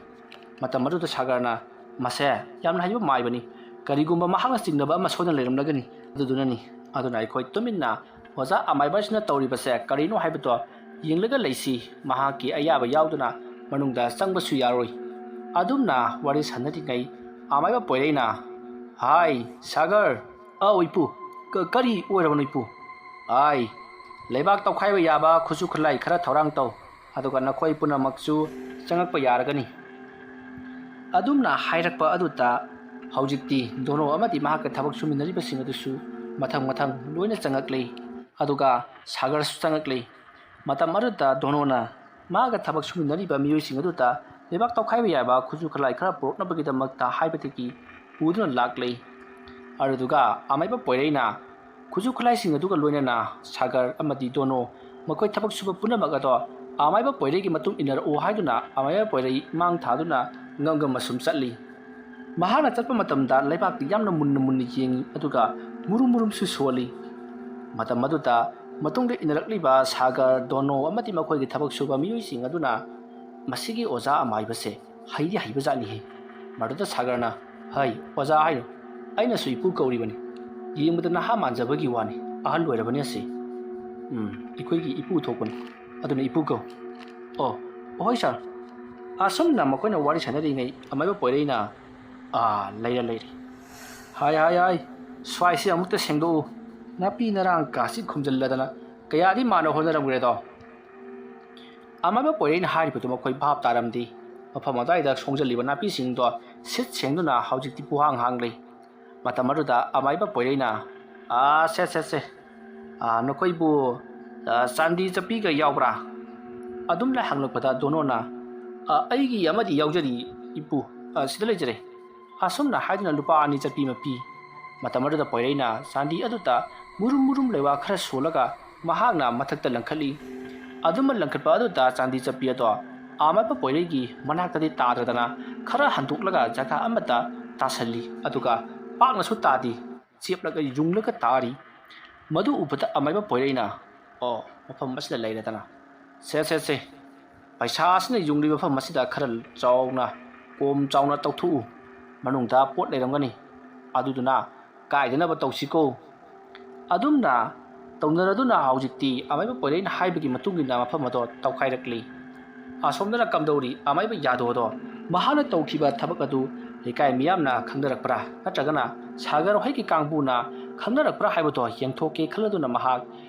ꯃꯇꯝ ꯑꯗꯨꯗ ꯁꯥꯒꯔꯅ, "ꯃꯁꯦ ꯌꯥꯝꯅ ꯍꯩꯕ ꯃꯥꯏꯕꯅꯤ꯫ ꯀꯔꯤꯒꯨꯝꯕ ꯃꯍꯥꯛꯅ ꯆꯤꯡꯅꯕ ꯑꯃ ꯁꯣꯏꯗꯅ ꯂꯩꯔꯝꯂꯒꯅꯤ꯫ ꯑꯗꯨꯗꯨꯅꯅꯤ꯫ ꯑꯗꯨꯅ ꯑꯩꯈꯣꯏ ꯇꯨꯃꯤꯟꯅ ꯑꯣꯖꯥ ꯑꯃꯥꯏꯕꯁꯤꯅ ꯇꯧꯔꯤꯕꯁꯦ ꯀꯔꯤꯅꯣ ꯍꯥꯏꯕꯗꯣ ꯌꯦꯡꯂꯒ ꯂꯩꯁꯤ꯫ ꯃꯍꯥꯛꯀꯤ ꯑꯌꯥꯕ ꯌꯥꯎꯗꯅ ꯃꯅꯨꯡꯗ ꯆꯪꯕꯁꯨ ꯌꯥꯔꯣꯏ"꯫ ꯑꯗꯨꯝꯅ ꯋꯥꯔꯤ ꯁꯥꯟꯅꯔꯤꯉꯩ ꯑꯃꯥꯏꯕ ꯄꯣꯏꯔꯩꯅ, "ꯍꯥꯏ, ꯁꯥꯒꯔ!" "ꯑꯧ, ꯏꯄꯨ꯫ ꯀ-, ꯀꯔꯤ ꯑꯣꯏꯔꯕꯅꯣ, ꯏꯄꯨ?" "ꯑꯥꯏ, ꯂꯩꯕꯥꯛ ꯇꯧꯈꯥꯏꯕ ꯌꯥꯕ ꯈꯨꯠꯁꯨ ꯈꯨꯠꯂꯥꯏ ꯈꯔ ꯊꯧꯔꯥꯡ ꯇꯧ, ꯑꯗꯨꯒ ꯅꯈꯣꯏ ꯄꯨꯝꯅꯃꯛꯁꯨ ꯆꯪꯉꯛꯄ ꯌꯥꯔꯒꯅꯤ"꯫ ꯑꯗꯨꯝꯅ ꯍꯥꯏꯔꯛꯄ ꯑꯗꯨꯗ ꯍꯧꯖꯤꯛꯇꯤ ꯗꯣꯅꯣ ꯑꯃꯗꯤ ꯃꯍꯥꯛꯀ ꯊꯕꯛ ꯁꯨꯃꯤꯟꯅꯔꯤꯕꯁꯤꯡ ꯑꯗꯨꯁꯨ ꯃꯊꯪ ꯃꯊꯪ ꯂꯣꯏꯅ ꯆꯪꯉꯛꯂꯤ꯫ ꯑꯗꯨꯒ ꯁꯥꯒꯔꯁꯨ ꯆꯪꯉꯛꯂꯤ꯫ ꯃꯇꯝ ꯑꯗꯨꯗ ꯗꯣꯅꯣꯅ ꯃꯥꯒ ꯊꯕꯛ ꯁꯨꯃꯤꯟꯅꯔꯤꯕ ꯃꯤꯑꯣꯏꯁꯤꯡ ꯑꯗꯨꯗ ꯂꯩꯕꯥꯛ ꯇꯧꯈꯥꯏꯕ ꯌꯥꯕ ꯈꯨꯠꯁꯨ ꯈꯨꯠꯂꯥꯏ ꯈꯔ ꯄꯨꯔꯛꯅꯕꯒꯤꯗꯃꯛꯇ ꯍꯥꯏꯕꯗꯒꯤ ꯄꯨꯗꯨꯅ ꯂꯥꯛꯂꯦ꯫ ꯑꯗꯨꯗꯨꯒ ꯑꯃꯥꯏꯕ ꯄꯣꯏꯔꯩꯅ, ꯈꯨꯠꯁꯨ ꯈꯨꯠꯂꯥꯏꯁꯤꯡ ꯑꯗꯨꯒ ꯂꯣꯏꯅꯅ ꯁꯥꯒꯔ ꯑꯃꯗꯤ ꯗꯣꯅꯣ ꯃꯈꯣꯏ ꯊꯕꯛ ꯁꯨꯕ ꯄꯨꯝꯅꯃꯛ ꯑꯗꯣ ꯑꯃꯥꯏꯕ ꯄꯣꯏꯔꯩꯒꯤ ꯃꯇꯨꯡ ꯏꯟꯅꯔꯛꯎ ꯍꯥꯏꯗꯨꯅ ꯑꯃꯥꯏꯕ ꯄꯣꯏꯔꯩ ꯃꯥꯡ ꯊꯥꯗꯨꯅ ꯉꯝ ꯉꯝ ꯑꯁꯨꯝ ꯆꯠꯂꯤ꯫ ꯃꯍꯥꯛꯅ ꯆꯠꯄ ꯃꯇꯝꯗ ꯂꯩꯕꯥꯛꯇ ꯌꯥꯝꯅ ꯃꯨꯟꯅ ꯃꯨꯟꯅ ꯌꯦꯡꯏ, ꯑꯗꯨꯒ ꯃꯨꯔꯨꯝ ꯃꯨꯔꯨꯝꯁꯨ ꯁꯣꯜꯂꯤ꯫ ꯃꯇꯝ ꯑꯗꯨꯗ ꯃꯇꯨꯡꯗ ꯏꯟꯅꯔꯛꯂꯤꯕ ꯁꯥꯒꯔ, ꯗꯣꯅꯣ ꯑꯃꯗꯤ ꯃꯈꯣꯏꯒꯤ ꯊꯕꯛ ꯁꯨꯕ ꯃꯤꯑꯣꯏꯁꯤꯡ ꯑꯗꯨꯅ, "ꯃꯁꯤꯒꯤ ꯑꯣꯖꯥ ꯑꯃꯥꯏꯕꯁꯦ ꯍꯩꯗꯤ ꯍꯩꯕꯖꯥꯠꯅꯤꯍꯦ꯫" ꯃꯗꯨꯗ ꯁꯥꯒꯔꯅ, "ꯍꯩ, ꯑꯣꯖꯥ ꯍꯥꯏꯅꯨ, ꯑꯩꯅꯁꯨ ꯏꯄꯨ ꯀꯧꯔꯤꯕꯅꯤ꯫ ꯌꯦꯡꯕꯗ ꯅꯍꯥ ꯃꯥꯟꯖꯕꯒꯤ ꯋꯥꯅꯤ, ꯑꯍꯜ ꯑꯣꯏꯔꯕꯅꯤ ꯑꯁꯤ꯫ ꯎꯝ, ꯑꯩꯈꯣꯏꯒꯤ ꯏꯄꯨ ꯊꯣꯛꯄꯅꯤ, ꯑꯗꯨꯅ ꯏꯄꯨ ꯀꯧ꯫" "ꯑꯣ, ꯑꯍꯣꯏ ꯁꯥꯔ꯫" ꯑꯁꯨꯝꯅ ꯃꯈꯣꯏꯅ ꯋꯥꯔꯤ ꯁꯥꯟꯅꯔꯤꯉꯩ ꯑꯃꯥꯏꯕ ꯄꯣꯏꯔꯩꯅ, "ꯑꯥ, ꯂꯩꯔꯦ, ꯂꯩꯔꯦ꯫ ꯍꯥꯏ, ꯍꯥꯏ, ꯍꯥꯏ, ꯁ꯭ꯋꯥꯏꯁꯤ ꯑꯃꯨꯛꯇ ꯁꯦꯡꯗꯣꯛꯎ꯫ ꯅꯥꯄꯤ ꯅꯔꯥꯡ ꯀꯥꯁꯤ ꯈꯨꯝꯖꯤꯜꯂꯗꯅ ꯀꯌꯥꯗꯤ ꯃꯥꯟꯅ ꯍꯣꯠꯅꯔꯝꯈ꯭ꯔꯦꯗꯣ꯫" ꯑꯃꯥꯏꯕ ꯄꯣꯏꯔꯩꯅ ꯍꯥꯏꯔꯤꯕꯗꯨ ꯃꯈꯣꯏ ꯚꯥꯞ ꯇꯥꯔꯝꯗꯦ꯫ ꯃꯐꯝ ꯑꯗꯨꯋꯥꯏꯗ ꯁꯣꯡꯖꯜꯂꯤꯕ ꯅꯥꯄꯤꯁꯤꯡꯗꯣ ꯁꯤꯠ ꯁꯦꯡꯗꯨꯅ ꯍꯧꯖꯤꯛꯇꯤ ꯄꯨꯍꯥꯡ ꯍꯥꯡꯂꯦ꯫ ꯃꯇꯝ ꯑꯗꯨꯗ ꯑꯃꯥꯏꯕ ꯄꯣꯏꯔꯩꯅ, "ꯑꯥ, ꯁꯦ, ꯁꯦ, ꯁꯦ, ꯑꯥ, ꯅꯈꯣꯏꯕꯨ, ꯑꯥ, ꯆꯥꯟꯗꯤ ꯆꯠꯄꯤꯒ ꯌꯥꯎꯕ꯭ꯔꯥ?" ꯑꯗꯨꯝꯅ ꯍꯪꯂꯛꯄꯗ ꯗꯣꯅꯣꯅ, "ꯑꯥ, ꯑꯩꯒꯤ ꯑꯃꯗꯤ ꯌꯥꯎꯖꯔꯤ, ꯏꯄꯨ꯫ ꯑꯥ, ꯁꯤꯗ ꯂꯩꯖꯔꯦ꯫" ꯑꯁꯨꯝꯅ ꯍꯥꯏꯗꯨꯅ ꯂꯨꯄꯥ ꯑꯅꯤ ꯆꯠꯄꯤ ꯑꯃ ꯄꯤ꯫ ꯃꯇꯝ ꯑꯗꯨꯗ ꯄꯣꯏꯔꯩꯅ ꯆꯥꯟꯗꯤ ꯑꯗꯨꯗ ꯃꯨꯔꯨꯝ ꯃꯨꯔꯨꯝ ꯂꯩꯕꯥꯛ ꯈꯔ ꯁꯣꯜꯂꯒ ꯃꯍꯥꯛꯅ ꯃꯊꯛꯇ ꯂꯪꯈꯠꯂꯤ꯫ ꯑꯗꯨꯃ ꯂꯪꯈꯠꯄ ꯑꯗꯨꯗ ꯆꯥꯟꯗꯤ ꯆꯠꯄꯤ ꯑꯗꯣ ꯑꯃꯥꯏꯕ ꯄꯣꯏꯔꯩꯒꯤ ꯃꯅꯥꯛꯇꯗꯤ ꯇꯥꯗ꯭ꯔꯗꯅ ꯈꯔ ꯍꯟꯗꯣꯛꯂꯒ ꯖꯒꯥ ꯑꯃꯗ ꯇꯥꯁꯜꯂꯤ, ꯑꯗꯨꯒ ꯄꯥꯛꯅꯁꯨ ꯇꯥꯗꯦ, ꯆꯦꯞꯂꯒ ꯌꯨꯡꯂꯒ ꯇꯥꯔꯤ꯫ ꯃꯗꯨ ꯎꯕꯗ ꯑꯃꯥꯏꯕ ꯄꯣꯏꯔꯩꯅ, "ꯑꯣ, ꯃꯐꯝ ꯑꯁꯤꯗ ꯂꯩꯔꯦꯗꯅ꯫ ꯁꯦ, ꯁꯦ, ꯁꯦ, ꯄꯩꯁꯥ ꯑꯁꯤꯅ ꯌꯨꯡꯂꯤꯕ ꯃꯐꯝ ꯑꯁꯤꯗ ꯈꯔ ꯆꯥꯎꯅ, ꯀꯣꯝ ꯆꯥꯎꯅ ꯇꯧꯊꯣꯛꯎ꯫ ꯃꯅꯨꯡꯗ ꯄꯣꯠ ꯂꯩꯔꯝꯒꯅꯤ, ꯑꯗꯨꯗꯨꯅ ꯀꯥꯏꯗꯅꯕ ꯇꯧꯁꯤꯀꯣ꯫" ꯑꯗꯨꯝꯅ ꯇꯧꯅꯔꯗꯨꯅ ꯍꯧꯖꯤꯛꯇꯤ ꯑꯃꯥꯏꯕ ꯄꯣꯏꯔꯩꯅ ꯍꯥꯏꯕꯒꯤ ꯃꯇꯨꯡ ꯏꯟꯅ ꯃꯐꯝ ꯑꯗꯣ ꯇꯧꯈꯥꯏꯔꯛꯂꯤ꯫ ꯑꯁꯣꯝꯗꯅ ꯀꯝꯗꯧꯔꯤ? ꯑꯃꯥꯏꯕ ꯌꯥꯗꯣꯗꯣ ꯃꯍꯥꯛꯅ ꯇꯧꯈꯤꯕ ꯊꯕꯛ ꯑꯗꯨ ꯂꯩꯀꯥꯏ ꯃꯤꯌꯥꯝꯅ ꯈꯪꯅꯔꯛꯄ꯭ꯔꯥ, ꯅꯠꯇ꯭ꯔꯒꯅ ꯁꯥꯒꯔ ꯍꯣꯏꯒꯤ ꯀꯥꯡꯕꯨꯅ ꯈꯪꯅꯔꯛꯄ꯭ꯔꯥ ꯍꯥꯏꯕꯗꯣ ꯌꯦꯡꯊꯣꯛꯀꯦ ꯈꯜꯂꯗꯨꯅ ꯃꯍꯥꯛ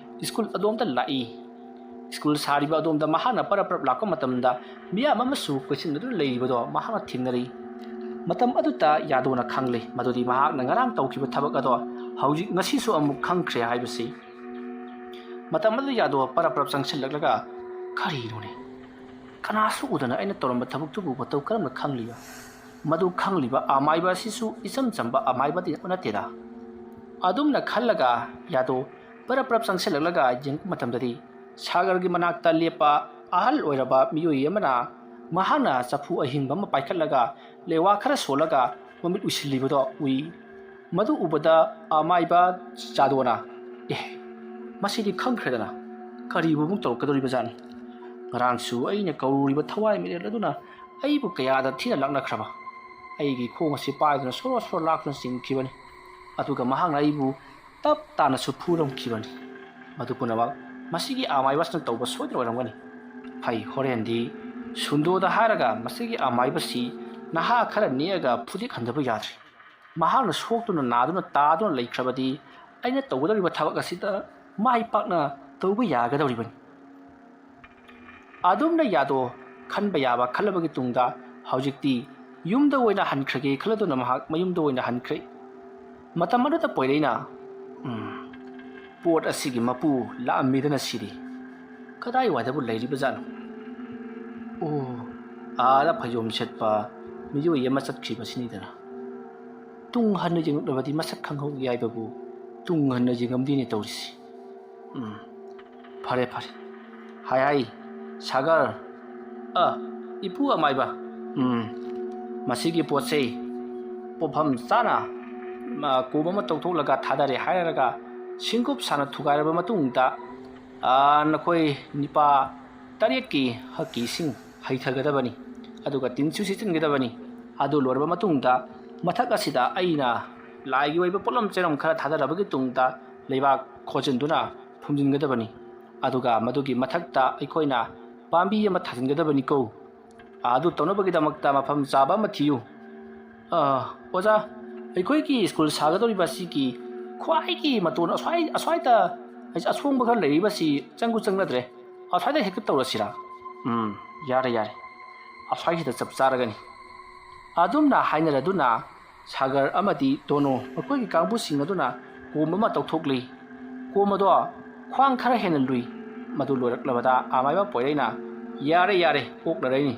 ꯁ꯭ꯀꯨꯜ ꯑꯗꯣꯝꯗ ꯂꯥꯛꯏ꯫ ꯁ꯭ꯀꯨꯜ ꯁꯥꯔꯤꯕ ꯑꯗꯣꯝꯗ ꯃꯍꯥꯛꯅ ꯄꯔꯞ ꯄꯔꯞ ꯂꯥꯛꯄ ꯃꯇꯝꯗ ꯃꯤꯌꯥꯝ ꯑꯃꯁꯨ ꯀꯣꯏꯁꯤꯟꯅꯗꯨꯅ ꯂꯩꯔꯤꯕꯗꯣ ꯃꯍꯥꯛꯅ ꯊꯦꯡꯅꯔꯤ꯫ ꯃꯇꯝ ꯑꯗꯨꯗ ꯌꯥꯗꯣꯅ ꯈꯪꯂꯦ ꯃꯗꯨꯗꯤ ꯃꯍꯥꯛꯅ ꯉꯔꯥꯡ ꯇꯧꯈꯤꯕ ꯊꯕꯛ ꯑꯗꯣ ꯍꯧꯖꯤꯛ ꯉꯁꯤꯁꯨ ꯑꯃꯨꯛ ꯈꯪꯈ꯭ꯔꯦ ꯍꯥꯏꯕꯁꯤ꯫ ꯃꯇꯝ ꯑꯗꯨꯗ ꯌꯥꯗꯣ ꯄꯔꯞ ꯄꯔꯞ ꯆꯪꯁꯤꯜꯂꯛꯂꯒ, "ꯀꯔꯤꯅꯣꯅꯦ? ꯀꯅꯥꯁꯨ ꯎꯗꯅ ꯑꯩꯅ ꯇꯧꯔꯝꯕ ꯊꯕꯛꯇꯨꯕꯨ ꯃꯇꯧ ꯀꯔꯝꯅ ꯈꯪꯂꯤꯕ? ꯃꯗꯨ ꯈꯪꯂꯤꯕ ꯑꯃꯥꯏꯕ ꯑꯁꯤꯁꯨ ꯏꯆꯝ ꯆꯝꯕ ꯑꯃꯥꯏꯕꯗꯤ ꯅꯠꯇꯦꯗ꯫ ꯑꯗꯨꯝꯅ ꯈꯜꯂꯒ ꯌꯥꯗꯣ ꯄꯔꯞ ꯄꯔꯞ ꯆꯪꯁꯤꯜꯂꯛꯂꯒ ꯌꯦꯡꯕ ꯃꯇꯝꯗꯗꯤ, ꯁꯥꯒꯔꯒꯤ ꯃꯅꯥꯛꯇ ꯂꯦꯞꯄ ꯑꯍꯜ ꯑꯣꯏꯔꯕ ꯃꯤꯑꯣꯏ ꯑꯃꯅ ꯃꯍꯥꯛꯅ ꯆꯐꯨ ꯑꯍꯤꯡꯕ ꯑꯃ ꯄꯥꯏꯈꯠꯂꯒ ꯂꯩꯋꯥ ꯈꯔ ꯁꯣꯜꯂꯒ ꯃꯃꯤꯠ ꯎꯏꯁꯤꯜꯂꯤꯕꯗꯣ ꯎꯏ꯫ ꯃꯗꯨ ꯎꯕꯗ ꯑꯃꯥꯏꯕ ꯆꯥꯗꯣꯅ, "ꯑꯦ, ꯃꯁꯤꯗꯤ ꯈꯪꯈ꯭ꯔꯦꯗꯅ, ꯀꯔꯤꯕꯨ ꯑꯃꯨꯛ ꯇꯧꯔꯛꯀꯗꯧꯔꯤꯕꯖꯥꯠꯅꯣ? ꯉꯔꯥꯡꯁꯨ ꯑꯩꯅ ꯀꯧꯔꯨꯔꯤꯕ ꯊꯋꯥꯏ ꯃꯤꯔꯦꯜ ꯑꯗꯨꯅ ꯑꯩꯕꯨ ꯀꯌꯥꯗ ꯊꯤꯅ ꯂꯥꯛꯅꯈ꯭ꯔꯕ꯫ ꯑꯩꯒꯤ ꯈꯣꯡ ꯑꯁꯤ ꯄꯥꯏꯗꯨꯅ ꯁꯣꯔꯣ ꯁꯣꯔꯣ ꯂꯥꯛꯇꯨꯅ ꯆꯤꯡꯈꯤꯕꯅꯤ꯫ ꯑꯗꯨꯒ ꯃꯍꯥꯛꯅ ꯑꯩꯕꯨ ꯇꯞ ꯇꯥꯅꯁꯨ ꯐꯨꯔꯝꯈꯤꯕꯅꯤ꯫ ꯃꯗꯨ ꯄꯨꯝꯅꯃꯛ ꯃꯁꯤꯒꯤ ꯑꯃꯥꯏꯕꯁꯤꯅ ꯇꯧꯕ ꯁꯣꯏꯗꯅ ꯑꯣꯏꯔꯝꯒꯅꯤ꯫ ꯐꯩ, ꯍꯣꯔꯦꯟꯗꯤ ꯁꯨꯟꯗꯣꯗ ꯍꯥꯏꯔꯒ ꯃꯁꯤꯒꯤ ꯑꯃꯥꯏꯕꯁꯤ ꯅꯍꯥ ꯈꯔ ꯅꯦꯛꯑꯒ ꯐꯨꯗꯦꯛꯍꯟꯗꯕ ꯌꯥꯗ꯭ꯔꯦ꯫ ꯃꯍꯥꯛꯅ ꯁꯣꯛꯇꯨꯅ ꯅꯥꯗꯨꯅ ꯇꯥꯗꯨꯅ ꯂꯩꯈ꯭ꯔꯕꯗꯤ ꯑꯩꯅ ꯇꯧꯒꯗꯧꯔꯤꯕ ꯊꯕꯛ ꯑꯁꯤꯗ ꯃꯥꯏ ꯄꯥꯛꯅ ꯇꯧꯕ ꯌꯥꯒꯗꯧꯔꯤꯕꯅꯤ"꯫ ꯑꯗꯨꯝꯅ ꯌꯥꯗꯣ ꯈꯟꯕ ꯌꯥꯕ ꯈꯜꯂꯕꯒꯤ ꯇꯨꯡꯗ ꯍꯧꯖꯤꯛꯇꯤ ꯌꯨꯝꯗ ꯑꯣꯏꯅ ꯍꯟꯈ꯭ꯔꯒꯦ ꯈꯜꯂꯗꯨꯅ ꯃꯍꯥꯛ ꯃꯌꯨꯝꯗ ꯑꯣꯏꯅ ꯍꯟꯈ꯭ꯔꯦ꯫ ꯃꯇꯝ ꯑꯗꯨꯗ ꯄꯣꯏꯔꯩꯅ, "ꯎꯝ, ꯄꯣꯠ ꯑꯁꯤꯒꯤ ꯃꯄꯨ ꯂꯥꯛꯑꯝꯃꯤꯗꯅ ꯁꯤꯗꯤ꯫ ꯀꯗꯥꯏꯋꯥꯏꯗꯕꯨ ꯂꯩꯔꯤꯕꯖꯥꯠꯅꯣ? ꯑꯣ, ꯑꯥꯗ ꯐꯩꯖꯣꯝ ꯁꯦꯠꯄ ꯃꯤꯑꯣꯏ ꯑꯃ ꯆꯠꯈ꯭ꯔꯤꯕꯁꯤꯅꯤꯗꯅ꯫ ꯇꯨꯡ ꯍꯟꯅ ꯌꯦꯡꯂꯛꯂꯕꯗꯤ ꯃꯁꯛ ꯈꯪꯍꯧꯒꯦ ꯍꯥꯏꯕꯕꯨ ꯇꯨꯡ ꯍꯟꯅ ꯌꯦꯡꯉꯝꯗꯦꯅꯦ ꯇꯧꯔꯤꯁꯤ꯫ ꯎꯝ, ꯐꯔꯦ, ꯐꯔꯦ꯫ ꯍꯥꯏ, ꯍꯥꯏ, ꯁꯥꯒꯔ, ꯑ, ꯏꯄꯨ ꯑꯃꯥꯏꯕ, ꯎꯝ, ꯃꯁꯤꯒꯤ ꯄꯣꯠꯁꯦ ꯄꯣꯠꯐꯝ ꯆꯥꯅ, ꯃ, ꯀꯣꯝ ꯑꯃ ꯇꯧꯊꯣꯛꯂꯒ ꯊꯥꯗꯔꯦ ꯍꯥꯏꯔꯒ ꯁꯤꯡꯀꯨꯞ ꯁꯥꯅ ꯊꯨꯒꯥꯏꯔꯕ ꯃꯇꯨꯡꯗ, ꯑ, ꯅꯈꯣꯏ ꯅꯤꯄꯥ ꯇꯔꯦꯠꯀꯤ ꯍꯛꯀꯤꯁꯤꯡ ꯍꯩꯊꯒꯗꯕꯅꯤ, ꯑꯗꯨꯒ ꯇꯤꯟꯁꯨ ꯁꯤꯠꯆꯤꯟꯒꯗꯕꯅꯤ꯫ ꯑꯗꯨ ꯂꯣꯏꯔꯕ ꯃꯇꯨꯡꯗ ꯃꯊꯛ ꯑꯁꯤꯗ ꯑꯩꯅ ꯂꯥꯏꯒꯤ ꯑꯣꯏꯕ ꯄꯣꯠꯂꯝ ꯆꯩꯔꯝ ꯈꯔ ꯊꯥꯗꯔꯕꯒꯤ ꯇꯨꯡꯗ ꯂꯩꯕꯥꯛ ꯈꯣꯠꯆꯤꯟꯗꯨꯅ ꯐꯨꯝꯖꯤꯟꯒꯗꯕꯅꯤ꯫ ꯑꯗꯨꯒ ꯃꯗꯨꯒꯤ ꯃꯊꯛꯇ ꯑꯩꯈꯣꯏꯅ ꯄꯥꯝꯕꯤ ꯑꯃ ꯊꯥꯖꯤꯟꯒꯗꯕꯅꯤꯀꯣ꯫ ꯑꯗꯨ ꯇꯧꯅꯕꯒꯤꯗꯃꯛꯇ ꯃꯐꯝ ꯆꯥꯕ ꯑꯃ ꯊꯤꯌꯨ꯫ ꯑ, ꯑꯣꯖꯥ, ꯑꯩꯈꯣꯏꯒꯤ ꯁ꯭ꯀꯨꯜ ꯁꯥꯒꯗꯧꯔꯤꯕ ꯑꯁꯤꯒꯤ ꯈ꯭ꯋꯥꯏꯒꯤ ꯃꯇꯣꯟ ꯑꯁ꯭ꯋꯥꯏ-, ꯑꯁ꯭ꯋꯥꯏꯗ ꯑꯁꯣꯡꯕ ꯈꯔ ꯂꯩꯔꯤꯕꯁꯤ ꯆꯪꯕꯨ ꯆꯪꯅꯗ꯭ꯔꯦ꯫ ꯑꯁ꯭ꯋꯥꯏꯗ ꯍꯦꯛꯇ ꯇꯧꯔꯁꯤꯔꯥ? ꯎꯝ, ꯌꯥꯔꯦ, ꯌꯥꯔꯦ꯫ ꯑꯁ꯭ꯋꯥꯏꯁꯤꯗ ꯆꯞ ꯆꯥꯔꯒꯅꯤ꯫ ꯑꯗꯨꯝꯅ ꯍꯥꯏꯅꯔꯗꯨꯅ ꯁꯥꯒꯔ ꯑꯃꯗꯤ ꯗꯣꯅꯣ ꯃꯈꯣꯏꯒꯤ ꯀꯥꯡꯕꯨꯁꯤꯡ ꯑꯗꯨꯅ ꯀꯣꯝ ꯑꯃ ꯇꯧꯊꯣꯛꯂꯤ꯫ ꯀꯣꯝ ꯑꯗꯣ ꯈ꯭ꯋꯥꯡ ꯈꯔ ꯍꯦꯟꯅ ꯂꯨꯏ꯫ ꯃꯗꯨ ꯂꯣꯏꯔꯛꯂꯕꯗ ꯑꯃꯥꯏꯕ ꯄꯣꯏꯔꯩꯅ, "ꯌꯥꯔꯦ, ꯌꯥꯔꯦ, ꯑꯣꯛꯂꯔꯣꯏꯅꯤ꯫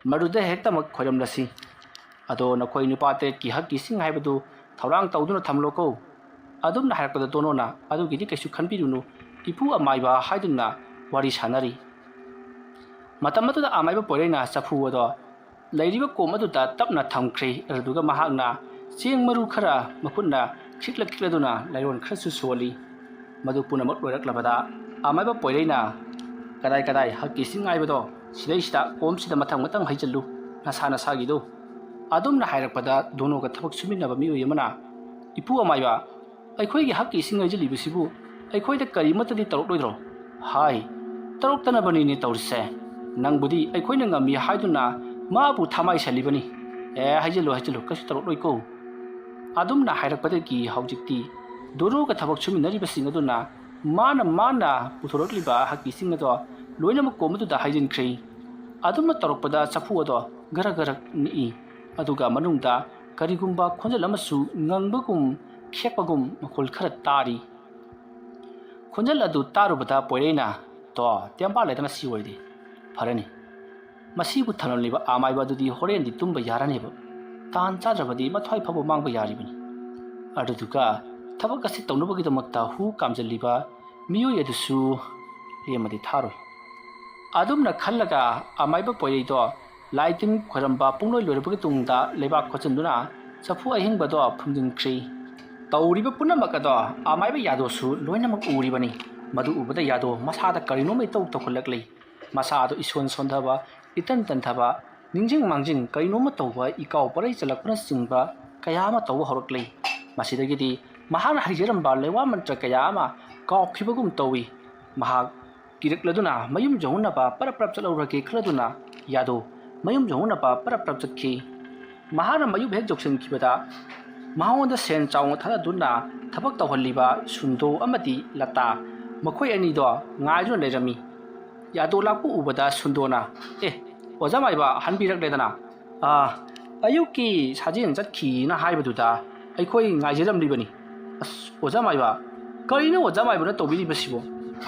ꯃꯗꯨꯗ ꯍꯦꯛꯇꯃꯛ ꯈꯣꯏꯔꯝꯂꯁꯤ꯫ ꯑꯗꯣ ꯅꯈꯣꯏ ꯅꯨꯄꯥ ꯇꯔꯦꯠꯀꯤ ꯍꯛꯀꯤꯁꯤꯡ ꯍꯥꯏꯕꯗꯨ ꯊꯧꯔꯥꯡ ꯇꯧꯗꯨꯅ ꯊꯝꯂꯣꯀꯣ"꯫ ꯑꯗꯨꯝꯅ ꯍꯥꯏꯔꯛꯄꯗ ꯗꯣꯅꯣꯅ, "ꯑꯗꯨꯒꯤꯗꯤ ꯀꯩꯁꯨ ꯈꯟꯕꯤꯔꯨꯅꯨ, ꯏꯄꯨ ꯑꯃꯥꯏꯕ" ꯍꯥꯏꯗꯨꯅ ꯋꯥꯔꯤ ꯁꯥꯟꯅꯔꯤ꯫ ꯃꯇꯝ ꯑꯗꯨꯗ ꯑꯃꯥꯏꯕ ꯄꯣꯏꯔꯩꯅ ꯆꯐꯨ ꯑꯗꯣ ꯂꯩꯔꯤꯕ ꯀꯣꯝ ꯑꯗꯨꯗ ꯇꯞꯅ ꯊꯝꯈ꯭ꯔꯦ꯫ ꯑꯗꯨꯗꯨꯒ ꯃꯍꯥꯛꯅ ꯆꯦꯡ ꯃꯔꯨ ꯈꯔ ꯃꯈꯨꯠꯅ ꯈꯤꯛꯂ ꯈꯤꯛꯂꯗꯨꯅ ꯂꯥꯏꯔꯣꯟ ꯈꯔꯁꯨ ꯁꯣꯜꯂꯤ꯫ ꯃꯗꯨ ꯄꯨꯝꯅꯃꯛ ꯂꯣꯏꯔꯛꯂꯕꯗ ꯑꯃꯥꯏꯕ ꯄꯣꯏꯔꯩꯅ, "ꯀꯗꯥꯏ ꯀꯗꯥꯏ ꯍꯛꯀꯤ ꯏꯁꯤꯡ ꯉꯥꯏꯕꯗꯣ ꯁꯤꯗꯩꯁꯤꯗ ꯀꯣꯝꯁꯤꯗ ꯃꯊꯪ ꯃꯊꯪ ꯍꯩꯖꯤꯜꯂꯨ, ꯅꯁꯥ ꯅꯁꯥꯒꯤꯗꯣ"꯫ ꯑꯗꯨꯝꯅ ꯍꯥꯏꯔꯛꯄꯗ ꯗꯣꯅꯣꯒ ꯊꯕꯛ ꯁꯨꯃꯤꯟꯅꯕ ꯃꯤꯑꯣꯏ ꯑꯃꯅ, "ꯏꯄꯨ ꯑꯃꯥꯏꯕ, ꯑꯩꯈꯣꯏꯒꯤ ꯍꯛꯀꯤ ꯏꯁꯤꯡ ꯍꯩꯖꯤꯜꯂꯤꯕꯁꯤꯕꯨ ꯑꯩꯈꯣꯏꯗ ꯀꯔꯤꯃꯠꯇꯗꯤ ꯇꯧꯔꯛꯂꯣꯏꯗ꯭ꯔꯣ?" "ꯍꯥꯏ, ꯇꯧꯔꯛꯇꯅꯕꯅꯤꯅꯦ ꯇꯧꯔꯤꯁꯦ꯫ ꯅꯪꯕꯨꯗꯤ ꯑꯩꯈꯣꯏꯅ ꯉꯝꯃꯤ ꯍꯥꯏꯗꯨꯅ ꯃꯥꯕꯨ ꯊꯃꯥꯏꯁꯜꯂꯤꯕꯅꯤ꯫ ꯑꯦ, ꯍꯩꯖꯤꯜꯂꯨ, ꯍꯩꯖꯤꯜꯂꯨ, ꯀꯩꯁꯨ ꯇꯧꯔꯛꯂꯣꯏꯀꯣ"꯫ ꯑꯗꯨꯝꯅ ꯍꯥꯏꯔꯛꯄꯗꯒꯤ ꯍꯧꯖꯤꯛꯇꯤ ꯗꯣꯅꯣꯒ ꯊꯕꯛ ꯁꯨꯃꯤꯟꯅꯔꯤꯕꯁꯤꯡ ꯑꯗꯨꯅ ꯃꯥꯅ, ꯃꯥꯅ ꯄꯨꯊꯣꯔꯛꯂꯤꯕ ꯍꯛꯀꯤ ꯏꯁꯤꯡ ꯑꯗꯣ ꯂꯣꯏꯅꯃꯛ ꯀꯣꯝ ꯑꯗꯨꯗ ꯍꯩꯖꯤꯟꯈ꯭ꯔꯦ꯫ ꯑꯗꯨꯝꯅ ꯇꯧꯔꯛꯄꯗ ꯆꯐꯨ ꯑꯗꯣ ꯒꯔ ꯒꯔ ꯅꯤꯛꯏ꯫ ꯑꯗꯨꯒ ꯃꯅꯨꯡꯗ ꯀꯔꯤꯒꯨꯝꯕ ꯈꯣꯟꯖꯦꯜ ꯑꯃꯁꯨ ꯉꯪꯕꯒꯨꯝ ꯈꯦꯛꯄꯒꯨꯝ ꯃꯈꯣꯜ ꯈꯔ ꯇꯥꯔꯤ꯫ ꯈꯣꯟꯖꯦꯜ ꯑꯗꯨ ꯇꯥꯔꯨꯕꯗ ꯄꯣꯏꯔꯩꯅ, "ꯇꯣ, ꯇꯦꯝꯕꯥ ꯂꯩꯗꯅ ꯁꯤ ꯑꯣꯏꯔꯗꯤ ꯐꯔꯅꯤ꯫ ꯃꯁꯤꯕꯨ ꯊꯝꯂꯝꯂꯤꯕ ꯑꯃꯥꯏꯕ ꯑꯗꯨꯗꯤ ꯍꯣꯔꯦꯟꯗꯤ ꯇꯨꯝꯕ ꯌꯥꯔꯅꯦꯕ꯫ ꯇꯥꯟ ꯆꯥꯗ꯭ꯔꯕꯗꯤ ꯃꯊ꯭ꯋꯥꯏ ꯐꯥꯎꯕ ꯃꯥꯡꯕ ꯌꯥꯔꯤꯕꯅꯤ꯫ ꯑꯗꯨꯗꯨꯒ ꯊꯕꯛ ꯑꯁꯤ ꯇꯧꯅꯕꯒꯤꯗꯃꯛꯇ ꯍꯨ ꯀꯥꯝꯖꯜꯂꯤꯕ ꯃꯤꯑꯣꯏ ꯑꯗꯨꯁꯨ ꯂꯦꯝꯃꯗꯤ ꯊꯥꯔꯣꯏ"꯫ ꯑꯗꯨꯝꯅ ꯈꯜꯂꯒ ꯑꯃꯥꯏꯕ ꯄꯣꯏꯔꯩꯗꯣ ꯂꯥꯏ ꯇꯤꯟ ꯈꯣꯏꯔꯝꯕ ꯄꯨꯡꯂꯣꯏ ꯂꯣꯏꯔꯕꯒꯤ ꯇꯨꯡꯗ ꯂꯩꯕꯥꯛ ꯈꯣꯠꯆꯤꯟꯗꯨꯅ ꯆꯐꯨ ꯑꯍꯤꯡꯕꯗꯣ ꯐꯨꯝꯖꯤꯟꯈ꯭ꯔꯦ꯫ ꯇꯧꯔꯤꯕ ꯄꯨꯝꯅꯃꯛ ꯑꯗꯣ ꯑꯃꯥꯏꯕ ꯌꯥꯗꯣꯁꯨ ꯂꯣꯏꯅꯃꯛ ꯎꯔꯤꯕꯅꯤ꯫ ꯃꯗꯨ ꯎꯕꯗ ꯌꯥꯗꯣ ꯃꯁꯥꯗ ꯀꯔꯤꯅꯣꯝꯃ ꯏꯇꯧ ꯇꯧꯈꯠꯂꯛꯂꯤ꯫ ꯃꯁꯥꯗꯣ ꯏꯁꯣꯟ ꯁꯣꯟꯊꯕ, ꯏꯇꯟ ꯇꯟꯊꯕ, ꯅꯤꯡꯁꯤꯡ ꯃꯥꯡꯖꯤꯡ ꯀꯔꯤꯅꯣꯝꯃ ꯇꯧꯕ, ꯏꯀꯥꯎ ꯄꯔꯩ ꯆꯠꯂꯛꯄꯅꯆꯤꯡꯕ ꯀꯌꯥ ꯑꯃ ꯇꯧꯕ ꯍꯧꯔꯛꯂꯤ꯫ ꯃꯁꯤꯗꯒꯤꯗꯤ ꯃꯍꯥꯛꯅ ꯍꯩꯖꯔꯝꯕ ꯂꯩꯋꯥ ꯃꯟꯇ꯭ꯔ ꯀꯌꯥ ꯑꯃ ꯀꯥꯎꯈꯤꯕꯒꯨꯝ ꯇꯧꯏ꯫ ꯃꯍꯥꯛ ꯀꯤꯔꯛꯂꯗꯨꯅ ꯃꯌꯨꯝ ꯌꯧꯅꯅꯕ ꯄꯔꯞ ꯄꯔꯞ ꯆꯠꯍꯧꯔꯒꯦ ꯈꯜꯂꯗꯨꯅ ꯌꯥꯗꯣ ꯃꯌꯨꯝ ꯌꯧꯅꯅꯕ ꯄꯔꯞ ꯄꯔꯞ ꯆꯠꯈꯤ꯫ ꯃꯍꯥꯛꯅ ꯃꯌꯨꯝ ꯍꯦꯛ ꯌꯧꯁꯤꯟꯈꯤꯕꯗ ꯃꯉꯣꯟꯗ ꯁꯦꯟ ꯆꯥꯎꯅ ꯊꯥꯗꯗꯨꯅ ꯊꯕꯛ ꯇꯧꯍꯜꯂꯤꯕ ꯁꯨꯟꯗꯣ ꯑꯃꯗꯤ ꯂꯇꯥ, ꯃꯈꯣꯏ ꯑꯅꯤꯗꯣ ꯉꯥꯏꯗꯨꯅ ꯂꯩꯔꯝꯃꯤ꯫ ꯌꯥꯗꯣ ꯂꯥꯛꯄ ꯎꯕꯗ ꯁꯨꯟꯗꯣꯅ, "ꯑꯦ, ꯑꯣꯖꯥ ꯃꯥꯏꯕ ꯍꯟꯕꯤꯔꯛꯂꯦꯗꯅ꯫ ꯑꯥ, ꯑꯌꯨꯛꯀꯤ ꯁꯥꯖꯦꯜ ꯆꯠꯈꯤꯅ ꯍꯥꯏꯕꯗꯨꯗ ꯑꯩꯈꯣꯏ ꯉꯥꯏꯖꯔꯝꯂꯤꯕꯅꯤ꯫ ꯑꯁ, ꯑꯣꯖꯥ ꯃꯥꯏꯕ, ꯀꯔꯤꯅꯣ ꯑꯣꯖꯥ ꯃꯥꯏꯕꯅ ꯇꯧꯕꯤꯔꯤꯕꯁꯤꯕꯣ?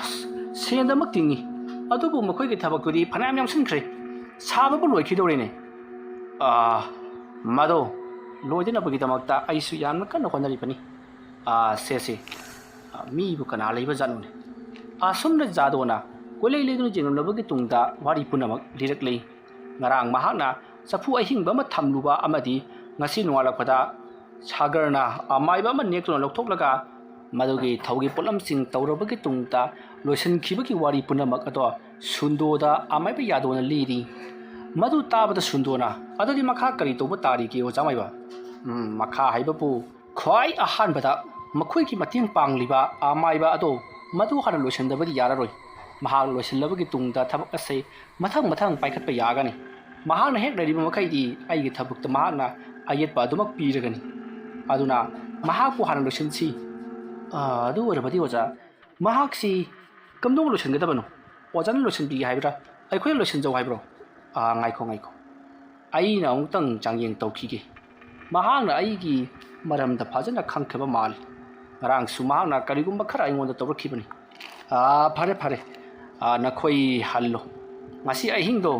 ꯑꯁ, ꯁꯦꯟꯗꯃꯛ ꯇꯤꯡꯉꯤ꯫ ꯑꯗꯨꯕꯨ ꯃꯈꯣꯏꯒꯤ ꯊꯕꯛꯇꯨꯗꯤ ꯐꯅꯌꯥꯝ ꯌꯥꯝꯁꯤꯟꯈ꯭ꯔꯦ꯫ ꯁꯥꯕꯕꯨ ꯂꯣꯏꯈꯤꯗꯧꯔꯦꯅꯦ꯫ ꯑꯥ, ꯃꯗꯣ ꯂꯣꯏꯗꯅꯕꯒꯤꯗꯃꯛꯇ ꯑꯩꯁꯨ ꯌꯥꯝꯅ ꯀꯟꯅ ꯍꯣꯠꯅꯔꯤꯕꯅꯤ"꯫ ꯑꯥ, ꯁꯦ, ꯁꯦ꯫ ꯑꯥ, ꯃꯤꯕꯨ ꯀꯅꯥ ꯂꯩꯕ ꯖꯥꯠꯅꯣꯅꯦ? ꯑꯁꯨꯝꯅ ꯖꯥꯗꯣꯅ ꯀꯣꯏꯂꯩ ꯂꯩꯗꯨꯅ ꯌꯦꯡꯂꯝꯂꯕꯒꯤ ꯇꯨꯡꯗ ꯋꯥꯔꯤ ꯄꯨꯝꯅꯃꯛ ꯂꯤꯔꯛꯂꯤ꯫ ꯉꯔꯥꯡ ꯃꯍꯥꯛꯅ ꯆꯐꯨ ꯑꯍꯤꯡꯕ ꯑꯃ ꯊꯝꯂꯨꯕ ꯑꯃꯗꯤ ꯉꯁꯤ ꯅꯣꯡꯉꯥꯜꯂꯛꯄꯗ ꯁꯥꯒꯔꯅ ꯑꯃꯥꯏꯕ ꯑꯃ ꯅꯦꯛꯇꯨꯅ ꯂꯧꯊꯣꯛꯂꯒ ꯃꯗꯨꯒꯤ ꯊꯧꯒꯤ ꯄꯣꯠꯂꯝꯁꯤꯡ ꯇꯧꯔꯕꯒꯤ ꯇꯨꯡꯗ ꯂꯣꯏꯁꯤꯟꯈꯤꯕꯒꯤ ꯋꯥꯔꯤ ꯄꯨꯝꯅꯃꯛ ꯑꯗꯣ ꯁꯨꯟꯗꯣꯗ ꯑꯃꯥꯏꯕ ꯌꯥꯗꯣꯅ ꯂꯤꯔꯤ꯫ ꯃꯗꯨ ꯇꯥꯕꯗ ꯁꯨꯟꯗꯣꯅ, "ꯑꯗꯨꯗꯤ ꯃꯈꯥ ꯀꯔꯤ ꯇꯧꯕ ꯇꯥꯔꯤꯒꯦ, ꯑꯣꯖꯥ ꯃꯥꯏꯕ?" "ꯎꯝ, ꯃꯈꯥ ꯍꯥꯏꯕꯕꯨ ꯈ꯭ꯋꯥꯏ ꯑꯍꯥꯟꯕꯗ ꯃꯈꯣꯏꯒꯤ ꯃꯇꯦꯡ ꯄꯥꯡꯂꯤꯕ ꯑꯃꯥꯏꯕ ꯑꯗꯣ ꯃꯗꯨ ꯍꯥꯟꯅ ꯂꯣꯏꯁꯤꯟꯗꯕꯗꯤ ꯌꯥꯔꯔꯣꯏ꯫ ꯃꯍꯥꯛ ꯂꯣꯏꯁꯤꯜꯂꯕꯒꯤ ꯇꯨꯡꯗ ꯊꯕꯛ ꯑꯁꯤ ꯃꯊꯪ ꯃꯊꯪ ꯄꯥꯏꯈꯠꯄ ꯌꯥꯒꯅꯤ꯫ ꯃꯍꯥꯛꯅ ꯍꯦꯛ ꯂꯩꯔꯤꯕ ꯃꯈꯩꯗꯤ ꯑꯩꯒꯤ ꯊꯕꯛꯇ ꯃꯍꯥꯛꯅ ꯑꯌꯦꯠꯄ ꯑꯗꯨꯃꯛ ꯄꯤꯔꯒꯅꯤ꯫ ꯑꯗꯨꯅ ꯃꯍꯥꯛꯄꯨ ꯍꯥꯟꯅ ꯂꯣꯏꯁꯤꯟꯁꯤ꯫" "ꯑꯥ, ꯑꯗꯨ ꯑꯣꯏꯔꯕꯗꯤ ꯑꯣꯖꯥ, ꯃꯍꯥꯛꯁꯤ ꯀꯝꯗꯧꯅ ꯂꯣꯏꯁꯤꯟꯒꯗꯕꯅꯣ? ꯑꯣꯖꯥꯅ ꯂꯣꯏꯁꯤꯟꯕꯤꯒꯦ ꯍꯥꯏꯕ꯭ꯔꯥ? ꯑꯩꯈꯣꯏꯅ ꯂꯣꯏꯁꯤꯟꯖꯧ ꯍꯥꯏꯕ꯭ꯔꯣ?" "ꯑꯥ, ꯉꯥꯏꯈꯣ, ꯉꯥꯏꯈꯣ꯫ ꯑꯩꯅ ꯑꯃꯨꯛꯇꯪ ꯆꯥꯡꯌꯦꯡ ꯇꯧꯈꯤꯒꯦ꯫ ꯃꯍꯥꯛꯅ ꯑꯩꯒꯤ ꯃꯔꯝꯗ ꯐꯖꯅ ꯈꯪꯈ꯭ꯔꯕ ꯃꯥꯜꯂꯤ꯫ ꯉꯔꯥꯡꯁꯨ ꯃꯍꯥꯛꯅ ꯀꯔꯤꯒꯨꯝꯕ ꯈꯔ ꯑꯩꯉꯣꯟꯗ ꯇꯧꯔꯛꯈꯤꯕꯅꯤ꯫" "ꯑꯥ, ꯐꯔꯦ, ꯐꯔꯦ꯫ ꯑꯥ, ꯅꯈꯣꯏ ꯍꯜꯂꯣ꯫ ꯉꯁꯤ ꯑꯍꯤꯡꯗꯣ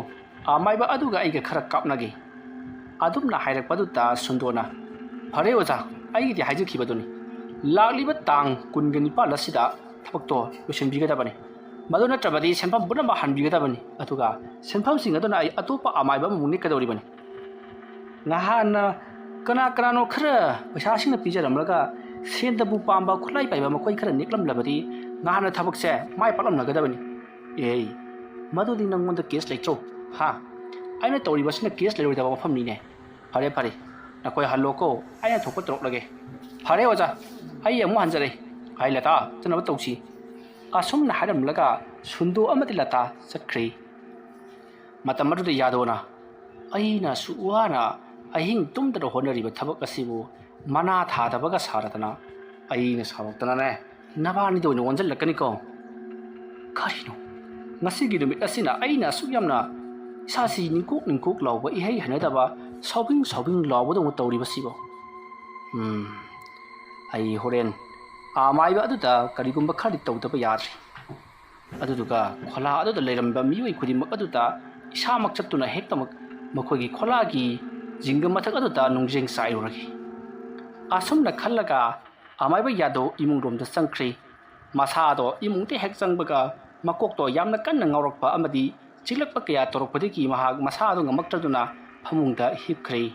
ꯑꯃꯥꯏꯕ ꯑꯗꯨꯒ ꯑꯩꯒ ꯈꯔ ꯀꯥꯞꯅꯒꯦ꯫ ꯑꯗꯨꯝꯅ ꯍꯥꯏꯔꯛꯄꯗꯨꯗ ꯁꯨꯟꯗꯣꯅ, "ꯐꯔꯦ ꯑꯣꯖꯥ, ꯑꯩꯒꯤꯗꯤ ꯍꯥꯏꯖꯈꯤꯕꯗꯨꯅꯤ꯫ ꯂꯥꯛꯂꯤꯕ ꯇꯥꯡ ꯀꯨꯟꯒ ꯅꯤꯄꯥꯜ ꯑꯁꯤꯗ ꯊꯕꯛꯇꯣ ꯂꯣꯏꯁꯤꯟꯕꯤꯒꯗꯕꯅꯤ꯫ ꯃꯗꯨ ꯅꯠꯇ꯭ꯔꯕꯗꯤ ꯁꯦꯟꯐꯝ ꯄꯨꯝꯅꯃꯛ ꯍꯟꯕꯤꯒꯗꯕꯅꯤ꯫ ꯑꯗꯨꯒ ꯁꯦꯟꯐꯝꯁꯤꯡ ꯑꯗꯨꯅ ꯑꯩ ꯑꯇꯣꯞꯄ ꯑꯃꯥꯏꯕ ꯑꯃꯃꯨꯛ ꯅꯦꯛꯀꯗꯧꯔꯤꯕꯅꯤ꯫" ꯉꯍꯥꯟꯅ ꯀꯅꯥ ꯀꯅꯥꯅꯣ ꯈꯔ ꯄꯩꯁꯥꯁꯤꯡꯅ ꯄꯤꯖꯔꯝꯂꯒ ꯁꯦꯟꯗꯕꯨ ꯄꯥꯝꯕ ꯈꯨꯠꯂꯥꯏ ꯄꯥꯏꯕ ꯃꯈꯣꯏ ꯈꯔ ꯅꯦꯛꯂꯝꯂꯕꯗꯤ ꯉꯍꯥꯟꯅ ꯊꯕꯛꯁꯦ ꯃꯥꯏ ꯄꯥꯛꯂꯝꯂꯒꯗꯕꯅꯤ꯫ ꯑꯦ, ꯃꯗꯨꯗꯤ ꯅꯪꯉꯣꯟꯗ ꯀꯦꯁ ꯂꯩꯇ꯭ꯔꯣ? ꯍꯥ? ꯑꯩꯅ ꯇꯧꯔꯤꯕꯁꯤꯅ ꯀꯦꯁ ꯂꯩꯔꯣꯏꯗꯕ ꯋꯥꯐꯝꯅꯤꯅꯦ꯫ ꯐꯔꯦ, ꯐꯔꯦ, ꯅꯈꯣꯏ ꯍꯜꯂꯣꯀꯣ, ꯑꯩꯅ ꯊꯣꯛꯄ ꯇꯧꯔꯛꯂꯒꯦ꯫ ꯐꯔꯦ ꯑꯣꯖꯥ, ꯑꯩ ꯑꯃꯨꯛ ꯍꯟꯖꯔꯦ꯫ ꯍꯥꯏ ꯂꯇꯥ, ꯆꯠꯅꯕ ꯇꯧꯁꯤ꯫ ꯑꯁꯨꯝꯅ ꯍꯥꯏꯔꯝꯂꯒ ꯁꯨꯟꯗꯣ ꯑꯃꯗꯤ ꯂꯇꯥ ꯆꯠꯈ꯭ꯔꯦ꯫ ꯃꯇꯝ ꯑꯗꯨꯗ ꯌꯥꯗꯣꯅ, "ꯑꯩꯅ ꯑꯁꯨꯛ ꯋꯥꯅ ꯑꯍꯤꯡ ꯇꯨꯝꯗꯅ ꯍꯣꯠꯅꯔꯤꯕ ꯊꯕꯛ ꯑꯁꯤꯕꯨ ꯃꯅꯥ ꯊꯥꯗꯕꯒ ꯁꯥꯔꯗꯅ ꯑꯩꯅ ꯁꯥꯎꯔꯛꯇꯅꯅꯦ, ꯅꯕꯥꯅꯤꯗ ꯑꯣꯏꯅ ꯑꯣꯟꯁꯤꯜꯂꯛꯀꯅꯤꯀꯣ꯫ ꯀꯔꯤꯅꯣ? ꯉꯁꯤꯒꯤ ꯅꯨꯃꯤꯠ ꯑꯁꯤꯅ ꯑꯩꯅ ꯑꯁꯨꯛ ꯌꯥꯝꯅ ꯏꯁꯥꯁꯤ ꯅꯤꯡꯀꯣꯛ ꯅꯤꯡꯀꯣꯛ ꯂꯥꯎꯕ, ꯏꯍꯩ ꯍꯩꯅꯗꯕ, ꯁꯥꯎꯕꯤꯡ ꯁꯥꯎꯕꯤꯡ ꯂꯥꯎꯕꯗꯧꯅ ꯇꯧꯔꯤꯕꯁꯤꯕꯣ? ꯎꯝ, ꯑꯩ ꯍꯣꯔꯦꯟ ꯑꯃꯥꯏꯕ ꯑꯗꯨꯗ ꯀꯔꯤꯒꯨꯝꯕ ꯈꯔꯗꯤ ꯇꯧꯗꯕ ꯌꯥꯗ꯭ꯔꯦ꯫ ꯑꯗꯨꯗꯨꯒ ꯈꯣꯂꯥ ꯑꯗꯨꯗ ꯂꯩꯔꯝꯕ ꯃꯤꯑꯣꯏ ꯈꯨꯗꯤꯡꯃꯛ ꯑꯗꯨꯗ ꯏꯁꯥꯃꯛ ꯆꯠꯇꯨꯅ ꯍꯦꯛꯇꯃꯛ ꯃꯈꯣꯏꯒꯤ ꯈꯣꯂꯥꯒꯤ ꯖꯤꯡꯒ ꯃꯊꯛ ꯑꯗꯨꯗ ꯅꯨꯡꯖꯦꯡ ꯆꯥꯏꯔꯨꯔꯒꯦ꯫" ꯑꯁꯨꯝꯅ ꯈꯜꯂꯒ ꯑꯃꯥꯏꯕ ꯌꯥꯗꯣ ꯏꯃꯨꯡ ꯔꯣꯝꯗ ꯆꯪꯈ꯭ꯔꯦ꯫ ꯃꯁꯥꯗꯣ ꯏꯃꯨꯡꯗ ꯍꯦꯛ ꯆꯪꯕꯒ ꯃꯀꯣꯛꯇꯣ ꯌꯥꯝꯅ ꯀꯟꯅ ꯉꯥꯎꯔꯛꯄ ꯑꯃꯗꯤ ꯆꯤꯛꯂꯛꯄ ꯀꯌꯥ ꯇꯧꯔꯛꯄꯗꯒꯤ ꯃꯍꯥꯛ ꯃꯁꯥꯗꯣ ꯉꯝꯃꯛꯇ꯭ꯔꯗꯨꯅ ꯐꯃꯨꯡꯗ ꯍꯤꯞꯈ꯭ꯔꯦ꯫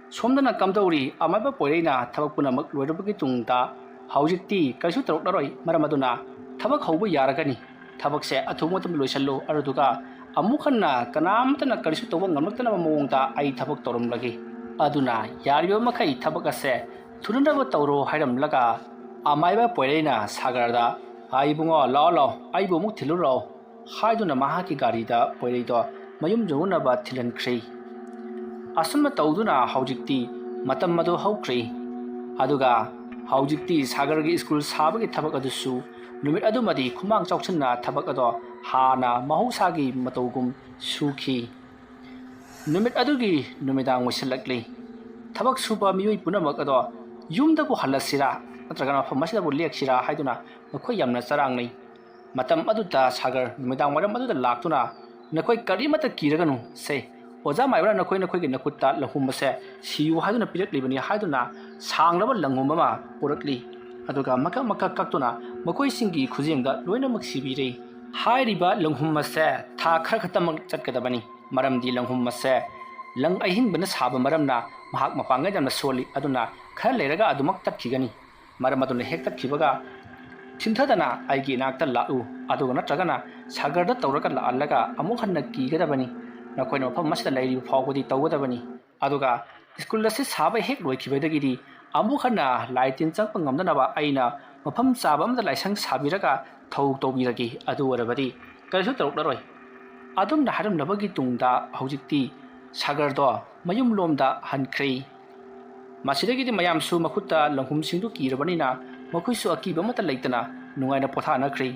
ꯁꯣꯝꯗꯅ ꯀꯝꯗꯧꯔꯤ? ꯑꯃꯥꯏꯕ ꯄꯣꯏꯔꯩꯅ ꯊꯕꯛ ꯄꯨꯝꯅꯃꯛ ꯂꯣꯏꯔꯕꯒꯤ ꯇꯨꯡꯗ ꯍꯧꯖꯤꯛꯇꯤ ꯀꯔꯤꯁꯨ ꯇꯧꯔꯛꯂꯔꯣꯏ, ꯃꯔꯝ ꯑꯗꯨꯅ ꯊꯕꯛ ꯍꯧꯕ ꯌꯥꯔꯒꯅꯤ꯫ ꯊꯕꯛꯁꯦ ꯑꯊꯨꯕ ꯃꯇꯝꯗ ꯂꯣꯏꯁꯤꯜꯂꯨ, ꯑꯗꯨꯗꯨꯒ ꯑꯃꯨꯛ ꯍꯟꯅ ꯀꯅꯥꯝꯇꯅ ꯀꯔꯤꯁꯨ ꯇꯧꯕ ꯉꯝꯂꯛꯇꯅꯕ ꯃꯑꯣꯡꯗ ꯑꯩ ꯊꯕꯛ ꯇꯧꯔꯝꯂꯒꯦ꯫ ꯑꯗꯨꯅ ꯌꯥꯔꯤꯕ ꯃꯈꯩ ꯊꯕꯛ ꯑꯁꯦ ꯊꯨꯅꯅꯕ ꯇꯧꯔꯣ ꯍꯥꯏꯔꯝꯂꯒ ꯑꯃꯥꯏꯕ ꯄꯣꯏꯔꯩꯅ ꯁꯥꯒꯔꯗ, "ꯑꯥ, ꯏꯕꯨꯡꯉꯣ, ꯂꯥꯛꯑꯣ, ꯂꯥꯛꯑꯣ, ꯑꯩꯕꯨ ꯑꯃꯨꯛ ꯊꯤꯜꯂꯨꯔꯣ" ꯍꯥꯏꯗꯨꯅ ꯃꯍꯥꯛꯀꯤ ꯒꯥꯔꯤꯗ ꯄꯣꯏꯔꯩꯗꯣ ꯃꯌꯨꯝ ꯌꯧꯅꯅꯕ ꯊꯤꯜꯍꯟꯈ꯭ꯔꯦ꯫ ꯑꯁꯨꯝꯅ ꯇꯧꯗꯨꯅ ꯍꯧꯖꯤꯛꯇꯤ ꯃꯇꯝ ꯑꯗꯨ ꯍꯧꯈ꯭ꯔꯦ꯫ ꯑꯗꯨꯒ ꯍꯧꯖꯤꯛꯇꯤ ꯁꯥꯒꯔꯒꯤ ꯁ꯭ꯀꯨꯜ ꯁꯥꯕꯒꯤ ꯊꯕꯛ ꯑꯗꯨꯁꯨ ꯅꯨꯃꯤꯠ ꯑꯗꯨꯃꯗꯤ ꯈꯨꯃꯥꯡ ꯆꯥꯎꯁꯤꯟꯅ ꯊꯕꯛ ꯑꯗꯣ ꯍꯥꯟꯅ ꯃꯍꯧꯁꯥꯒꯤ ꯃꯇꯧꯒꯨꯝ ꯁꯨꯈꯤ꯫ ꯅꯨꯃꯤꯠ ꯑꯗꯨꯒꯤ ꯅꯨꯃꯤꯗꯥꯡ ꯑꯣꯏꯁꯤꯜꯂꯛꯂꯤ꯫ ꯊꯕꯛ ꯁꯨꯕ ꯃꯤꯑꯣꯏ ꯄꯨꯝꯅꯃꯛ ꯑꯗꯣ ꯌꯨꯝꯗꯕꯨ ꯍꯜꯂꯁꯤꯔꯥ ꯅꯠꯇ꯭ꯔꯒꯅ ꯃꯐꯝ ꯑꯁꯤꯗꯕꯨ ꯂꯦꯛꯁꯤꯔꯥ ꯍꯥꯏꯗꯨꯅ ꯃꯈꯣꯏ ꯌꯥꯝꯅ ꯆꯔꯥꯡꯅꯩ꯫ ꯃꯇꯝ ꯑꯗꯨꯗ ꯁꯥꯒꯔ ꯅꯨꯃꯤꯗꯥꯡ ꯋꯥꯏꯔꯝ ꯑꯗꯨꯗ ꯂꯥꯛꯇꯨꯅ, "ꯅꯈꯣꯏ ꯀꯔꯤꯃꯠꯇ ꯀꯤꯔꯒꯅꯨ ꯁꯦ, ꯑꯣꯖꯥ ꯃꯥꯏꯕꯅ ꯅꯈꯣꯏ ꯅꯈꯣꯏꯒꯤ ꯅꯈꯨꯠꯇ ꯂꯪꯍꯨꯝ ꯑꯁꯦ ꯁꯤꯌꯨ ꯍꯥꯏꯗꯨꯅ ꯄꯤꯔꯛꯂꯤꯕꯅꯤ" ꯍꯥꯏꯗꯨꯅ ꯁꯥꯡꯂꯕ ꯂꯪꯍꯨꯝ ꯑꯃ ꯄꯨꯔꯛꯂꯤ꯫ ꯑꯗꯨꯒ ꯃꯀꯛ ꯃꯀꯛ ꯀꯛꯇꯨꯅ ꯃꯈꯣꯏꯁꯤꯡꯒꯤ ꯈꯨꯖꯦꯡꯗ ꯂꯣꯏꯅꯃꯛ ꯁꯤꯕꯤꯔꯦ꯫ ꯍꯥꯏꯔꯤꯕ ꯂꯪꯍꯨꯝ ꯑꯁꯦ ꯊꯥ ꯈꯔ ꯈꯛꯇꯃꯛ ꯆꯠꯀꯗꯕꯅꯤ, ꯃꯔꯝꯗꯤ ꯂꯪꯍꯨꯝ ꯑꯁꯦ ꯂꯪ ꯑꯍꯤꯡꯕꯅ ꯁꯥꯕ ꯃꯔꯝꯅ ꯃꯍꯥꯛ ꯃꯄꯥꯡꯒꯜ ꯌꯥꯝꯅ ꯁꯣꯜꯂꯤ꯫ ꯑꯗꯨꯅ ꯈꯔ ꯂꯩꯔꯒ ꯑꯗꯨꯃꯛ ꯇꯠꯈꯤꯒꯅꯤ꯫ ꯃꯔꯝ ꯑꯗꯨꯅ ꯍꯦꯛ ꯇꯠꯈꯤꯕꯒ ꯊꯤꯟꯊꯗꯅ ꯑꯩꯒꯤ ꯏꯅꯥꯛꯇ ꯂꯥꯛꯎ, ꯑꯗꯨꯒ ꯅꯠꯇ꯭ꯔꯒꯅ ꯁꯥꯒꯔꯗ ꯇꯧꯔꯒ ꯂꯥꯛꯍꯜꯂꯒ ꯑꯃꯨꯛ ꯍꯟꯅ ꯀꯤꯒꯗꯕꯅꯤ꯫ ꯅꯈꯣꯏꯅ ꯃꯐꯝ ꯑꯁꯤꯗ ꯂꯩꯔꯤꯕ ꯐꯥꯎꯕꯗꯤ ꯇꯧꯒꯗꯕꯅꯤ꯫ ꯑꯗꯨꯒ ꯁ꯭ꯀꯨꯜ ꯑꯁꯤ ꯁꯥꯕ ꯍꯦꯛ ꯂꯣꯏꯈꯤꯕꯗꯒꯤꯗꯤ ꯑꯃꯨꯛ ꯍꯟꯅ ꯂꯥꯏ ꯇꯤꯟ ꯆꯪꯕ ꯉꯝꯗꯅꯕ ꯑꯩꯅ ꯃꯐꯝ ꯆꯥꯕ ꯑꯃꯗ ꯂꯥꯏꯁꯪ ꯁꯥꯕꯤꯔꯒ ꯊꯧ ꯇꯧꯕꯤꯔꯒꯦ꯫ ꯑꯗꯨ ꯑꯣꯏꯔꯕꯗꯤ ꯀꯔꯤꯁꯨ ꯇꯧꯔꯛꯂꯔꯣꯏ꯫ ꯑꯗꯨꯝꯅ ꯍꯥꯏꯔꯝꯂꯕꯒꯤ ꯇꯨꯡꯗ ꯍꯧꯖꯤꯛꯇꯤ ꯁꯥꯒꯔꯗꯣ ꯃꯌꯨꯝꯂꯣꯝꯗ ꯍꯟꯈ꯭ꯔꯦ꯫ ꯃꯁꯤꯗꯒꯤꯗꯤ ꯃꯌꯥꯝꯁꯨ ꯃꯈꯨꯠꯇ ꯂꯪꯍꯨꯝꯁꯤꯡꯗꯨ ꯀꯤꯔꯕꯅꯤꯅ ꯃꯈꯣꯏꯁꯨ ꯑꯀꯤꯕ ꯑꯃꯠꯇ ꯂꯩꯇꯅ ꯅꯨꯡꯉꯥꯏꯅ ꯄꯣꯊꯥꯅꯈ꯭ꯔꯦ꯫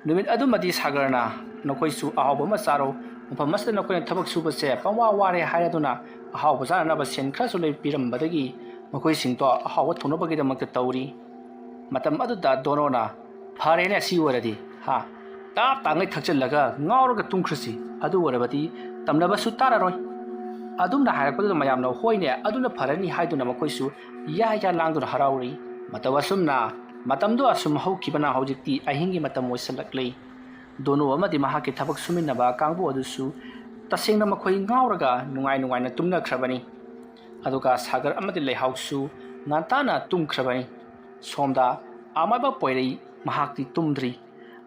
ꯅꯨꯃꯤꯠ ꯑꯗꯨꯃꯗꯤ ꯁꯥꯒꯔꯅ, "ꯅꯈꯣꯏꯁꯨ ꯑꯍꯥꯎꯕ ꯑꯃ ꯆꯥꯔꯣ, ꯃꯐꯝ ꯑꯁꯤꯗ ꯅꯈꯣꯏꯅ ꯊꯕꯛ ꯁꯨꯕꯁꯦ ꯄꯪꯋꯥ ꯋꯥꯔꯦ" ꯍꯥꯏꯔꯗꯨꯅ ꯑꯍꯥꯎꯕ ꯆꯥꯅꯅꯕ ꯁꯦꯟ ꯈꯔꯁꯨ ꯂꯩ ꯄꯤꯔꯝꯕꯗꯒꯤ ꯃꯈꯣꯏꯁꯤꯡꯗꯣ ꯑꯍꯥꯎꯕ ꯊꯣꯡꯅꯕꯒꯤꯗꯃꯛꯇ ꯇꯧꯔꯤ꯫ ꯃꯇꯝ ꯑꯗꯨꯗ ꯗꯣꯅꯣꯅ, "ꯐꯔꯦꯅꯦ, ꯑꯁꯤ ꯑꯣꯏꯔꯗꯤ, ꯍꯥ, ꯇꯥꯞ ꯇꯥꯉꯩ ꯊꯛꯆꯤꯜꯂꯒ ꯉꯥꯎꯔꯒ ꯇꯨꯝꯈ꯭ꯔꯁꯤ, ꯑꯗꯨ ꯑꯣꯏꯔꯕꯗꯤ ꯇꯝꯅꯕꯁꯨ ꯇꯥꯔꯔꯣꯏ"꯫ ꯑꯗꯨꯝꯅ ꯍꯥꯏꯔꯛꯄꯗꯨꯗ ꯃꯌꯥꯝꯅ "ꯍꯣꯏꯅꯦ, ꯑꯗꯨꯅ ꯐꯔꯅꯤ" ꯍꯥꯏꯗꯨꯅ ꯃꯈꯣꯏꯁꯨ ꯌꯥ ꯌꯥ ꯂꯥꯡꯗꯨꯅ ꯍꯔꯥꯎꯔꯤ꯫ ꯃꯇꯧ ꯑꯁꯨꯝꯅ ꯃꯇꯝꯗꯣ ꯑꯁꯨꯝ ꯍꯧꯈꯤꯕꯅ ꯍꯧꯖꯤꯛꯇꯤ ꯑꯍꯤꯡꯒꯤ ꯃꯇꯝ ꯑꯣꯏꯁꯜꯂꯛꯂꯤ꯫ ꯗꯣꯅꯨ ꯑꯃꯗꯤ ꯃꯍꯥꯛꯀꯤ ꯊꯕꯛ ꯁꯨꯃꯤꯟꯅꯕ ꯀꯥꯡꯕꯨ ꯑꯗꯨꯁꯨ ꯇꯁꯦꯡꯅ ꯃꯈꯣꯏ ꯉꯥꯎꯔꯒ ꯅꯨꯡꯉꯥꯏ ꯅꯨꯡꯉꯥꯏꯅ ꯇꯨꯝꯅꯈ꯭ꯔꯕꯅꯤ꯫ ꯑꯗꯨꯒ ꯁꯥꯒꯔ ꯑꯃꯗꯤ ꯂꯩꯍꯥꯎꯁꯨ ꯉꯟꯇꯥꯅ ꯇꯨꯝꯈ꯭ꯔꯕꯅꯤ꯫ ꯁꯣꯝꯗ ꯑꯃꯥꯏꯕ ꯄꯣꯏꯔꯩ ꯃꯍꯥꯛꯇꯤ ꯇꯨꯝꯗ꯭ꯔꯤ꯫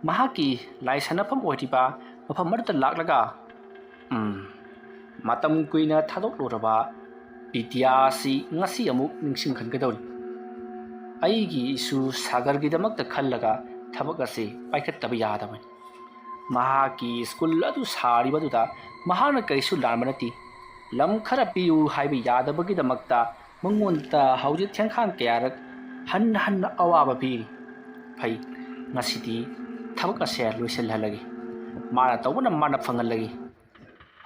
ꯃꯍꯥꯛꯀꯤ ꯂꯥꯏ ꯁꯥꯟꯅꯐꯝ ꯑꯣꯏꯔꯤꯕ ꯃꯐꯝ ꯑꯗꯨꯗ ꯂꯥꯛꯂꯒ, "ꯎꯝ, ꯃꯇꯝ ꯀꯨꯏꯅ ꯊꯥꯗꯣꯛꯂꯨꯔꯕ ꯕꯤꯗ꯭ꯌꯥ ꯑꯁꯤ ꯉꯁꯤ ꯑꯃꯨꯛ ꯅꯤꯡꯁꯤꯡꯍꯟꯒꯗꯧꯔꯤ꯫ ꯑꯩꯒꯤ ꯏꯁꯨ ꯁꯥꯒꯔꯒꯤꯗꯃꯛꯇ ꯈꯜꯂꯒ ꯊꯕꯛ ꯑꯁꯤ ꯄꯥꯏꯈꯠꯇꯕ ꯌꯥꯗꯕꯅꯤ꯫ ꯃꯍꯥꯛꯀꯤ ꯁ꯭ꯀꯨꯜ ꯑꯗꯨ ꯁꯥꯔꯤꯕꯗꯨꯗ ꯃꯍꯥꯛꯅ ꯀꯔꯤꯁꯨ ꯂꯥꯟꯕ ꯅꯠꯇꯦ꯫ ꯂꯝ ꯈꯔ ꯄꯤꯌꯨ ꯍꯥꯏꯕ ꯌꯥꯗꯕꯒꯤꯗꯃꯛꯇ ꯃꯉꯣꯟꯗ ꯍꯧꯖꯤꯛ ꯊꯦꯡꯈꯥꯡ ꯀꯌꯥꯔꯛ ꯍꯟꯅ ꯍꯟꯅ ꯑꯋꯥꯕ ꯄꯤꯔꯤ꯫ ꯐꯩ, ꯉꯁꯤꯗꯤ ꯊꯕꯛ ꯑꯁꯦ ꯂꯣꯏꯁꯤꯜꯍꯜꯂꯒꯦ꯫ ꯃꯥꯅ ꯇꯧꯕꯅ ꯃꯥꯅ ꯐꯪꯍꯜꯂꯒꯦ꯫"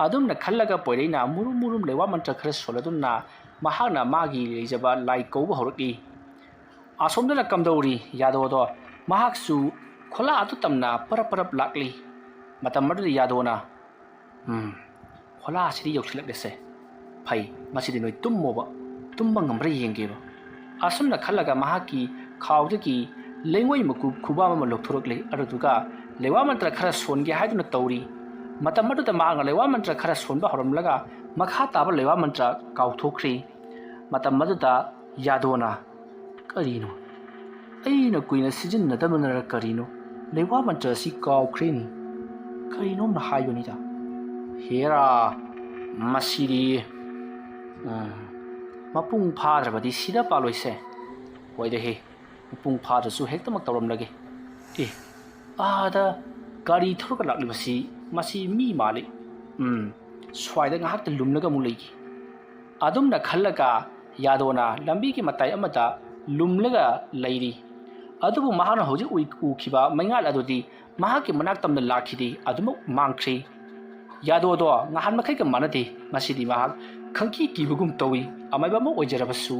ꯑꯗꯨꯝꯅ ꯈꯜꯂꯒ ꯄꯣꯏꯔꯩꯅ ꯃꯨꯔꯨꯝ ꯃꯨꯔꯨꯝ ꯂꯩꯋꯥ ꯃꯟꯇ꯭ꯔ ꯈꯔ ꯁꯣꯜꯂꯗꯨꯅ ꯃꯍꯥꯛꯅ ꯃꯥꯒꯤ ꯂꯩꯖꯕ ꯂꯥꯏ ꯀꯧꯕ ꯍꯧꯔꯛꯏ꯫ ꯑꯁꯣꯝꯗꯅ ꯀꯝꯗꯧꯔꯤ ꯌꯥꯗꯣꯗꯣ? ꯃꯍꯥꯛꯁꯨ ꯈꯣꯂꯥ ꯑꯗꯨ ꯇꯝꯅ ꯄꯔꯞ ꯄꯔꯞ ꯂꯥꯛꯂꯤ꯫ ꯃꯇꯝ ꯑꯗꯨꯗ ꯌꯥꯗꯣꯅ, "ꯎꯝ, ꯈꯣꯂꯥ ꯑꯁꯤꯗꯤ ꯌꯧꯁꯤꯜꯂꯛꯂꯦꯁꯦ꯫ ꯐꯩ, ꯉꯁꯤꯗꯤ ꯅꯣꯏ ꯇꯨꯝꯃꯣꯕ, ꯇꯨꯝꯕ ꯉꯝꯕ꯭ꯔꯥ ꯌꯦꯡꯒꯦꯕ꯫" ꯑꯁꯨꯝꯅ ꯈꯜꯂꯒ ꯃꯍꯥꯛꯀꯤ ꯈꯥꯎꯗꯒꯤ ꯂꯩꯉꯣꯏ ꯃꯀꯨꯞ ꯈꯨꯕꯥꯝ ꯑꯃ ꯂꯧꯊꯣꯔꯛꯂꯦ꯫ ꯑꯗꯨꯗꯨꯒ ꯂꯩꯋꯥ ꯃꯟꯇ꯭ꯔ ꯈꯔ ꯁꯣꯟꯒꯦ ꯍꯥꯏꯗꯨꯅ ꯇꯧꯔꯤ꯫ ꯃꯇꯝ ꯑꯗꯨꯗ ꯃꯍꯥꯛꯅ ꯂꯩꯋꯥ ꯃꯟꯇ꯭ꯔ ꯈꯔ ꯁꯣꯟꯕ ꯍꯧꯔꯝꯂꯒ ꯃꯈꯥ ꯇꯥꯕ ꯂꯩꯋꯥ ꯃꯟꯇ꯭ꯔ ꯀꯥꯎꯊꯣꯛꯈ꯭ꯔꯦ꯫ ꯃꯇꯝ ꯑꯗꯨꯗ ꯌꯥꯗꯣꯅ, "ꯀꯔꯤꯅꯣ? ꯑꯩꯅ ꯀꯨꯏꯅ ꯁꯤꯖꯤꯟꯅꯗꯕꯅꯔ ꯀꯔꯤꯅꯣ? ꯂꯩꯋꯥ ꯃꯟꯇ꯭ꯔ ꯑꯁꯤ ꯀꯥꯎꯈ꯭ꯔꯦꯅꯤ꯫ ꯀꯔꯤꯅꯣꯝꯅ ꯍꯥꯏꯕꯅꯤꯗ꯫ ꯍꯦꯔꯥ, ꯃꯁꯤꯗꯤ, ꯎꯝ, ꯃꯄꯨꯡ ꯐꯥꯗ꯭ꯔꯕꯗꯤ ꯁꯤꯗ ꯄꯥꯜꯂꯣꯏꯁꯦ꯫ ꯍꯣꯏꯗ ꯍꯦ, ꯃꯄꯨꯡ ꯐꯥꯗ꯭ꯔꯁꯨ ꯍꯦꯛꯇꯃꯛ ꯇꯧꯔꯝꯂꯒꯦ꯫ ꯑꯦ, ꯑꯥꯗ ꯒꯥꯔꯤ ꯊꯧꯔꯒ ꯂꯥꯛꯂꯤꯕꯁꯤ ꯃꯁꯤ ꯃꯤ ꯃꯥꯜꯂꯤ꯫ ꯎꯝ, ꯁ꯭ꯋꯥꯏꯗ ꯉꯥꯏꯍꯥꯛꯇ ꯂꯨꯝꯂꯒ ꯑꯃꯨꯛ ꯂꯩꯒꯦ꯫" ꯑꯗꯨꯝꯅ ꯈꯜꯂꯒ ꯌꯥꯗꯣꯅ ꯂꯝꯕꯤꯒꯤ ꯃꯇꯥꯏ ꯑꯃꯗ ꯂꯨꯝꯂꯒ ꯂꯩꯔꯤ꯫ ꯑꯗꯨꯕꯨ ꯃꯍꯥꯛꯅ ꯍꯧꯖꯤꯛ ꯎꯏ-, ꯎꯈꯤꯕ ꯃꯩꯉꯥꯜ ꯑꯗꯨꯗꯤ ꯃꯍꯥꯛꯀꯤ ꯃꯅꯥꯛ ꯇꯝꯅ ꯂꯥꯛꯈꯤꯗꯦ, ꯑꯗꯨꯃꯛ ꯃꯥꯡꯈ꯭ꯔꯦ꯫ ꯌꯥꯗꯣꯗꯣ ꯉꯍꯥꯟ ꯃꯈꯩꯒ ꯃꯥꯟꯅꯗꯦ꯫ ꯉꯁꯤꯗꯤ ꯃꯍꯥꯛ ꯈꯪꯀꯤ ꯀꯤꯕꯒꯨꯝ ꯇꯧꯏ꯫ ꯑꯃꯥꯏꯕ ꯑꯃ ꯑꯣꯏꯖꯔꯕꯁꯨ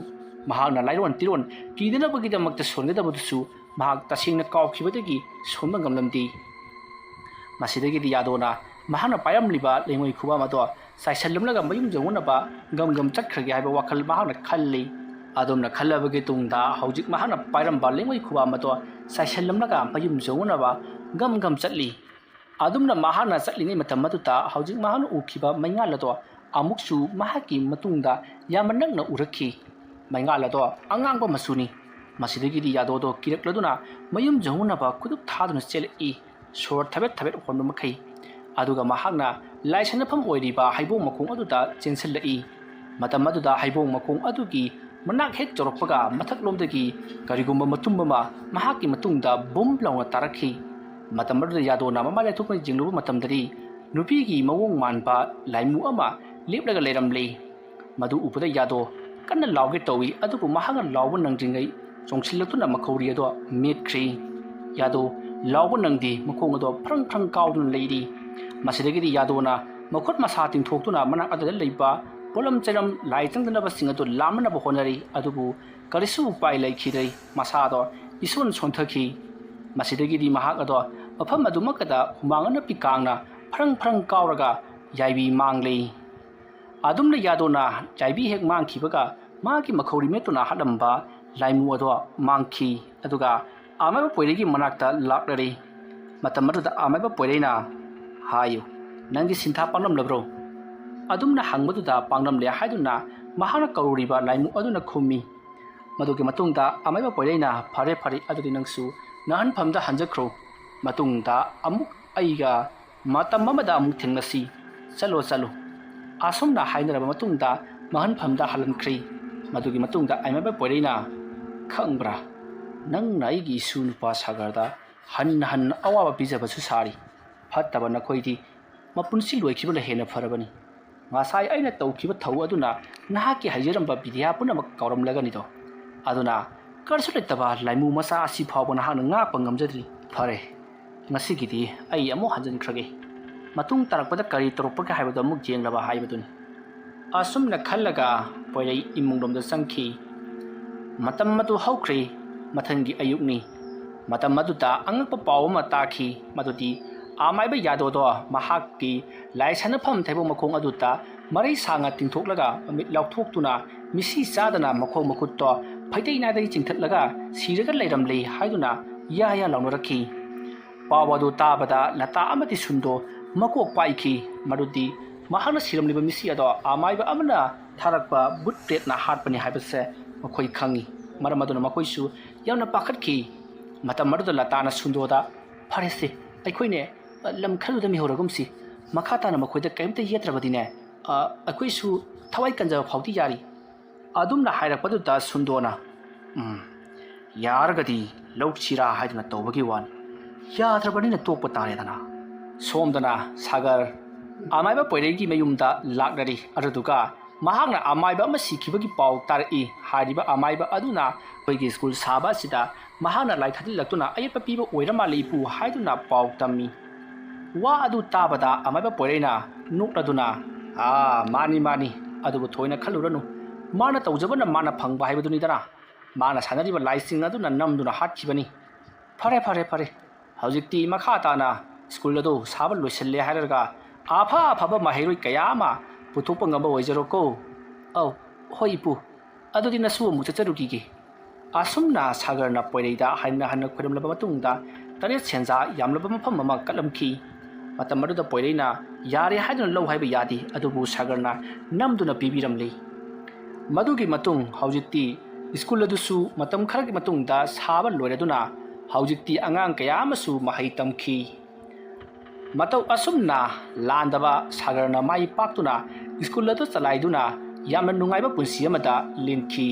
ꯃꯍꯥꯛꯅ ꯂꯥꯏꯔꯣꯟ ꯇꯤꯔꯣꯟ ꯀꯤꯗꯅꯕꯒꯤꯗꯃꯛꯇ ꯁꯣꯟꯒꯗꯕꯗꯨꯁꯨ ꯃꯍꯥꯛ ꯇꯁꯦꯡꯅ ꯀꯥꯎꯈꯤꯕꯗꯒꯤ ꯁꯣꯟꯕ ꯉꯝꯂꯝꯗꯦ꯫ ꯃꯁꯤꯗꯒꯤꯗꯤ ꯌꯥꯗꯣꯅ ꯃꯍꯥꯛꯅ ꯄꯥꯏꯔꯝꯂꯤꯕ ꯂꯩꯉꯣꯏ ꯈꯨꯕꯥꯝ ꯑꯗꯣ ꯆꯥꯏꯁꯤꯜꯂꯝꯂꯒ ꯃꯌꯨꯝ ꯌꯧꯅꯅꯕ ꯒꯝ ꯒꯝ ꯆꯠꯈ꯭ꯔꯒꯦ ꯍꯥꯏꯕ ꯋꯥꯈꯜ ꯃꯍꯥꯛꯅ ꯈꯜꯂꯤ꯫ ꯑꯗꯨꯝꯅ ꯈꯜꯂꯕꯒꯤ ꯇꯨꯡꯗ ꯍꯧꯖꯤꯛ ꯃꯍꯥꯛꯅ ꯄꯥꯏꯔꯝꯕ ꯂꯩꯉꯣꯏ ꯈꯨꯕꯥꯝ ꯑꯗꯣ ꯆꯥꯏꯁꯤꯜꯂꯝꯂꯒ ꯃꯌꯨꯝ ꯌꯧꯅꯅꯕ ꯒꯝ ꯒꯝ ꯆꯠꯂꯤ꯫ ꯑꯗꯨꯝꯅ ꯃꯍꯥꯛꯅ ꯆꯠꯂꯤꯉꯩ ꯃꯇꯝ ꯑꯗꯨꯗ ꯍꯧꯖꯤꯛ ꯃꯍꯥꯛꯅ ꯎꯈꯤꯕ ꯃꯩꯉꯥꯜ ꯑꯗꯣ ꯑꯃꯨꯛꯁꯨ ꯃꯍꯥꯛꯀꯤ ꯃꯇꯨꯡꯗ ꯌꯥꯝꯅ ꯅꯛꯅ ꯎꯔꯛꯈꯤ꯫ ꯃꯩꯉꯥꯜ ꯑꯗꯣ ꯑꯉꯥꯡꯕ ꯃꯆꯨꯅꯤ꯫ ꯃꯁꯤꯗꯒꯤꯗꯤ ꯌꯥꯗꯣꯗꯣ ꯀꯤꯔꯛꯂꯗꯨꯅ ꯃꯌꯨꯝ ꯌꯧꯅꯅꯕ ꯈꯨꯗꯨꯞ ꯊꯥꯗꯨꯅ ꯆꯦꯜꯂꯛꯏ, ꯁꯣꯔ ꯊꯕꯦꯠ ꯊꯕꯦꯠ ꯍꯣꯟꯕ ꯃꯈꯩ꯫ ꯑꯗꯨꯒ ꯃꯍꯥꯛꯅ ꯂꯥꯏꯁꯟꯅꯐꯝ ꯑꯣꯏꯔꯤꯕ ꯍꯩꯕꯣꯡ ꯃꯈꯣꯡ ꯑꯗꯨꯗ ꯆꯦꯟꯁꯤꯜꯂꯛꯏ꯫ ꯃꯇꯝ ꯑꯗꯨꯗ ꯍꯩꯕꯣꯡ ꯃꯈꯣꯡ ꯑꯗꯨꯒꯤ ꯃꯅꯥꯛ ꯍꯦꯛ ꯌꯧꯔꯛꯄꯒ ꯃꯊꯛꯂꯣꯝꯗꯒꯤ ꯀꯔꯤꯒꯨꯝꯕ ꯃꯇꯨꯝ ꯑꯃ ꯃꯍꯥꯛꯀꯤ ꯃꯇꯨꯡꯗ ꯕꯨꯝ ꯂꯥꯎꯅ ꯇꯥꯔꯛꯈꯤ꯫ ꯃꯇꯝ ꯑꯗꯨꯗ ꯌꯥꯗꯣꯅ ꯃꯃꯥꯏ ꯂꯩꯊꯣꯛꯇꯨꯅ ꯌꯦꯡꯂꯨꯕ ꯃꯇꯝꯗꯗꯤ ꯅꯨꯄꯤꯒꯤ ꯃꯑꯣꯡ ꯃꯥꯟꯕ ꯂꯥꯏꯃꯨ ꯑꯃ ꯂꯦꯞꯂꯒ ꯂꯩꯔꯝꯂꯤ꯫ ꯃꯗꯨ ꯎꯕꯗ ꯌꯥꯗꯣ ꯀꯟꯅ ꯂꯥꯎꯒꯦ ꯇꯧꯏ, ꯑꯗꯨꯕꯨ ꯃꯍꯥꯛꯅ ꯂꯥꯎꯕ ꯅꯪꯗ꯭ꯔꯤꯉꯩ ꯆꯣꯡꯁꯤꯜꯂꯛꯇꯨꯅ ꯃꯈꯧꯔꯤ ꯑꯗꯣ ꯃꯦꯠꯈ꯭ꯔꯤ꯫ ꯌꯥꯗꯣ ꯂꯥꯎꯕ ꯅꯪꯗꯦ, ꯃꯈꯣꯡ ꯑꯗꯣ ꯐ꯭ꯔꯪ ꯐ꯭ꯔꯪ ꯀꯥꯎꯗꯨꯅ ꯂꯩꯔꯤ꯫ ꯃꯁꯤꯗꯒꯤꯗꯤ ꯌꯥꯗꯣꯅ ꯃꯈꯨꯠ ꯃꯁꯥ ꯇꯤꯡꯊꯣꯛꯇꯨꯅ ꯃꯅꯥꯛ ꯑꯗꯨꯗ ꯂꯩꯕ ꯄꯣꯠꯂꯝ ꯆꯩꯔꯝ ꯂꯥꯏ ꯆꯪꯗꯅꯕꯁꯤꯡ ꯑꯗꯨ ꯂꯥꯝꯅꯅꯕ ꯍꯣꯠꯅꯔꯤ, ꯑꯗꯨꯕꯨ ꯀꯔꯤꯁꯨ ꯎꯄꯥꯏ ꯂꯩꯈꯤꯗ꯭ꯔꯦ꯫ ꯃꯁꯥꯗꯣ ꯏꯁꯣꯟ ꯁꯣꯟꯊꯈꯤ꯫ ꯃꯁꯤꯗꯒꯤꯗꯤ ꯃꯍꯥꯛ ꯑꯗꯣ ꯃꯐꯝ ꯑꯗꯨꯃꯛꯇꯗ ꯍꯨꯃꯥꯡ ꯑꯅꯞꯄꯤ ꯀꯥꯡꯅ ꯐ꯭ꯔꯪ ꯐ꯭ꯔꯪ ꯀꯥꯎꯔꯒ ꯌꯥꯏꯕꯤ ꯃꯥꯡꯂꯤ꯫ ꯑꯗꯨꯝꯅ ꯌꯥꯗꯣꯅ ꯌꯥꯏꯕꯤ ꯍꯦꯛ ꯃꯥꯡꯈꯤꯕꯒ ꯃꯍꯥꯛꯀꯤ ꯃꯈꯧꯔꯤ ꯃꯦꯠꯇꯨꯅ ꯍꯥꯠꯂꯝꯕ ꯂꯥꯏꯃꯨ ꯑꯗꯣ ꯃꯥꯡꯈꯤ꯫ ꯑꯗꯨꯒ ꯑꯃꯥꯏꯕ ꯄꯣꯏꯔꯩꯒꯤ ꯃꯅꯥꯛꯇ ꯂꯥꯛꯂꯔꯤ꯫ ꯃꯇꯝ ꯑꯗꯨꯗ ꯑꯃꯥꯏꯕ ꯄꯣꯏꯔꯩꯅ ꯍꯥꯏꯌꯨ, "ꯅꯪꯒꯤ ꯁꯤꯟꯊꯥ ꯄꯥꯡꯂꯝꯂꯕ꯭ꯔꯣ?" ꯑꯗꯨꯝꯅ ꯍꯪꯕꯗꯨꯗ ꯄꯥꯡꯂꯝꯂꯦ ꯍꯥꯏꯗꯨꯅ ꯃꯍꯥꯛꯅ ꯀꯧꯔꯨꯔꯤꯕ ꯂꯥꯏꯃꯨ ꯑꯗꯨꯅ ꯈꯨꯝꯃꯤ꯫ ꯃꯗꯨꯒꯤ ꯃꯇꯨꯡꯗ ꯑꯃꯥꯏꯕ ꯄꯣꯏꯔꯩꯅ, "ꯐꯔꯦ ꯐꯔꯦ, ꯑꯗꯨꯗꯤ ꯅꯪꯁꯨ ꯅꯥꯍꯟꯐꯝꯗ ꯍꯟꯖꯈ꯭ꯔꯣ꯫ ꯃꯇꯨꯡꯗ ꯑꯃꯨꯛ ꯑꯩꯒ ꯃꯇꯝ ꯑꯃꯗ ꯑꯃꯨꯛ ꯊꯦꯡꯅꯁꯤ꯫ ꯆꯠꯂꯣ, ꯆꯠꯂꯣ꯫" ꯑꯁꯨꯝꯅ ꯍꯥꯏꯅꯔꯕ ꯃꯇꯨꯡꯗ ꯃꯍꯟꯐꯝꯗ ꯍꯜꯍꯟꯈ꯭ꯔꯤ꯫ ꯃꯗꯨꯒꯤ ꯃꯇꯨꯡꯗ ꯑꯃꯥꯏꯕ ꯄꯣꯏꯔꯩꯅ, "ꯈꯪꯕ꯭ꯔꯥ, ꯅꯪꯅ ꯑꯩꯒꯤ ꯏꯁꯨ ꯅꯨꯄꯥ ꯁꯥꯒꯔꯗ ꯍꯟꯅ ꯍꯟꯅ ꯑꯋꯥꯕ ꯄꯤꯖꯕꯁꯨ ꯁꯥꯔꯤ꯫ ꯐꯠꯇꯕ ꯅꯈꯣꯏꯗꯤ ꯃꯄꯨꯟꯁꯤ ꯂꯣꯏꯈꯤꯕꯅ ꯍꯦꯟꯅ ꯐꯔꯕꯅꯤ꯫ ꯉꯁꯥꯏ ꯑꯩꯅ ꯇꯧꯈꯤꯕ ꯊꯧ ꯑꯗꯨꯅ ꯅꯍꯥꯛꯀꯤ ꯍꯩꯖꯔꯝꯕ ꯕꯤꯗ꯭ꯌꯥ ꯄꯨꯝꯅꯃꯛ ꯀꯥꯎꯔꯝꯂꯒꯅꯤꯗꯣ꯫ ꯑꯗꯨꯅ ꯀꯔꯤꯁꯨ ꯂꯩꯇꯕ ꯂꯥꯏꯃꯨ ꯃꯆꯥ ꯑꯁꯤ ꯐꯥꯎꯕ ꯅꯍꯥꯛꯅ ꯉꯥꯛꯄ ꯉꯝꯖꯗ꯭ꯔꯤ꯫ ꯐꯔꯦ, ꯉꯁꯤꯒꯤꯗꯤ ꯑꯩ ꯑꯃꯨꯛ ꯍꯟꯖꯤꯟꯈ꯭ꯔꯒꯦ꯫ ꯃꯇꯨꯡ ꯇꯥꯔꯛꯄꯗ ꯀꯔꯤ ꯇꯧꯔꯛꯄꯒꯦ ꯍꯥꯏꯕꯗꯨ ꯑꯃꯨꯛ ꯌꯦꯡꯂꯕ ꯍꯥꯏꯕꯗꯨꯅꯤ꯫" ꯑꯁꯨꯝꯅ ꯈꯜꯂꯒ ꯄꯣꯏꯔꯩ ꯏꯃꯨꯡꯂꯣꯝꯗ ꯆꯪꯈꯤ꯫ ꯃꯇꯝ ꯑꯗꯨ ꯍꯧꯈ꯭ꯔꯦ꯫ ꯃꯊꯪꯒꯤ ꯑꯌꯨꯛꯅꯤ꯫ ꯃꯇꯝ ꯑꯗꯨꯗ ꯑꯉꯛꯄ ꯄꯥꯎ ꯑꯃ ꯇꯥꯈꯤ, ꯃꯗꯨꯗꯤ ꯑꯃꯥꯏꯕ ꯌꯥꯗꯣꯗꯣ ꯃꯍꯥꯛꯀꯤ ꯂꯥꯏ ꯁꯥꯟꯅꯐꯝ ꯊꯩꯕꯣꯡ ꯃꯈꯣꯡ ꯑꯗꯨꯗ ꯃꯔꯩ ꯁꯥꯡꯅ ꯇꯤꯡꯊꯣꯛꯂꯒ ꯃꯃꯤꯠ ꯂꯥꯎꯊꯣꯛꯇꯨꯅ ꯃꯤꯁꯤ ꯆꯥꯗꯅ ꯃꯈꯣꯡ ꯃꯈꯨꯠꯇꯣ ꯐꯩꯗꯩ ꯅꯥꯏꯗꯒꯤ ꯆꯤꯡꯊꯠꯂꯒ ꯁꯤꯔꯒ ꯂꯩꯔꯝꯂꯦ ꯍꯥꯏꯗꯨꯅ ꯌꯥ ꯌꯥ ꯂꯥꯎꯅꯔꯛꯈꯤ꯫ ꯄꯥꯎ ꯑꯗꯨ ꯇꯥꯕꯗ ꯂꯇꯥ ꯑꯃꯗꯤ ꯁꯨꯟꯗꯣ ꯃꯀꯣꯛ ꯄꯥꯏꯈꯤ꯫ ꯃꯗꯨꯗꯤ ꯃꯍꯥꯛꯅ ꯁꯤꯔꯝꯂꯤꯕ ꯃꯤꯁꯤ ꯑꯗꯣ ꯑꯃꯥꯏꯕ ꯑꯃꯅ ꯊꯥꯔꯛꯄ ꯕꯨꯠ ꯄ꯭ꯔꯦꯠꯅ ꯍꯥꯠꯄꯅꯤ ꯍꯥꯏꯕꯁꯦ ꯃꯈꯣꯏ ꯈꯪꯉꯤ꯫ ꯃꯔꯝ ꯑꯗꯨꯅ ꯃꯈꯣꯏꯁꯨ ꯌꯥꯝꯅ ꯄꯥꯈꯠꯈꯤ꯫ ꯃꯇꯝ ꯑꯗꯨꯗ ꯂꯇꯥꯅ ꯁꯨꯟꯗꯣꯗ, "ꯐꯔꯦꯁꯦ, ꯑꯩꯈꯣꯏꯅꯦ, ꯑ, ꯂꯝ ꯈꯔꯗꯨꯗ ꯃꯤꯍꯧꯔꯒꯨꯝꯁꯤ꯫ ꯃꯈꯥ ꯇꯥꯅ ꯃꯈꯣꯏꯗ ꯀꯔꯤꯝꯇ ꯌꯦꯠꯇ꯭ꯔꯕꯗꯤꯅꯦ, ꯑ, ꯑꯩꯈꯣꯏꯁꯨ ꯊꯋꯥꯏ ꯀꯟꯖꯕ ꯐꯥꯎꯗꯤ ꯌꯥꯔꯤ"꯫ ꯑꯗꯨꯝꯅ ꯍꯥꯏꯔꯛꯄꯗꯨꯗ ꯁꯨꯟꯗꯣꯅ, "ꯎꯝ, ꯌꯥꯔꯒꯗꯤ ꯂꯧꯁꯤꯔꯥ ꯍꯥꯏꯗꯨꯅ ꯇꯧꯕꯒꯤ ꯋꯥꯅꯤ꯫ ꯌꯥꯗ꯭ꯔꯕꯅꯤꯅ ꯇꯣꯛꯄ ꯇꯥꯔꯦꯗꯅ"꯫ ꯁꯣꯝꯗꯅ ꯁꯥꯒꯔ ꯑꯃꯥꯏꯕ ꯄꯣꯏꯔꯩꯒꯤ ꯃꯌꯨꯝꯗ ꯂꯥꯛꯅꯔꯤ꯫ ꯑꯗꯨꯗꯨꯒ ꯃꯍꯥꯛꯅ ꯑꯃꯥꯏꯕ ꯑꯃ ꯁꯤꯈꯤꯕꯒꯤ ꯄꯥꯎ ꯇꯥꯔꯛꯏ꯫ ꯍꯥꯏꯔꯤꯕ ꯑꯃꯥꯏꯕ ꯑꯗꯨꯅ ꯑꯩꯈꯣꯏꯒꯤ ꯁ꯭ꯀꯨꯜ ꯁꯥꯕ ꯑꯁꯤꯗ ꯃꯍꯥꯛꯅ ꯂꯥꯏ ꯊꯥꯖꯤꯜꯂꯛꯇꯨꯅ ꯑꯌꯦꯠꯄ ꯄꯤꯕ ꯑꯣꯏꯔ ꯃꯥꯜꯂꯦ ꯏꯄꯨ ꯍꯥꯏꯗꯨꯅ ꯄꯥꯎ ꯇꯝꯃꯤ꯫ ꯋꯥ ꯑꯗꯨ ꯇꯥꯕꯗ ꯑꯃꯥꯏꯕ ꯄꯣꯏꯔꯩꯅ ꯅꯣꯛꯂꯗꯨꯅ, "ꯑꯥ, ꯃꯥꯅꯤ, ꯃꯥꯅꯤ, ꯑꯗꯨꯕꯨ ꯊꯣꯏꯅ ꯈꯜꯂꯨꯔꯅꯨ꯫ ꯃꯥꯅ ꯇꯧꯖꯕꯅ ꯃꯥꯅ ꯐꯪꯕ ꯍꯥꯏꯕꯗꯨꯅꯤꯗꯅ꯫ ꯃꯥꯅ ꯁꯥꯟꯅꯔꯤꯕ ꯂꯥꯏꯁꯤꯡ ꯑꯗꯨꯅ ꯅꯝꯗꯨꯅ ꯍꯥꯠꯈꯤꯕꯅꯤ꯫ ꯐꯔꯦ, ꯐꯔꯦ, ꯐꯔꯦ꯫ ꯍꯧꯖꯤꯛꯇꯤ ꯃꯈꯥ ꯇꯥꯅ ꯁ꯭ꯀꯨꯜ ꯑꯗꯨ ꯁꯥꯕ ꯂꯣꯏꯁꯤꯜꯂꯦ ꯍꯥꯏꯔꯒ ꯑꯐ ꯑꯐꯕ ꯃꯍꯩꯔꯣꯏ ꯀꯌꯥ ꯑꯃ ꯄꯨꯊꯣꯛꯄ ꯉꯝꯕ ꯑꯣꯏꯖꯔꯣꯀꯣ"꯫ "ꯑꯧ, ꯍꯣꯏ ꯏꯄꯨ, ꯑꯗꯨꯗꯤ ꯅꯁꯨ ꯑꯃꯨꯛ ꯆꯠꯆꯔꯨꯈꯤꯒꯦ"꯫ ꯑꯁꯨꯝꯅ ꯁꯥꯒꯔꯅ ꯄꯣꯏꯔꯩꯗ ꯍꯟꯅ ꯍꯟꯅ ꯈꯣꯏꯔꯝꯂꯕ ꯃꯇꯨꯡꯗ ꯇꯔꯦꯠ ꯁꯦꯟꯖꯥ ꯌꯥꯝꯂꯕ ꯃꯐꯝ ꯑꯃ ꯀꯠꯂꯝꯈꯤ꯫ ꯃꯇꯝ ꯑꯗꯨꯗ ꯄꯣꯏꯔꯩꯅ ꯌꯥꯔꯦ ꯍꯥꯏꯗꯨꯅ ꯂꯧ ꯍꯥꯏꯕ ꯌꯥꯗꯦ, ꯑꯗꯨꯕꯨ ꯁꯥꯒꯔꯅ ꯅꯝꯗꯨꯅ ꯄꯤꯕꯤꯔꯝꯂꯤ꯫ ꯃꯗꯨꯒꯤ ꯃꯇꯨꯡ ꯍꯧꯖꯤꯛꯇꯤ ꯁ꯭ꯀꯨꯜ ꯑꯗꯨꯁꯨ ꯃꯇꯝ ꯈꯔꯒꯤ ꯃꯇꯨꯡꯗ ꯁꯥꯕ ꯂꯣꯏꯔꯗꯨꯅ ꯍꯧꯖꯤꯛꯇꯤ ꯑꯉꯥꯡ ꯀꯌꯥ ꯑꯃꯁꯨ ꯃꯍꯩ ꯇꯝꯈꯤ꯫ ꯃꯇꯧ ꯑꯁꯨꯝꯅ ꯂꯥꯟꯗꯕ ꯁꯥꯒꯔꯅ ꯃꯥꯏ ꯄꯥꯛꯇꯨꯅ ꯁ꯭ꯀꯨꯜ ꯑꯗꯨ ꯆꯂꯥꯏꯗꯨꯅ ꯌꯥꯝꯅ ꯅꯨꯡꯉꯥꯏꯕ ꯄꯨꯟꯁꯤ ꯑꯃꯗ ꯂꯦꯟꯈꯤ꯫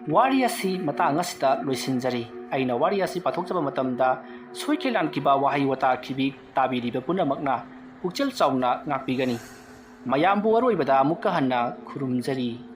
ꯋꯥꯔꯤ ꯑꯁꯤ ꯃꯇꯥꯡ ꯑꯁꯤꯗ ꯂꯣꯏꯁꯤꯟꯖꯔꯤ꯫ ꯑꯩꯅ ꯋꯥꯔꯤ ꯑꯁꯤ ꯄꯥꯊꯣꯛꯆꯕ ꯃꯇꯝꯗ ꯁꯣꯏꯈꯤ ꯂꯥꯟꯈꯤꯕ ꯋꯥꯍꯩ ꯋꯥꯇꯥ ꯈꯤꯕꯤ ꯇꯥꯕꯤꯔꯤꯕ ꯄꯨꯝꯅꯃꯛꯅ ꯄꯨꯛꯆꯦꯜ ꯆꯥꯎꯅ ꯉꯥꯛꯄꯤꯒꯅꯤ꯫ ꯃꯌꯥꯝꯕꯨ ꯑꯔꯣꯏꯕꯗ ꯑꯃꯨꯛꯀ ꯍꯟꯅ ꯈꯨꯔꯨꯝꯖꯔꯤ꯫